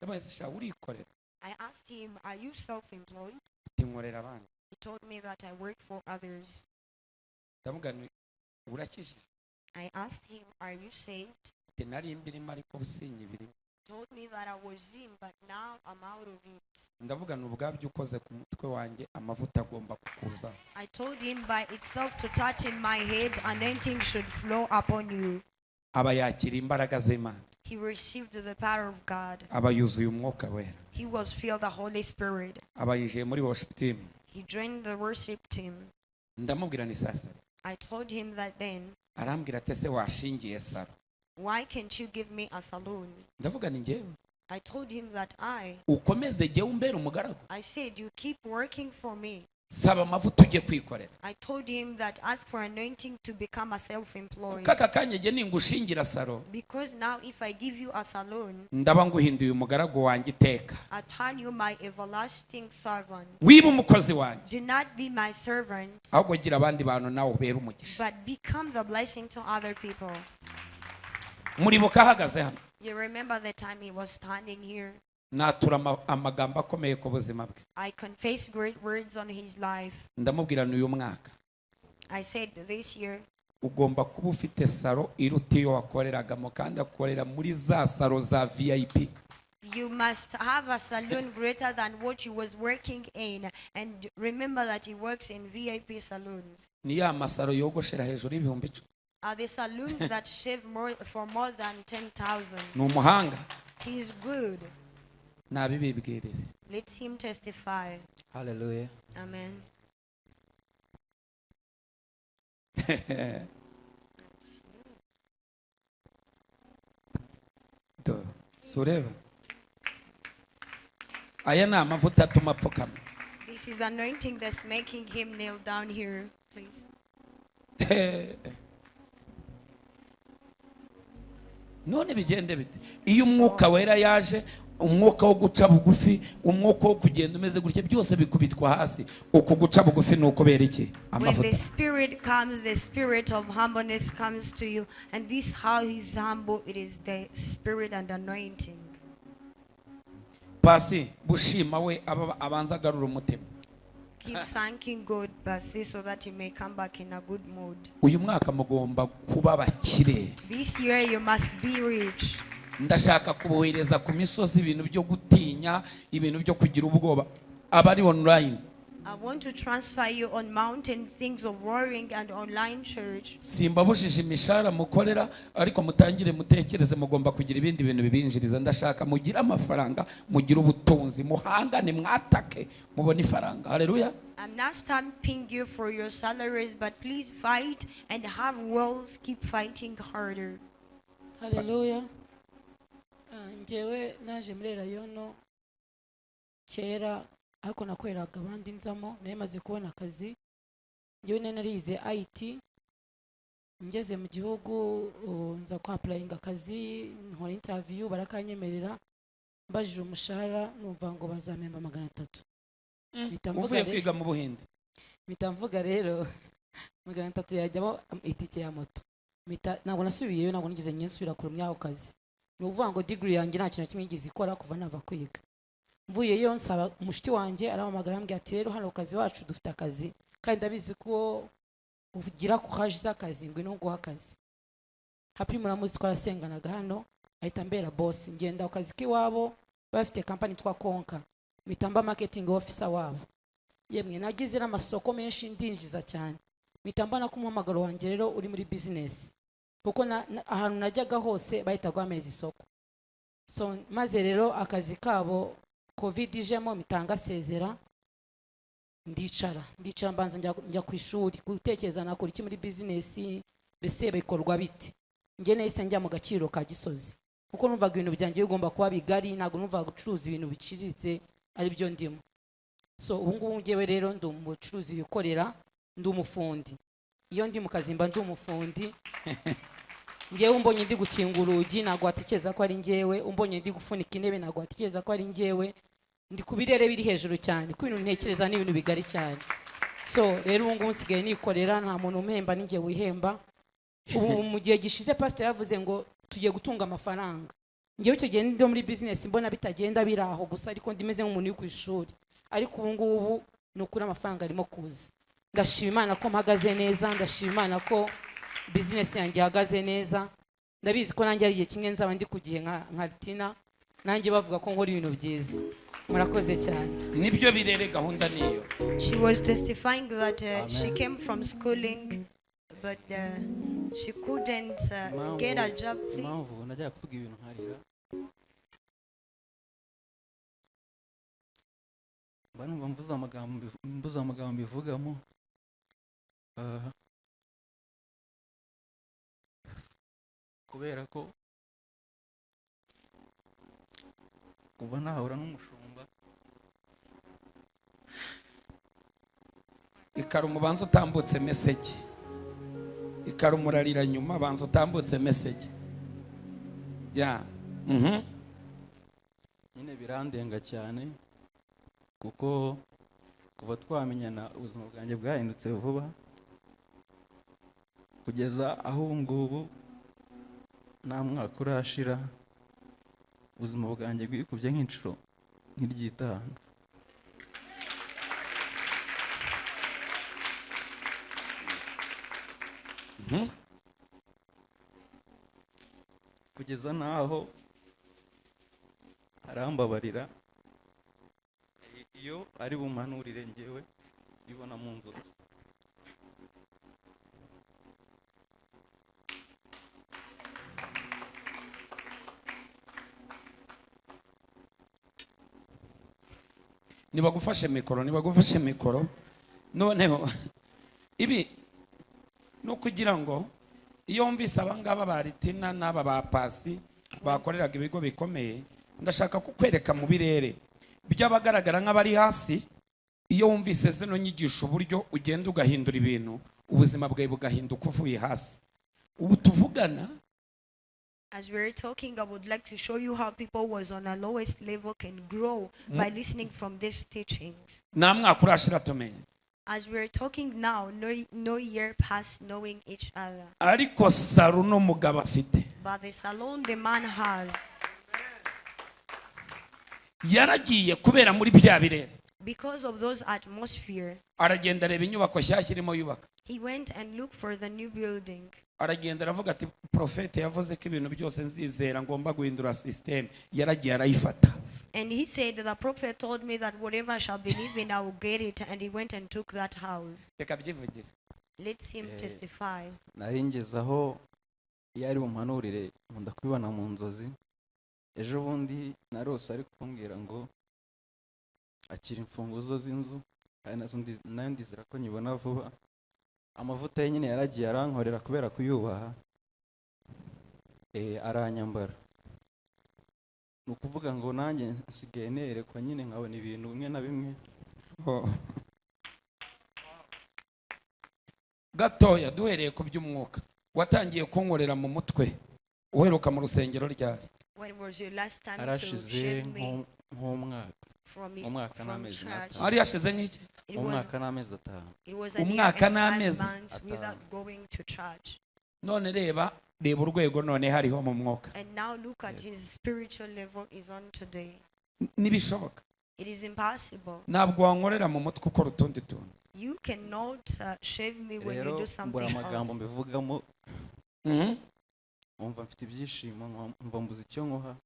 [SPEAKER 1] ndabaza, sha, urikorera?
[SPEAKER 2] I asked him, "Are you self employed?"
[SPEAKER 1] Ati, nkorera abandi.
[SPEAKER 2] He told me that I work for others.
[SPEAKER 1] Ndavuga nti, urakijije?
[SPEAKER 2] I asked him, "Are you saved?"
[SPEAKER 1] Ati, nari mbirimo ariko sinyibirimo.
[SPEAKER 2] He told me that I was in, but now I'm out of it.
[SPEAKER 1] Ndavuga ni ubwabyo ukoze ku mutwe wanjye amavuta agomba kukuzaho.
[SPEAKER 2] I told him by itself to touch in my head, anointing should flow upon you.
[SPEAKER 1] Aba yakira imbaraga z'Imana.
[SPEAKER 2] He received the power of God.
[SPEAKER 1] Aba yuzuye Umwuka Wera.
[SPEAKER 2] He was filled the Holy Spirit.
[SPEAKER 1] Aba yinjiye muri worship team.
[SPEAKER 2] He joined the worship team.
[SPEAKER 1] Ndamubwira ni sasa.
[SPEAKER 2] I told him that then,
[SPEAKER 1] Arambwira ati, ese washingiye salon?
[SPEAKER 2] "Why can't you give me a salon?"
[SPEAKER 1] Ndavuga ni njyewe?
[SPEAKER 2] I told him that I.
[SPEAKER 1] Ukomeze jyewe umbere umugaragu.
[SPEAKER 2] I said, "You keep working for me."
[SPEAKER 1] Saba amavuta ujye kwikorera.
[SPEAKER 2] I told him that ask for anointing to become a self employed.
[SPEAKER 1] Kuko aka kanya jye ningushingira salon,
[SPEAKER 2] Because now, if I give you a salon,
[SPEAKER 1] ndaba nguhinduye umugaragu wanjye iteka.
[SPEAKER 2] I turn you my everlasting servant.
[SPEAKER 1] Wiba umukozi wanjye.
[SPEAKER 2] Do not be my servant,
[SPEAKER 1] Ahubwo gira abandi bantu nawe ubere umugisha.
[SPEAKER 2] but become the blessing to other people.
[SPEAKER 1] Muribuka ahagaze hano?
[SPEAKER 2] You remember the time he was standing here?
[SPEAKER 1] Natura amagambo akomeye ku buzima bwe.
[SPEAKER 2] I confessed great words on his life.
[SPEAKER 1] Ndamubwira n'uyu mwaka,
[SPEAKER 2] I said this year,
[SPEAKER 1] ugomba kuba ufite salon iruta iyo wakoreragamo, kandi akorera muri za salon za VIP.
[SPEAKER 2] You must have a saloon greater than what you was working in. And remember that he works in VIP saloons.
[SPEAKER 1] Ni ya masalon yogoshera hejuru y'ibihumbi 10.
[SPEAKER 2] Are the saloons that shave more for more than 10,000.
[SPEAKER 1] Ni umuhanga.
[SPEAKER 2] He's good.
[SPEAKER 1] Nabibibwirire.
[SPEAKER 2] Let him testify.
[SPEAKER 5] Hallelujah.
[SPEAKER 2] Amen.
[SPEAKER 1] Do si ureba aya ni amavuta atuma apfukama.
[SPEAKER 2] This is anointing that's making him kneel down here, please.
[SPEAKER 1] None bigende bite iyo Umwuka Wera yaje? Umwuka wo guca bugufi, umwuka wo kugenda umeze gutya, byose bikubitwa hasi. Uku guca bugufi ni ukubera iki?
[SPEAKER 2] When
[SPEAKER 1] Amavuta.
[SPEAKER 2] the Spirit comes, the spirit of humbleness comes to you. And this how he's humble, it is the spirit and anointing.
[SPEAKER 1] Pasi bushima we abanza agarura umutima.
[SPEAKER 2] Keep thanking God, Basi, so that he may come back in a good mood.
[SPEAKER 1] Uyu mwaka mugomba kuba abakire.
[SPEAKER 2] This year you must be rich.
[SPEAKER 1] Ndashaka kubohereza ku misozi, ibintu byo gutinya, ibintu byo kugira ubwoba, abari online.
[SPEAKER 2] I want to transfer you on mountains, things of worrying and online church.
[SPEAKER 1] Simbabujije imishahara mukorera, ariko mutangire mutekereze, mugomba kugira ibindi bintu bibinjiriza. Ndashaka mugire amafaranga, mugire ubutunzi, muhangane, mwatake, mubone ifaranga. Haleluya.
[SPEAKER 2] I'm not stamping you for your salaries, but please fight and have wealth. Keep fighting harder.
[SPEAKER 7] Haleluya. Ah, njyewe naje muri Elayono kera, ariko nakoreraga abandi nzamo nayo maze kubona akazi. Njyewe nari narize IT. Ngeze mu gihugu, nza kwapplyinga akazi, nkora interview barakanyemerera. Mbajije umushahara numva ngo bazampemba 300. Mpita mvuga
[SPEAKER 1] Uvuye kwiga mu Buhinde?
[SPEAKER 7] Mpita mvuga rero 300 yajyamo itike ya moto. Mpita ntabwo nasubiyeyo, ntabwo nigeze nsubira kure muri ako kazi. Ni ukuvuga ngo degree yanjye nta kintu na kimwe yigeze ikora kuva nava kwiga. Mvuyeyo nsaba umushuti wanjye, arampamagara, arambwira ati, rero hano ku kazi wacu dufite akazi, kandi ndabizi ko ugira courage z'akazi, ngwino nguhe akazi. Happy muramuzi, twarasenganaga hano. Ahita ambera boss, ngenda ku kazi k'iwabo, bafite company yitwa Konka, mpita mba marketing officer wabo. Yemwe nagize n'amasoko menshi, ndinjiza cyane. Mpita mbona ko umuhamagaro wanjye rero uri muri business, kuko ahantu najyaga hose bahitaga bameza isoko. So maze rero akazi kabo COVID ijemo mpita ngasezera, ndicara mbanza njya ku ishuri gutekereza nakora iki muri business, mbese bikorwa bite. Njye nahise njya mu gaciro ka Gisozi, kuko numvaga ibintu byanjye bigomba kuba bigari, ntabwo numvaga gucuruza ibintu biciriritse ari byo ndimo. So ubu ngubu njyewe rero ndi umucuruzi wikorera, ndi umufundi. Iyo ndi mu kazi mba ndi umufundi. Ngewe umbonye ndi gukinga urugi ntabwo watekereza ko ari ngewe, umbonye ndi gufunika intebe ntabwo watekereza ko ari ngewe. Ndi ku birere biri hejuru cyane, ku bintu ntekereza ni ibintu bigari cyane. So rero ubu ngubu nsigaye nikorera, nta muntu umpemba, ni njye wihemba. Ubu mu gihe gishize pastor yavuze ngo tugiye gutunga amafaranga. Ngewe icyo gihe ndi muri business mbona bitagenda biri aho gusa, ariko ndimeze nk'umuntu uri ku ishuri. Ariko ubu ngubu ni ukuri amafaranga arimo kuza. Ndashima Imana ko mpagaze neza, ndashima Imana ko business yanjye ihagaze neza. Ndabizi ko nanjye ari igihe kimwe nzaba ndi ku gihe nka Tina, nanjye bavuga ko nkora ibintu byiza. Murakoze cyane.
[SPEAKER 1] Nibyo birere, gahunda niyo.
[SPEAKER 2] She was testifying that she came from schooling, but she couldn't get a job. Please.
[SPEAKER 8] Impamvu najyaga kuvuga ibintu nkarira, mba numva mbuze amagambo mbivugamo. Kubera ko kuva nahura n'umushumba.
[SPEAKER 1] Ikara umubanza utambutse message, ikara umurarira nyuma banza utambutse message ya
[SPEAKER 8] Nyine birandenga cyane kuko kuva twamenyana ubuzima bwanjye bwahindutse vuba kugeza aho ubu ngubu nta mwaka urashira ubuzima bwanjye bwikubye nk'inshuro nk'iry'itanu. Kugeza naho arambabarira iyo ari bumanurire njyewe ibona mu nzozi.
[SPEAKER 1] Nibagufashe mikoro, nibagufashe mikoro. Noneho ibi no kugira ngo iyo wumvise abangaba ba Ritina n'aba ba Pasi bakoreraga ibigo bikomeye, ndashaka kukwereka mu birere by'abagaragara nk'abari hasi. Iyo wumvise zino nyigisho uburyo ugenda ugahindura ibintu, ubuzima bwawe bugahinduka uvuye hasi. Ubu tuvugana,
[SPEAKER 2] As we're talking, I would like to show you how people was on a lowest level can grow by listening from these teachings.
[SPEAKER 1] Nta mwaka urashira tumenye.
[SPEAKER 2] As we're talking now, no year past knowing each other.
[SPEAKER 1] Ariko saro no mugabo afite.
[SPEAKER 2] But the salon the man has.
[SPEAKER 1] Yaragiye kubera muri bya birere.
[SPEAKER 2] Because of those atmosphere.
[SPEAKER 1] Aragenda areba inyubako nshyashya irimo yubaka.
[SPEAKER 2] He went and looked for the new building.
[SPEAKER 1] Aragenda aravuga ati profete yavuze ko ibintu byose nzizera ngomba guhindura system. Yaragiye arayifata.
[SPEAKER 2] And he said that the prophet told me that whatever I shall believe in, I will get it. And he went and took that house.
[SPEAKER 1] Reka byivugire.
[SPEAKER 2] Let him testify.
[SPEAKER 8] Nari ngeze aho iyo ari bumpanurire nkunda kubibona mu nzozi. Ejo bundi narose ari kumbwira ngo akira imfunguzo z'inzu, kandi nazo nayo ndizera ko nyibona vuba. Amavuta ye nyine yaragiye arankorera kubera kuyubaha, aranyambara. Ni ukuvuga ngo nanjye nsigaye nerekwa nyine nkabona ibintu bimwe na bimwe.
[SPEAKER 1] Gatoya duhereye ku by'umwuka, watangiye kunkorera mu mutwe uheruka mu rusengero ryari?
[SPEAKER 2] When was your last time to
[SPEAKER 8] Arashize
[SPEAKER 2] share me
[SPEAKER 8] nk'umwaka.
[SPEAKER 2] from
[SPEAKER 8] Umwaka
[SPEAKER 2] from
[SPEAKER 8] n'amezi
[SPEAKER 2] church?
[SPEAKER 8] atanu.
[SPEAKER 1] Ari yashize nk'iki?
[SPEAKER 2] It was
[SPEAKER 8] Umwaka n'amezi atanu.
[SPEAKER 2] It was a year
[SPEAKER 1] Umwaka
[SPEAKER 2] and 5
[SPEAKER 1] n'amezi
[SPEAKER 2] months
[SPEAKER 8] atanu.
[SPEAKER 2] without going to church.
[SPEAKER 1] None reba urwego none hariho mu mwuka.
[SPEAKER 2] And now look at his spiritual level is on today.
[SPEAKER 1] Nibishoboka.
[SPEAKER 2] It is impossible.
[SPEAKER 1] Ntabwo wankorera mu mutwe ukora utundi tuntu.
[SPEAKER 2] You cannot shave me when you
[SPEAKER 8] Rero
[SPEAKER 2] do something
[SPEAKER 8] mbura amagambo
[SPEAKER 2] else.
[SPEAKER 8] mbivugamo. Umva mfite ibyishimo, umva mbuze icyo nkoha.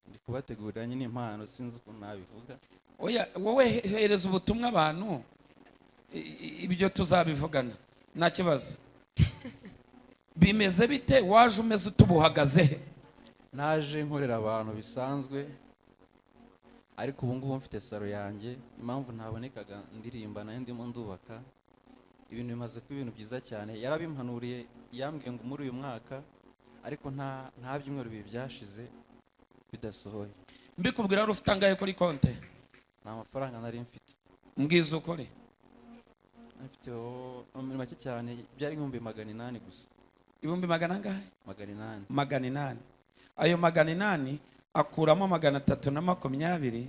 [SPEAKER 8] Ndi kubategurira nyine impano, sinzi ukuntu nabivuga.
[SPEAKER 1] Oya, wowe hereza ubutumwa abantu, ibyo tuzabivugana nta kibazo. Bimeze bite? Waje umeze utubuhagaze he?
[SPEAKER 8] Naje nkorera abantu bisanzwe, ariko ubu ngubu mfite salo yanjye. Impamvu ntabonekaga ndirimba nayo ndimo ndubaka, ibintu bimaze kuba ibintu byiza cyane. Yarabimpanuriye, yambwiye ngo muri uyu mwaka, ariko nta byumweru bibiri byashize bidasohoye.
[SPEAKER 1] Mbikubwira wari ufite angahe kuri konte?
[SPEAKER 8] Nta mafaranga nari mfite.
[SPEAKER 1] Mbwiza ukuri.
[SPEAKER 8] Mfiteho ni make cyane, byari 800,000 gusa.
[SPEAKER 1] Ibihumbi magana angahe?
[SPEAKER 8] 800.
[SPEAKER 1] 800. Ayo 800 akuramo 320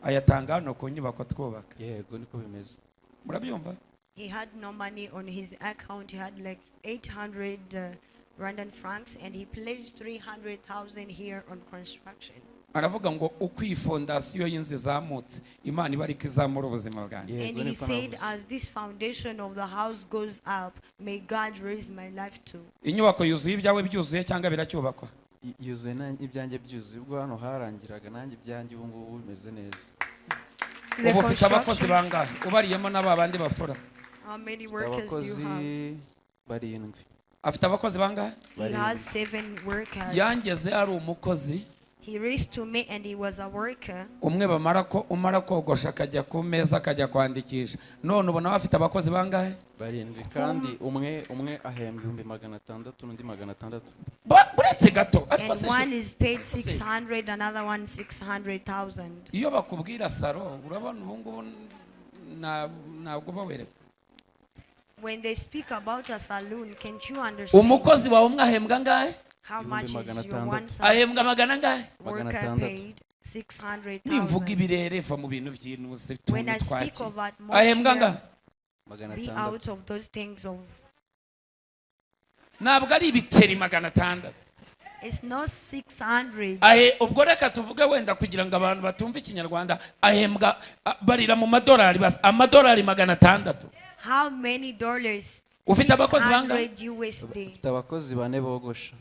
[SPEAKER 1] ayatanga hano ku nyubako twubaka.
[SPEAKER 8] Yego, niko bimeze.
[SPEAKER 1] Murabyumva?
[SPEAKER 2] He had no money on his account. He had like 800 Rwandan francs, and he pledged 300,000 here on construction.
[SPEAKER 1] Aravuga ngo uko iyi fondasiyo y'inzu izamutse, Imana iba ariko izamura ubuzima bwanjye.
[SPEAKER 8] Yego,
[SPEAKER 2] And he
[SPEAKER 8] niko
[SPEAKER 2] said,
[SPEAKER 8] navuze.
[SPEAKER 2] as this foundation of the house goes up, may God raise my life too.
[SPEAKER 1] Inyubako yuzuye, ibyawe byuzuye cyangwa biracyubakwa?
[SPEAKER 8] Yuzuye, ibyanjye byuzuye. Ubwo hano harangiraga, nanjye ibyanjye ubu ngubu bimeze neza.
[SPEAKER 2] The
[SPEAKER 1] Ubu ufite abakozi
[SPEAKER 2] construction.
[SPEAKER 1] bangahe ubariyemo n'aba bandi bafura?
[SPEAKER 2] How many
[SPEAKER 8] Mfite
[SPEAKER 2] workers do you
[SPEAKER 8] abakozi
[SPEAKER 2] have?
[SPEAKER 8] 7.
[SPEAKER 1] Afite abakozi bangahe?
[SPEAKER 2] He has 7 workers.
[SPEAKER 1] Yangeze ari umukozi
[SPEAKER 2] He raised to me and he was a worker.
[SPEAKER 1] umwe, bamara ko umara kogosha akajya ku meza akajya kwandikisha. None ubona bafite abakozi bangahe?
[SPEAKER 8] 7, kandi umwe umwe ahembwa 600,000 n'undi 600.
[SPEAKER 1] Buretse gato ariko
[SPEAKER 2] And
[SPEAKER 1] se
[SPEAKER 2] one is paid 600, another one 600,000.
[SPEAKER 1] Iyo bakubwira salon, urabona ubu ngubu ntabwo uba wereka.
[SPEAKER 2] When they speak about a saloon, can't you understand
[SPEAKER 1] Umukozi wawe umwe ahembwa angahe?
[SPEAKER 2] how much
[SPEAKER 8] Ibihumbi
[SPEAKER 2] is your
[SPEAKER 8] 600.
[SPEAKER 2] one
[SPEAKER 1] Ahembwa magana angahe?
[SPEAKER 2] worker
[SPEAKER 8] 600.
[SPEAKER 2] paid?
[SPEAKER 1] Nimvuga
[SPEAKER 2] 600,000.
[SPEAKER 1] ibirere, va mu bintu by'inuze
[SPEAKER 2] When
[SPEAKER 1] tuntu
[SPEAKER 2] I speak
[SPEAKER 1] twaki.
[SPEAKER 2] of
[SPEAKER 1] Ahembwa angahe?
[SPEAKER 2] atmosphere,
[SPEAKER 8] Magana
[SPEAKER 2] be
[SPEAKER 8] atandatu.
[SPEAKER 2] out of those things of
[SPEAKER 1] Ntabwo ari ibiceri 600.
[SPEAKER 2] It's not 600.
[SPEAKER 1] Ahe, ubwo reka tuvuge wenda kugira ngo abantu batumve ikinyarwanda, ahembwa barira mu madolari basi, amadolari 600.
[SPEAKER 2] How many dollars?
[SPEAKER 1] Ufite abakozi bangahe?
[SPEAKER 2] 600 USD.
[SPEAKER 8] Mfite abakozi 4 bogosha.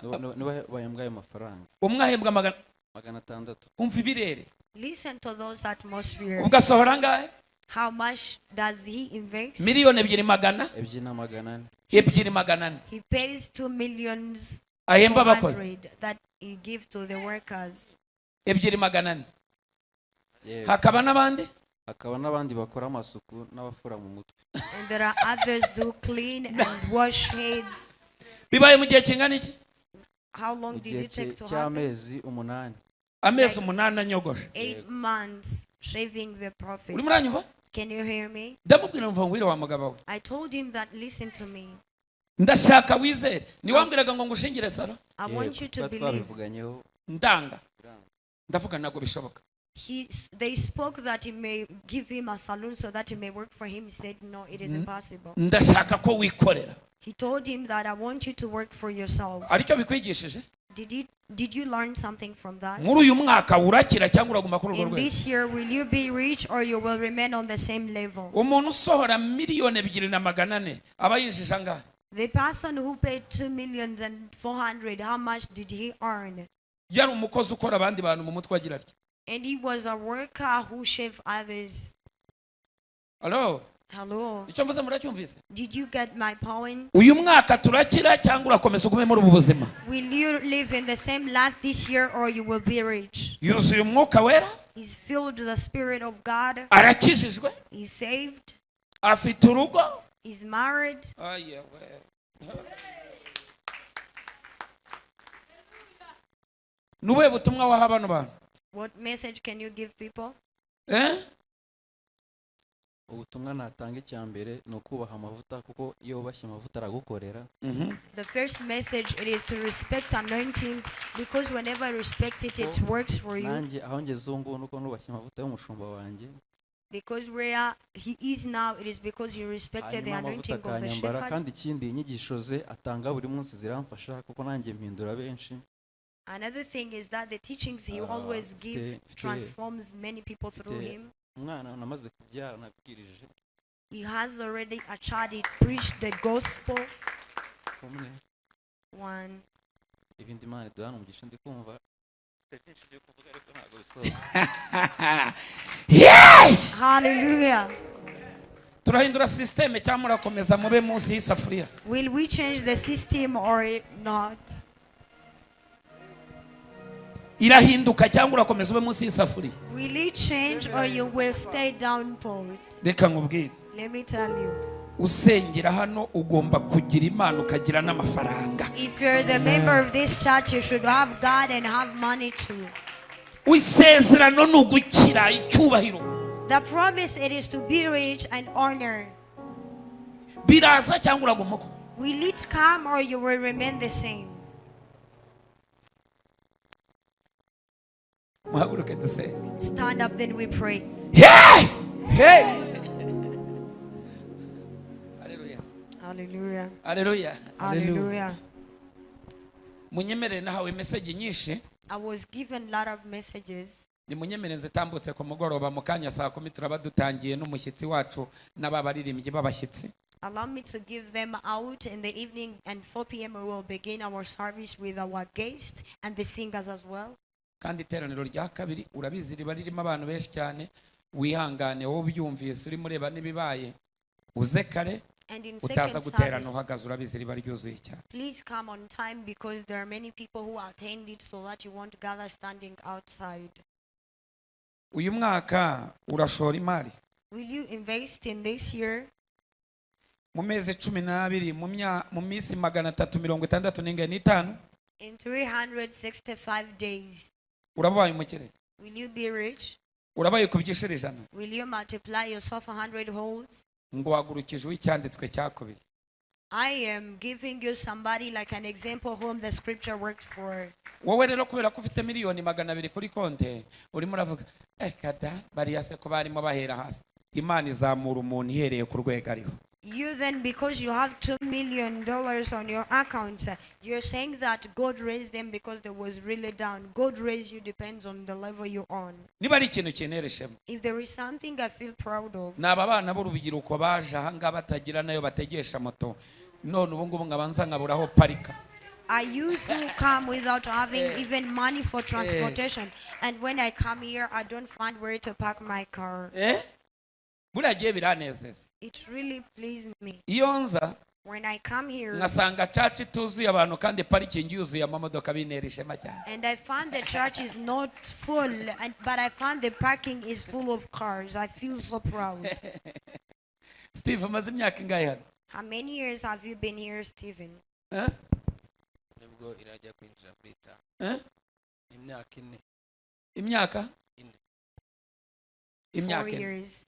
[SPEAKER 8] Nibo bahembwa ayo mafaranga.
[SPEAKER 1] Umwe ahembwa magana
[SPEAKER 8] 600.
[SPEAKER 1] Umva ibirere.
[SPEAKER 2] Listen to those atmosphere.
[SPEAKER 1] Ubwo asohora angahe?
[SPEAKER 2] How much does he invest?
[SPEAKER 1] Miliyoni ebyiri magana
[SPEAKER 8] Ebyiri na magana ane.
[SPEAKER 1] Ebyiri 400.
[SPEAKER 2] He pays 2 millions
[SPEAKER 1] Ahemba abakozi.
[SPEAKER 2] 400 that he gives to the workers.
[SPEAKER 1] Ebyiri 400.
[SPEAKER 8] Yego.
[SPEAKER 1] Hakaba n'abandi.
[SPEAKER 8] Hakaba n'abandi bakora amasuku n'abafura mu mutwe.
[SPEAKER 2] And there are others who clean and wash heads.
[SPEAKER 1] Bibaye mu gihe kingana iki?
[SPEAKER 2] How long
[SPEAKER 8] Mu
[SPEAKER 2] did
[SPEAKER 8] gihe
[SPEAKER 2] it take to happen?
[SPEAKER 8] cy'amezi 8.
[SPEAKER 1] Amezi 8 anyogosha.
[SPEAKER 2] 8 months shaving the prophet.
[SPEAKER 1] Urimo uranyumva?
[SPEAKER 2] Can you hear me?
[SPEAKER 1] Ndamubwira, mva ngwire wa mugabo we.
[SPEAKER 2] I told him that, listen to me.
[SPEAKER 1] Ndashaka wizere, niwambwiraga ngo ngushingire salon.
[SPEAKER 2] I want you to
[SPEAKER 8] Tuba
[SPEAKER 2] believe.
[SPEAKER 8] twabivuganyeho.
[SPEAKER 1] Ndanga, ndavuga ntabwo bishoboka.
[SPEAKER 2] They spoke that he may give him a saloon so that he may work for him. He said, no, it is impossible.
[SPEAKER 1] Ndashaka ko wikorera.
[SPEAKER 2] He told him that I want you to work for yourself.
[SPEAKER 1] Aricyo bikwigishije?
[SPEAKER 2] Did you learn something from that?
[SPEAKER 1] Muri uyu mwaka urakira cyangwa uraguma kuri urwo
[SPEAKER 2] In
[SPEAKER 1] rwego?
[SPEAKER 2] this year, will you be rich or you will remain on the same level?
[SPEAKER 1] Umuntu usohora 2,400,000 aba yinjije angahe?
[SPEAKER 2] The person who paid 2,400,000, how much did he earn?
[SPEAKER 1] Yari umukozi ukora abandi bantu mu mutwe agira atya.
[SPEAKER 2] And he was a worker who shaved others.
[SPEAKER 1] Alo?
[SPEAKER 2] Hello?
[SPEAKER 1] Icyo mvuze muracyumvise?
[SPEAKER 2] Did you get my point?
[SPEAKER 1] Uyu mwaka turakira cyangwa urakomeza ugume muri ubu buzima?
[SPEAKER 2] Will you live in the same life this year or you will be rich?
[SPEAKER 1] Yuzuye umwuka wera.
[SPEAKER 2] He's filled with the Spirit of God.
[SPEAKER 1] Arakijijwe.
[SPEAKER 2] He's saved.
[SPEAKER 1] Afite urugo.
[SPEAKER 2] He's married.
[SPEAKER 1] Ayewe. Ni ubuhe butumwa waha bano bantu?
[SPEAKER 2] What message can you give people?
[SPEAKER 1] Eh?
[SPEAKER 8] Ubutumwa natanga, icya mbere ni ukubaha amavuta, kuko iyo wubashye amavuta aragukorera.
[SPEAKER 2] The first message, it is to respect anointing, because whenever you respect it, it works for you.
[SPEAKER 8] Nanjye aho ngeze ubu ngubu nuko nubashye amavuta y'umushumba wanjye.
[SPEAKER 2] Because where he is now, it is because you respected the
[SPEAKER 8] Hanyuma amavuta
[SPEAKER 2] anointing of the
[SPEAKER 8] akanyambara.
[SPEAKER 2] shepherd.
[SPEAKER 8] Kandi ikindi, inyigisho ze atanga buri munsi ziramfasha, kuko nanjye mpindura benshi.
[SPEAKER 2] Another thing is that the teachings he
[SPEAKER 8] Ah,
[SPEAKER 2] always gives transforms many people through
[SPEAKER 8] mfite
[SPEAKER 2] him.
[SPEAKER 8] Umwana namaze kubyara nabwirije.
[SPEAKER 2] He has already a child. He preached the gospel.
[SPEAKER 8] Umwe.
[SPEAKER 2] One.
[SPEAKER 8] Ibindi, Imana iduhana umugisha, ndi kumva mfite byinshi byo kuvuga ariko ntabwo bisohoka.
[SPEAKER 1] Yes!
[SPEAKER 2] Hallelujah.
[SPEAKER 1] Turahindura sisiteme cyangwa murakomeza mube munsi y'isafuriya?
[SPEAKER 2] Will we change the system or not?
[SPEAKER 1] Irahinduka cyangwa urakomeza ube munsi y'isafuriya?
[SPEAKER 2] Will it change or you will stay down put?
[SPEAKER 1] Reka nkubwire.
[SPEAKER 2] Let me tell you.
[SPEAKER 1] Usengera hano ugomba kugira Imana ukagira n'amafaranga.
[SPEAKER 2] If you're the member of this church, you should have God and have money too.
[SPEAKER 1] Isezerano ni ugukira, icyubahiro.
[SPEAKER 2] The promise, it is to be rich and honor.
[SPEAKER 1] Biraza cyangwa uraguma uko?
[SPEAKER 2] Will it come or you will remain the same?
[SPEAKER 1] Muhaguruke dusenge.
[SPEAKER 2] Stand up, then we pray.
[SPEAKER 1] Hey!
[SPEAKER 5] Hey!
[SPEAKER 1] Haleluya.
[SPEAKER 2] Hallelujah.
[SPEAKER 1] Haleluya.
[SPEAKER 2] Hallelujah.
[SPEAKER 1] Munyemerere, nahawe message nyinshi.
[SPEAKER 2] I was given a lot of messages.
[SPEAKER 1] Nimunyemerere zitambutse ku mugoroba mu kanya saa 10 turaba dutangiye n'umushyitsi wacu n'aba baririmbyi b'abashyitsi.
[SPEAKER 2] Allow me to give them out in the evening, and 4 p.m. we will begin our service with our guest and the singers as well.
[SPEAKER 1] Kandi iteraniro rya kabiri urabizi riba ririmo abantu benshi cyane, wihangane wowe ubyumvise urimo ureba n'ibibaye, uze kare.
[SPEAKER 2] And in
[SPEAKER 1] Utaza
[SPEAKER 2] second
[SPEAKER 1] guterana
[SPEAKER 2] service,
[SPEAKER 1] uhagaze, urabizi riba ryuzuye cyane.
[SPEAKER 2] please come on time because there are many people who attend it so that you won't gather standing outside.
[SPEAKER 1] Uyu mwaka urashora imari?
[SPEAKER 2] Will you invest in this year?
[SPEAKER 1] Mu mezi 12, mu minsi 365n'ingahe?
[SPEAKER 2] In 365 days,
[SPEAKER 1] Urabaye umukire?
[SPEAKER 2] will you be rich?
[SPEAKER 1] Urabaye ku by'inshuro 100?
[SPEAKER 2] Will you multiply yourself 100 holds?
[SPEAKER 1] Ngo wagurukije uw'icyanditswe cyakubiye.
[SPEAKER 2] I am giving you somebody like an example whom the scripture worked for.
[SPEAKER 1] Wowe rero kubera ko ufite miliyoni 200 kuri konte, urimo uravuga kada bariya se ko barimo bahera hasi. Imana izamura umuntu ihereye ku rwego ariho.
[SPEAKER 2] You then, because you have $2 million on your account, you're saying that God raised them because they was really down. God raised you depends on the level you're on.
[SPEAKER 1] Niba ari ikintu kintera ishema,
[SPEAKER 2] If there is something I feel proud of,
[SPEAKER 1] ni aba bana b'urubyiruko baje ahangaha batagira nayo bategesha moto, none ubu ngubu nkaba nza nkabura aho parika.
[SPEAKER 2] Are youth who come without having even money for transportation. And when I come here, I don't find where to park my car.
[SPEAKER 1] Eh? Buriya gihe biranezeza.
[SPEAKER 2] It really pleased me.
[SPEAKER 1] Iyo nza
[SPEAKER 2] When I come here
[SPEAKER 1] nkasanga church ituzuye abantu kandi parking yuzuye amamodoka, bintera ishema cyane.
[SPEAKER 2] and I find the church is not full, but I find the parking is full of cars, I feel so proud.
[SPEAKER 1] Steve, amaze imyaka ingahe hano?
[SPEAKER 2] How many years have you been here, Stephen?
[SPEAKER 1] Eh?
[SPEAKER 9] Nibwo irajya kwinjira muri 5.
[SPEAKER 1] Eh?
[SPEAKER 9] Imyaka 4.
[SPEAKER 1] Imyaka
[SPEAKER 9] Ine.
[SPEAKER 1] Imyaka
[SPEAKER 2] 4
[SPEAKER 1] ine.
[SPEAKER 2] years.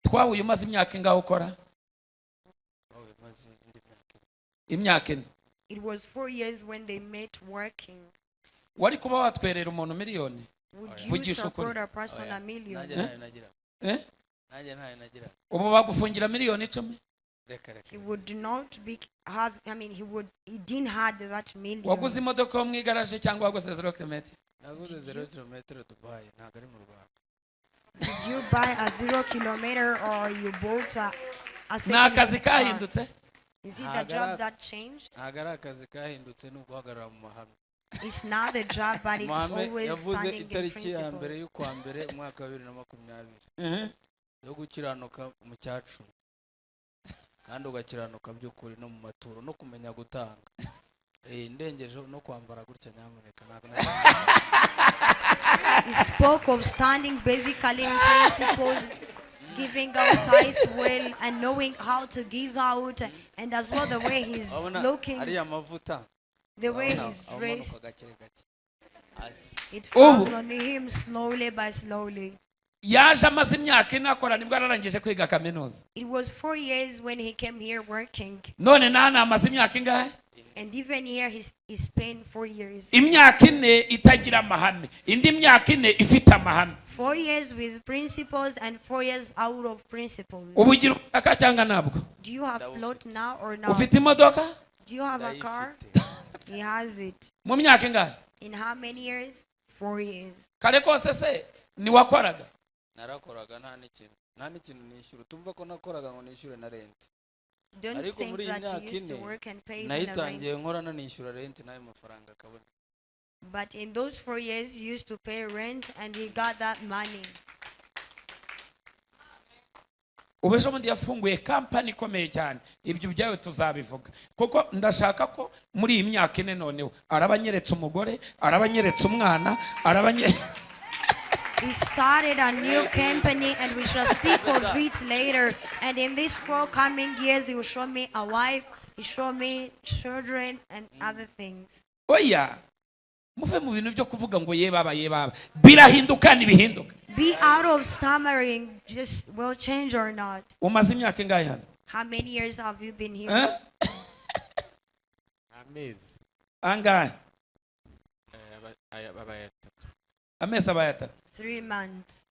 [SPEAKER 1] Twahuye umaze imyaka ingahe ukora?
[SPEAKER 9] Twahuye maze indi myaka 4.
[SPEAKER 1] Imyaka 4.
[SPEAKER 2] It was 4 years when they met working.
[SPEAKER 1] Wari kuba watwerera umuntu miliyoni?
[SPEAKER 2] Would you
[SPEAKER 1] Vugisha ukuri.
[SPEAKER 2] support a person
[SPEAKER 9] Oya,
[SPEAKER 2] a million?
[SPEAKER 9] Nanjye ntayo nagira.
[SPEAKER 1] Eh?
[SPEAKER 9] Nanjye ntayo nagira.
[SPEAKER 1] Ubu bagufungira miliyoni 10?
[SPEAKER 9] Reka reka.
[SPEAKER 2] He would not be have. I mean, he would. He didn't have that million.
[SPEAKER 1] Waguze imodoka yo mu igaraje cyangwa waguze 0 kilometero?
[SPEAKER 9] Naguze 0 kilometero Dubai, ntabwo ari mu Rwanda.
[SPEAKER 2] Did you buy a 0 kilometer or you bought a
[SPEAKER 1] Ni
[SPEAKER 2] second
[SPEAKER 1] akazi
[SPEAKER 2] car?
[SPEAKER 1] kahindutse.
[SPEAKER 2] Is it the job that changed?
[SPEAKER 9] Ntabwo ari akazi kahindutse, ni uguhagarara mu mahame.
[SPEAKER 2] It's not the job, but it's
[SPEAKER 9] Mahame
[SPEAKER 2] always
[SPEAKER 9] yavuze
[SPEAKER 2] standing in
[SPEAKER 9] itariki ya mbere
[SPEAKER 2] principles.
[SPEAKER 9] y'ukwa mbere umwaka wa 2020 yo gukiranuka mu cyacumi, kandi ugakiranuka by'ukuri no mu maturo no kumenya gutanga. Ndengeje no kwambara gutya, nyamuneka, ntabwo
[SPEAKER 2] He spoke of standing basically in principles, giving out tithes well, and knowing how to give out, and as well the way he's
[SPEAKER 9] Urabona
[SPEAKER 2] looking,
[SPEAKER 9] ariya mavuta,
[SPEAKER 2] the way
[SPEAKER 9] urabona
[SPEAKER 2] he's
[SPEAKER 9] amanuka
[SPEAKER 2] dressed.
[SPEAKER 9] gake gake. Hasi.
[SPEAKER 2] It
[SPEAKER 1] Ubu.
[SPEAKER 2] falls on him slowly by slowly.
[SPEAKER 1] Yaje amaze imyaka 4 akora, nibwo ararangije kwiga kaminuza.
[SPEAKER 2] It was 4 years when he came here working.
[SPEAKER 1] None nana amaze imyaka ingahe?
[SPEAKER 2] And even here, he spent 4 years.
[SPEAKER 1] Imyaka 4 itagira amahame, indi myaka 4 ifite amahame.
[SPEAKER 2] 4 years with principles and 4 years out of principles.
[SPEAKER 1] Ubu ugira ubutaka cyangwa ntabwo?
[SPEAKER 2] Do you have plot now or not?
[SPEAKER 1] Ufite imodoka?
[SPEAKER 2] Do you have a car? He has it.
[SPEAKER 1] Mu myaka ingahe?
[SPEAKER 2] In how many years? 4 years.
[SPEAKER 1] Kare kose se ntiwakoraga?
[SPEAKER 9] Narakoraga, nta n'ikintu nishyura. Utumva ko nakoraga ngo nishyure na rent.
[SPEAKER 2] Don't
[SPEAKER 9] Ariko
[SPEAKER 2] think
[SPEAKER 9] muri iyi
[SPEAKER 2] that
[SPEAKER 9] myaka
[SPEAKER 2] he used to
[SPEAKER 9] 4
[SPEAKER 2] work and pay even a rent.
[SPEAKER 9] nayitangiye nkora nanishyura rent n'ayo mafaranga akaboneka.
[SPEAKER 2] But in those 4 years, he used to pay rent and he got that money.
[SPEAKER 1] Ubu ejo bundi yafunguye kampani ikomeye cyane. Ibyo byawe tuzabivuga kuko ndashaka ko muri iyi myaka 4 noneho araba anyeretse umugore, araba anyeretse umwana, araba
[SPEAKER 2] He started a new company and we shall speak of it later. And in these 4 coming years, he will show me a wife, he show me children and other things.
[SPEAKER 1] Oya, muve mu bintu byo kuvuga ngo ye baba, ye baba, birahinduka ntibihinduka.
[SPEAKER 2] Be out of stammering, just will change or not.
[SPEAKER 1] Umaze imyaka ingahe hano?
[SPEAKER 2] How many years have you been here?
[SPEAKER 1] Eh?
[SPEAKER 10] Amezi.
[SPEAKER 1] Angahe?
[SPEAKER 10] Abaye 3.
[SPEAKER 1] Amezi abaye 3.
[SPEAKER 2] 3 months.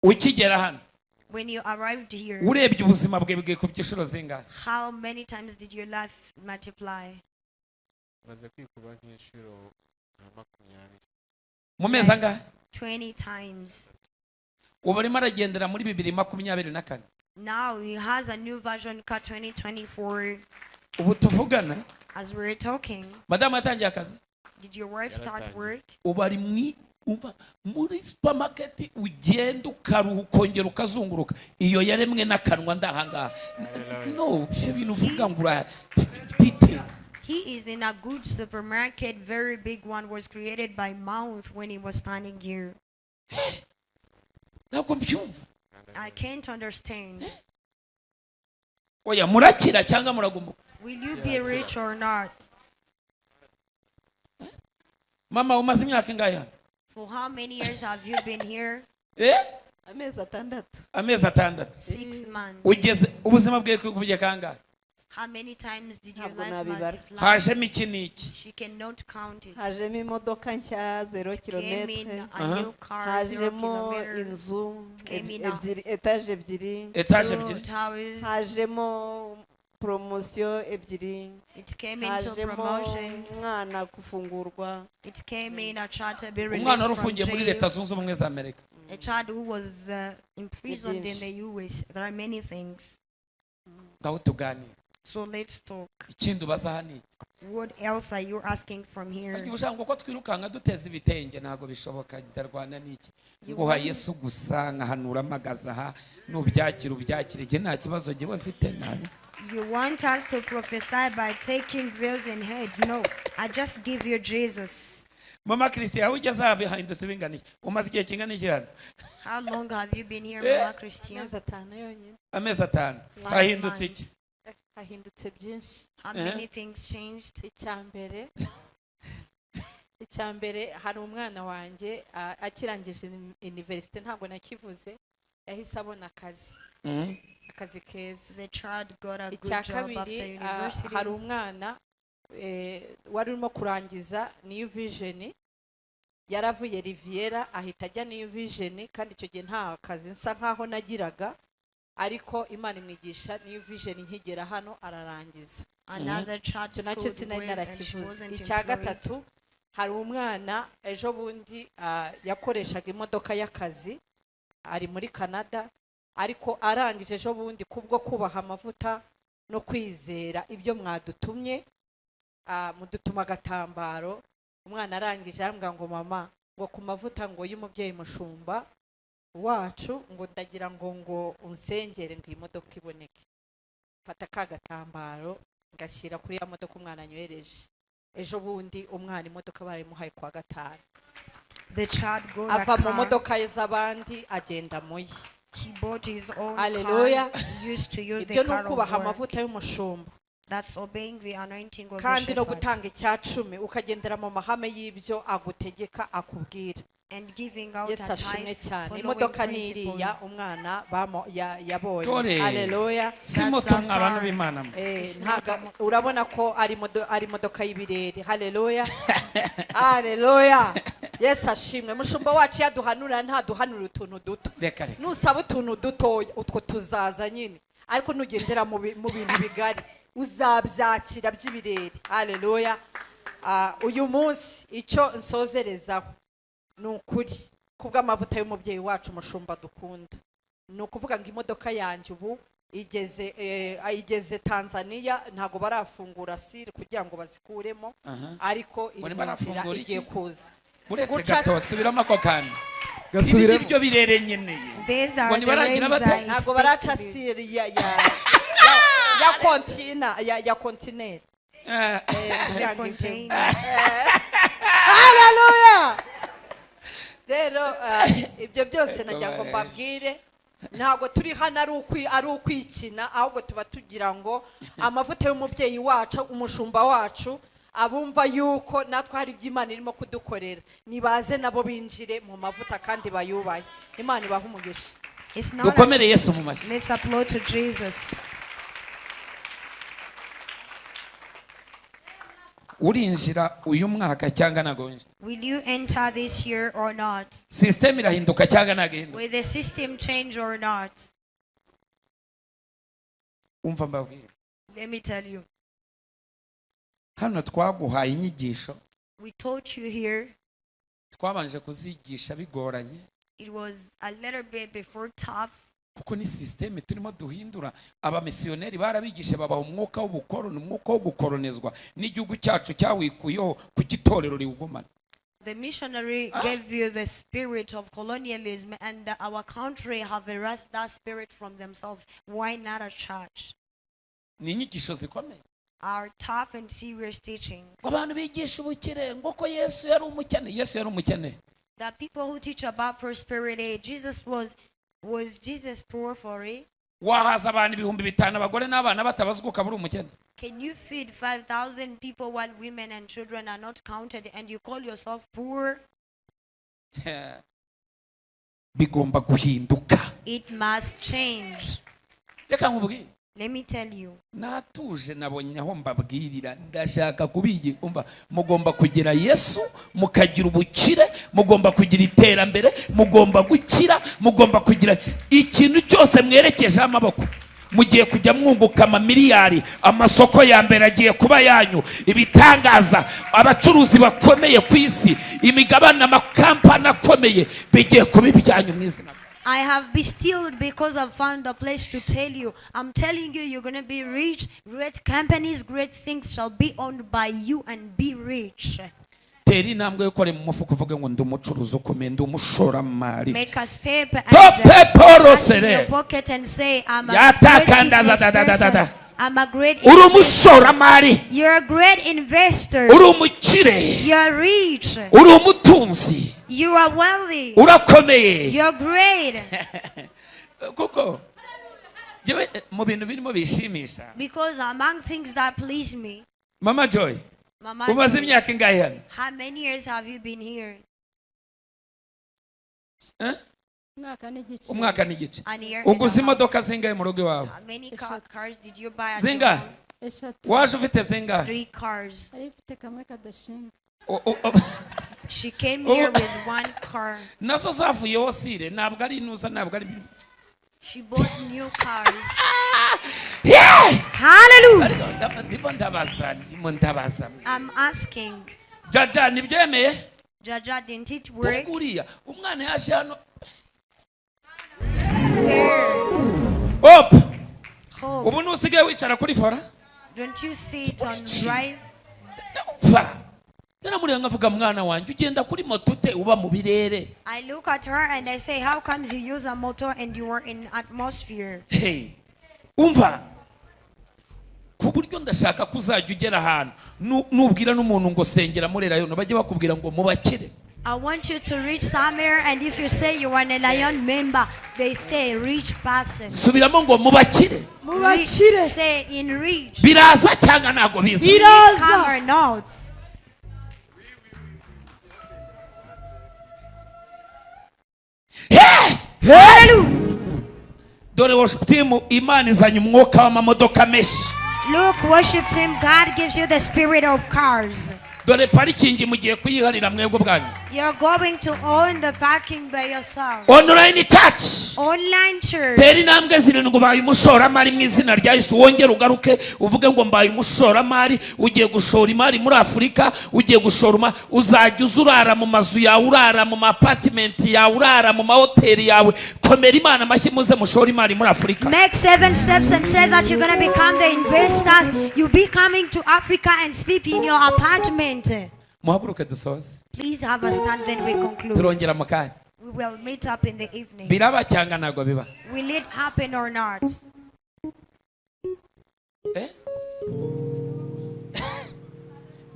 [SPEAKER 1] Ukigera hano,
[SPEAKER 2] When you arrived here,
[SPEAKER 1] urebye ubuzima bwe bwikubye inshuro zingahe?
[SPEAKER 2] How many times did your life multiply?
[SPEAKER 10] Maze kwikuba nk'inshuro nka 20.
[SPEAKER 1] Mu mezi angahe?
[SPEAKER 2] 20 times.
[SPEAKER 1] Ubu arimo aragendera muri 2024.
[SPEAKER 2] Now he has a new version car 2024.
[SPEAKER 1] Ubu tuvugana,
[SPEAKER 2] As we're talking,
[SPEAKER 1] madamu yatangiye akazi.
[SPEAKER 2] Did your wife start
[SPEAKER 10] Yaratangiye.
[SPEAKER 2] work?
[SPEAKER 1] Ubu ari umva muri supermarket, ugenda ukaruha ukongera ukazunguruka, iyo yaremwe n'akanwa ndahangaha. No, ibyo bintu uvuga ngo ura bite?
[SPEAKER 2] He is in a good supermarket, very big one, was created by mouth when he was standing here.
[SPEAKER 1] Ntabwo mbyumva.
[SPEAKER 2] I can't understand.
[SPEAKER 1] Oya, murakira cyangwa muragumuka?
[SPEAKER 2] Will you be rich or not?
[SPEAKER 1] Mama, umaze imyaka ingahe hano?
[SPEAKER 2] For how many years have you been here?
[SPEAKER 1] Eh?
[SPEAKER 6] Amezi 6.
[SPEAKER 1] Amezi 6.
[SPEAKER 2] 6 months.
[SPEAKER 1] Ugeze ubuzima bwe kubye kangahe?
[SPEAKER 2] How many times did your
[SPEAKER 6] Ntabwo
[SPEAKER 2] life
[SPEAKER 6] nabibara.
[SPEAKER 2] multiply?
[SPEAKER 1] Hajemo iki n'iki?
[SPEAKER 2] She cannot count it.
[SPEAKER 6] Hajemo imodoka nshya, zero
[SPEAKER 2] Came in
[SPEAKER 6] kilometre.
[SPEAKER 2] a new car, 0
[SPEAKER 6] Hajemo
[SPEAKER 2] kilometers.
[SPEAKER 6] inzu
[SPEAKER 2] Came in a
[SPEAKER 6] ebyiri, etaje ebyiri.
[SPEAKER 1] Etaje
[SPEAKER 2] two
[SPEAKER 1] ebyiri.
[SPEAKER 2] towers.
[SPEAKER 6] Hajemo poromosiyo ebyiri.
[SPEAKER 2] It came into
[SPEAKER 6] Hajemo
[SPEAKER 2] promotions.
[SPEAKER 6] umwana gufungurwa.
[SPEAKER 2] It came in a child to be
[SPEAKER 1] Umwana
[SPEAKER 2] released
[SPEAKER 1] wari
[SPEAKER 2] from
[SPEAKER 1] ufungiye muri
[SPEAKER 2] jail.
[SPEAKER 1] Leta Zunze Ubumwe za Amerika.
[SPEAKER 2] A child who was imprisoned in
[SPEAKER 6] Byinshi.
[SPEAKER 2] the US. There are many things.
[SPEAKER 1] Ngaho tuganire.
[SPEAKER 2] So let's talk.
[SPEAKER 1] Ikindi ubaza hano iki?
[SPEAKER 2] What else are you asking from here?
[SPEAKER 1] Harya ushaka ngo ko twirukanka duteza ibitenge, ntabwo bishoboka, ndarwana n'iki nguha Yesu gusa nkahanura amagaza aha, nubyakira ubyakire, igihe nta kibazo jyewe mfite nabi.
[SPEAKER 2] You want us to prophesy by taking veils in head? No, I just give you Jesus.
[SPEAKER 1] Mama Christian, aho ugeze aha bihindutse bingana iki? Umaze igihe kingana iki hano?
[SPEAKER 2] How long have you been here,
[SPEAKER 1] Eh?
[SPEAKER 2] Mama Christian?
[SPEAKER 4] Amezi 5 yonyine.
[SPEAKER 1] Amezi 5.
[SPEAKER 2] 5
[SPEAKER 1] Hahindutse iki?
[SPEAKER 2] months.
[SPEAKER 4] Hahindutse byinshi.
[SPEAKER 2] How
[SPEAKER 1] Eh?
[SPEAKER 2] many things changed?
[SPEAKER 4] Icya mbere, hari umwana wanjye akirangije université, ntabwo nakivuze, yahise abona akazi, akazi keza.
[SPEAKER 2] The child got a good
[SPEAKER 4] Icya
[SPEAKER 2] job after
[SPEAKER 4] kabiri,
[SPEAKER 2] university.
[SPEAKER 4] hari umwana wari urimo kurangiza New Vision, yaravuye Riviera ahita ajya New Vision, kandi icyo gihe nta kazi nsa nkaho nagiraga, ariko Imana imwigisha New Vision nkigera hano ararangiza.
[SPEAKER 2] Another child
[SPEAKER 4] Icyo nacyo
[SPEAKER 2] scored
[SPEAKER 4] sinari
[SPEAKER 2] well and she
[SPEAKER 4] narakivuze.
[SPEAKER 2] wasn't
[SPEAKER 4] Icya
[SPEAKER 2] employed.
[SPEAKER 4] gatatu, hari umwana ejo bundi yakoreshaga imodoka y'akazi ari muri Canada, ariko arangije ejo bundi kubwo kubaha amavuta no kwizera ibyo mwadutumye, mudutuma agatambaro, umwana arangije arambwira ngo mama, ngo ku mavuta ngo y'umubyeyi mushumba wacu, ngo ndagira ngo unsengere ngo iyi modoka iboneke. Mfata ka gatambaro ngashyira kuri ya modoka umwana anyohereje. Ejo bundi umwana imodoka barayimuhaye kuwa gatanu.
[SPEAKER 2] The child got a
[SPEAKER 4] Ava mu
[SPEAKER 2] car.
[SPEAKER 4] modoka ye z'abandi agenda mu ye.
[SPEAKER 2] He bought his own
[SPEAKER 4] Hallelujah.
[SPEAKER 2] car. He used to use the
[SPEAKER 4] Ibyo ni
[SPEAKER 2] car of
[SPEAKER 4] ukubaha
[SPEAKER 2] work.
[SPEAKER 4] amavuta y'umushumba.
[SPEAKER 2] That's obeying the anointing of the
[SPEAKER 4] Kandi no
[SPEAKER 2] shepherd.
[SPEAKER 4] gutanga icya cumi, ukagendera mu mahame y'ibyo agutegeka, akubwira.
[SPEAKER 2] And giving out
[SPEAKER 4] Yesu
[SPEAKER 2] a
[SPEAKER 4] ashimwe
[SPEAKER 2] tithe,
[SPEAKER 4] cyane.
[SPEAKER 2] following
[SPEAKER 4] Imodoka ni iriya
[SPEAKER 2] principles.
[SPEAKER 4] umwana yabonye.
[SPEAKER 1] Dore.
[SPEAKER 4] Haleluya.
[SPEAKER 1] Si moto, mwa bantu b'Imana mwe.
[SPEAKER 4] Ntago urabona ko ari imodoka y'ibirere. Haleluya, haleluya, Yesu ashimwe. Mushumba wacu yaduhanura, ntaduhanura utuntu duto.
[SPEAKER 1] Reka reka.
[SPEAKER 4] Nusaba utuntu dutoya, utwo tuzaza nyine, ariko nugendera mu bintu bigari uzabyakira by'ibirere. Haleluya. Uyu munsi icyo nsozerezaho ni ukuri kubw'amavuta y'umubyeyi wacu umushumba dukunda, ni ukuvuga ngo imodoka yanjye ubu igeze Tanzania, ntabwo barafungura siri kugira ngo bazikuremo, ariko iri
[SPEAKER 1] Muri
[SPEAKER 4] mu nzira
[SPEAKER 1] barafungura iki?
[SPEAKER 4] igiye kuza.
[SPEAKER 1] Uretse
[SPEAKER 4] Guca
[SPEAKER 1] gato, subiramo ako kantu. Ibi
[SPEAKER 5] Gasubiremo.
[SPEAKER 1] nibyo birere nkeneye.
[SPEAKER 2] These
[SPEAKER 1] Ngo
[SPEAKER 2] are the
[SPEAKER 1] ntibaragira
[SPEAKER 2] realms
[SPEAKER 1] bate?
[SPEAKER 2] I
[SPEAKER 4] Ntabwo
[SPEAKER 2] expect
[SPEAKER 4] baraca
[SPEAKER 2] to be.
[SPEAKER 4] siri ya kontineri kugira ngo ivemo.
[SPEAKER 2] Container.
[SPEAKER 4] Haleluya. Rero ibyo byose nagira ngo mbabwire, ntabwo turi hano ari ukwikina, ahubwo tuba tugira ngo amavuta y'umubyeyi wacu umushumba wacu, abumva yuko natwe hari ibyo Imana irimo kudukorera, nibaze nabo binjire mu mavuta kandi bayubahe. Imana ibahe umugisha.
[SPEAKER 2] It's not
[SPEAKER 1] Dukomere Yesu mu mashyi.
[SPEAKER 2] Let's applaud to Jesus.
[SPEAKER 1] Urinjira uyu mwaka cyangwa ntabwo winjira?
[SPEAKER 2] Will you enter this year or not?
[SPEAKER 1] System irahinduka cyangwa ntabwo ihinduka?
[SPEAKER 2] Will the system change or not?
[SPEAKER 1] Umva mbabwire.
[SPEAKER 2] Let me tell you.
[SPEAKER 1] Hano twaguhaye inyigisho.
[SPEAKER 2] We taught you here.
[SPEAKER 1] Twabanje kuzigisha bigoranye.
[SPEAKER 2] It was a little bit before tough.
[SPEAKER 1] Kuko ni system turimo duhindura. Abamisiyoneri barabigisha babaha umwuka w'ubukoroni, umwuka wo gukoronezwa n'igihugu cyacu cyawikuyeho kuko itorero riwugumana.
[SPEAKER 2] The missionary gave you the spirit of colonialism, and our country have erased that spirit from themselves. Why not a church?
[SPEAKER 1] Ni inyigisho zikomeye.
[SPEAKER 2] Our tough and serious teaching.
[SPEAKER 1] Abantu bigisha ubukire ngo ko Yesu yari umukene. Yesu yari umukene.
[SPEAKER 2] The people who teach about prosperity, Jesus was Jesus poor for it?
[SPEAKER 1] Wahaza abantu 5,000 abagore n'abana batabazwa ukaba uri umukene.
[SPEAKER 2] Can you feed 5,000 people while women and children are not counted and you call yourself poor?
[SPEAKER 1] Bigomba guhinduka.
[SPEAKER 2] It must change.
[SPEAKER 1] Reka nkubwire.
[SPEAKER 2] Let me tell you.
[SPEAKER 1] Natuje nabonye aho mbabwirira, ndashaka kubigira. Umva, mugomba kugira Yesu, mukagira ubukire, mugomba kugira iterambere, mugomba gukira, mugomba kugira ikintu cyose mwerekeje amaboko. Mugiye kujya mwunguka amamiliyari, amasoko ya mbere agiye kuba yanyu, ibitangaza, abacuruzi bakomeye ku isi, imigabane, amakampani akomeye bigiye kuba ibyanyu mu izina.
[SPEAKER 2] I have been stilled because I've found a place to tell you. I'm telling you, you're going to be rich. Great companies, great things shall be owned by you and be rich.
[SPEAKER 1] Tera intambwe yo kore mu mufuka uvuge ngo ndi umucuruzi ukomeye, ndi umushoramari.
[SPEAKER 2] Make a step and touch in your pocket and say, I'm a great business person. I'm a great
[SPEAKER 1] Uri
[SPEAKER 2] investor.
[SPEAKER 1] umushoramari.
[SPEAKER 2] You're a great investor.
[SPEAKER 1] Uri umukire.
[SPEAKER 2] You're rich.
[SPEAKER 1] Uri umutunzi.
[SPEAKER 2] You are wealthy.
[SPEAKER 1] Urakomeye.
[SPEAKER 2] You're great.
[SPEAKER 1] Kuko jewe mu bintu birimo bishimisha.
[SPEAKER 2] Because among things that please me.
[SPEAKER 1] Mama Joy.
[SPEAKER 2] Mama
[SPEAKER 1] umaze
[SPEAKER 2] Joy,
[SPEAKER 1] imyaka ingahe hano?
[SPEAKER 2] How many years have you been here?
[SPEAKER 1] Umwaka n'igice. Uguze imodoka zingahe mu rugo iwawe?
[SPEAKER 2] How many cars did you buy?
[SPEAKER 1] Zingahe? Waje ufite zingahe?
[SPEAKER 2] 3 cars.
[SPEAKER 4] Ifite kamwe kadashinga.
[SPEAKER 2] She came here with 1 car.
[SPEAKER 1] Nazo zavuyeho sire, ntabwo ari inuza, ntabwo ari.
[SPEAKER 2] She bought new cars. Hallelujah.
[SPEAKER 1] Ndimo ndabaza, ndimo ndabaza.
[SPEAKER 2] I'm asking.
[SPEAKER 1] Jaja nibyemeye?
[SPEAKER 2] Jaja, didn't it work?
[SPEAKER 1] Uriya umwana yaje hano. Hope. Ubu nusigaye wicara kuri fora?
[SPEAKER 2] Don't you see it on drive?
[SPEAKER 1] Naramureba nkavuga mwana wanjye ugenda kuri moto ute uba mu birere?
[SPEAKER 2] I look at her and I say, how comes you use a motor and you are in atmosphere?
[SPEAKER 1] Hey, umva. Ku buryo ndashaka kuzajya ugera ahantu nubwira n'umuntu ngo sengera murera yo bajye bakubwira ngo mubakire.
[SPEAKER 2] I want you to reach somewhere, and if you say you are a Lion member, they say rich person.
[SPEAKER 1] Subiramo ngo mubakire.
[SPEAKER 2] Mubakire. Say in rich.
[SPEAKER 1] Biraza cyangwa ntago biza?
[SPEAKER 2] Biraza. Or not.
[SPEAKER 1] Hey! Hallelujah. Dore worship team, Imana izanye umwuka w'amamodoka menshi.
[SPEAKER 2] Look, worship team, God gives you the spirit of cars.
[SPEAKER 1] Dore parikingi mugiye kuyiharira mwebwe bwanyu.
[SPEAKER 2] You're going to own the parking by yourself.
[SPEAKER 1] Online church.
[SPEAKER 2] Online church.
[SPEAKER 1] Tera intambwe zirindwi ubaye umushoramari mu izina rya Yesu, wongere ugaruke uvuge ngo mbaye umushoramari. Ugiye gushora imari muri Afurika, ugiye gushora imari, uzajya uzurara mu mazu yawe, urara mu apartment yawe, urara mu mahoteli yawe. Komera Imana amashyi muze mushora imari muri Afurika.
[SPEAKER 2] Make 7 steps and say that you're going to become the investors. You'll be coming to Africa and sleep in your apartment.
[SPEAKER 1] Muhaguruke dusoze.
[SPEAKER 2] Please have a stand, then we conclude.
[SPEAKER 1] Turongera mu kanya.
[SPEAKER 2] We will meet up in the evening.
[SPEAKER 1] Biraba cyangwa ntabwo biba?
[SPEAKER 2] Will it happen or not?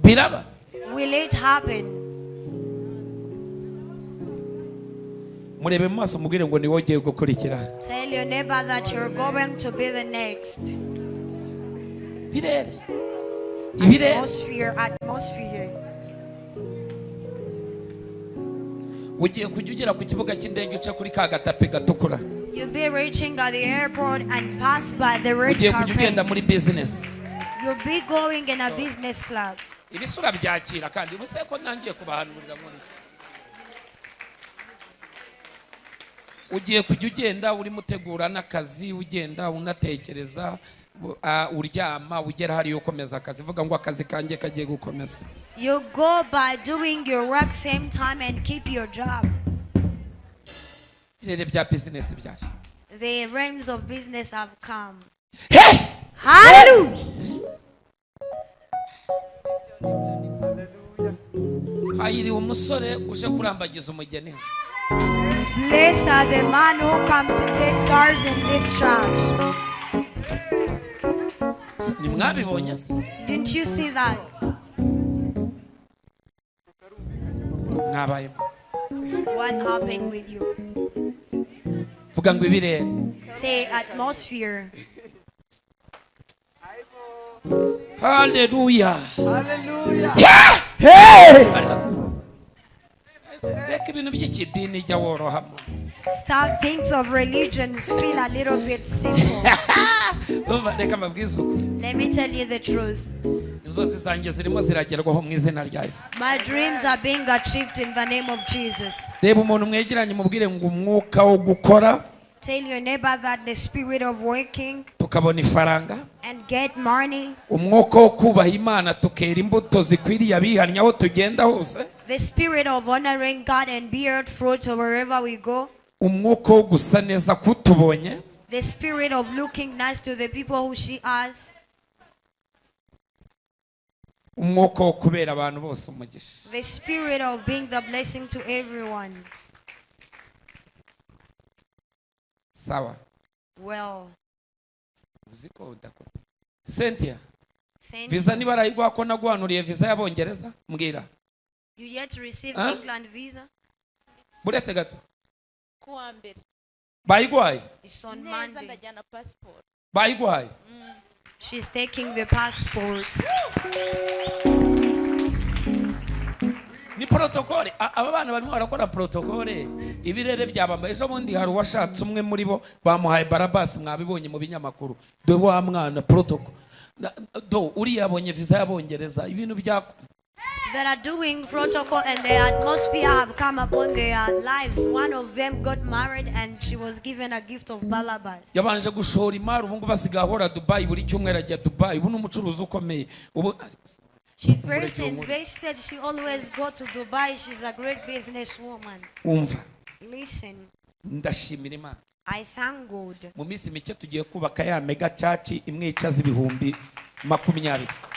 [SPEAKER 1] Biraba.
[SPEAKER 2] Will it happen?
[SPEAKER 1] Murebe mu maso mubwire ngo ni wowe ugiye gukurikira.
[SPEAKER 2] Tell your neighbor that you're going to be the next.
[SPEAKER 1] Birere. Ibirere.
[SPEAKER 2] Atmosphere, atmosphere.
[SPEAKER 1] Ugiye kujya ugera ku kibuga cy'indege uca kuri ka gatapi gatukura.
[SPEAKER 2] You'll be reaching at the airport and pass by the red
[SPEAKER 1] Ugiye kujya ugenda
[SPEAKER 2] carpet.
[SPEAKER 1] muri business.
[SPEAKER 2] You'll be going in a business class.
[SPEAKER 1] Ibisura byakira kandi ubuse ko ntangiye kubahanurira muri iki. Ugiye kujya ugenda urimo utegura n'akazi, ugenda unatekereza, uryama ugera hariyo ukomeza akazi, vuga ngo akazi kanjye kagiye gukomeza.
[SPEAKER 2] You go by doing your work same time and keep your job.
[SPEAKER 1] Birere bya business byaje.
[SPEAKER 2] The realms of business have come.
[SPEAKER 1] Hey!
[SPEAKER 2] Hallelujah!
[SPEAKER 1] Hayiri umusore uje kurambagiza umugeni.
[SPEAKER 2] Blessed are the man who come to get cars in this church.
[SPEAKER 1] Nimwabibonye se?
[SPEAKER 2] Didn't you see that?
[SPEAKER 1] Mwabaye.
[SPEAKER 2] What happened with you?
[SPEAKER 1] Vuga ngo ibirere.
[SPEAKER 2] Say atmosphere.
[SPEAKER 1] Hallelujah.
[SPEAKER 5] Hallelujah.
[SPEAKER 1] Hey! Reka ibintu by'ikidini jya worohamo.
[SPEAKER 2] Start things of religions feel a little bit simple.
[SPEAKER 1] Reka mbabwize ukuri.
[SPEAKER 2] Let me tell you the truth.
[SPEAKER 1] Inzozi zanjye zirimo ziragerwaho mu izina rya Yesu.
[SPEAKER 2] My dreams are being achieved in the name of Jesus.
[SPEAKER 1] Reba umuntu mwegeranye mubwire ngo umwuka wo gukora.
[SPEAKER 2] Tell your neighbor that the spirit of working
[SPEAKER 1] tukabona ifaranga
[SPEAKER 2] and get money.
[SPEAKER 1] Umwuka wo kubaha Imana tukera imbuto zikwiriye abihannye aho tugenda hose.
[SPEAKER 2] The spirit of honoring God and bear fruit wherever we go.
[SPEAKER 1] Umwuka wo gusa neza kutubonye.
[SPEAKER 2] The spirit of looking nice to the people who see us.
[SPEAKER 1] Umwuka wo kubera abantu bose umugisha.
[SPEAKER 2] The spirit of being the blessing to everyone.
[SPEAKER 1] Sawa.
[SPEAKER 2] Well.
[SPEAKER 1] Uziko udakora. Cynthia. Visa niba arayigwa ko naguhanuriye visa y'abongereza mbwira.
[SPEAKER 2] You yet to receive England visa?
[SPEAKER 1] Buretse gato.
[SPEAKER 11] Kuwa mbere.
[SPEAKER 1] Bayigwaye.
[SPEAKER 2] It's on Monday.
[SPEAKER 11] Ndajyana passport.
[SPEAKER 1] Bayigwaye.
[SPEAKER 2] She's taking the passport.
[SPEAKER 1] Ni protocole. Aba bana barimo barakora protocole. Ibirere byabamba ejo bundi hari uwashatse umwe muri bo bamuhaye Barabas mwabibonye mu binyamakuru. Do wa mwana protocole. Do uri yabonye visa y'abongereza ibintu bya
[SPEAKER 2] that are doing protocol and the atmosphere have come upon their lives. One of them got married and she was given a gift of Barabas.
[SPEAKER 1] Yabanje gushora imari ubu ngubu asigaye ahora Dubai buri cyumweru ajya Dubai ubu n'umucuruzi ukomeye ubu.
[SPEAKER 2] She first invested, she always go to Dubai. She's a great businesswoman.
[SPEAKER 1] Umva.
[SPEAKER 2] Listen.
[SPEAKER 1] Ndashimira Imana.
[SPEAKER 2] I thank God.
[SPEAKER 1] Mu minsi mike tugiye kubaka ya mega church imwe icaza 20,000.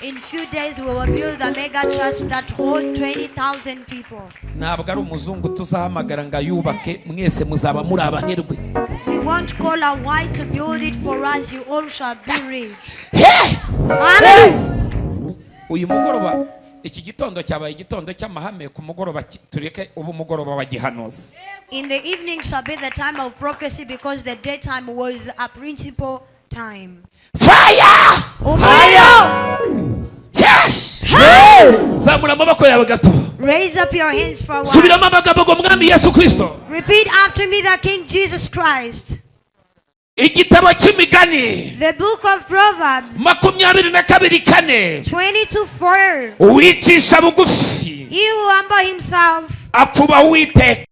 [SPEAKER 2] In few days we will build a mega church that hold 20,000 people.
[SPEAKER 1] Ntabwo ari umuzungu tuzahamagara ngo ayubake mwese muzaba muri abaherwe.
[SPEAKER 2] We won't call a white to build it for us. You all shall be rich.
[SPEAKER 1] Hey! Uyu mugoroba iki gitondo cyabaye igitondo cy'amahame ku mugoroba tureke ubu mugoroba wa gihanuzi.
[SPEAKER 2] In the evening shall be the time of prophecy because the daytime was a principal time.
[SPEAKER 1] Fire!
[SPEAKER 2] Fire!
[SPEAKER 1] Yes! Hey! Zamura amaboko yawe gato.
[SPEAKER 2] Raise up your hands for a while.
[SPEAKER 1] Subiramo amagambo ngo Mwami Yesu Kristo.
[SPEAKER 2] Repeat after me the King Jesus Christ.
[SPEAKER 1] Igitabo cy'imigani.
[SPEAKER 2] The book of Proverbs.
[SPEAKER 1] 22:4.
[SPEAKER 2] 22:4.
[SPEAKER 1] Uwicisha bugufi.
[SPEAKER 2] He who humble himself.
[SPEAKER 1] Akuba Uwiteka.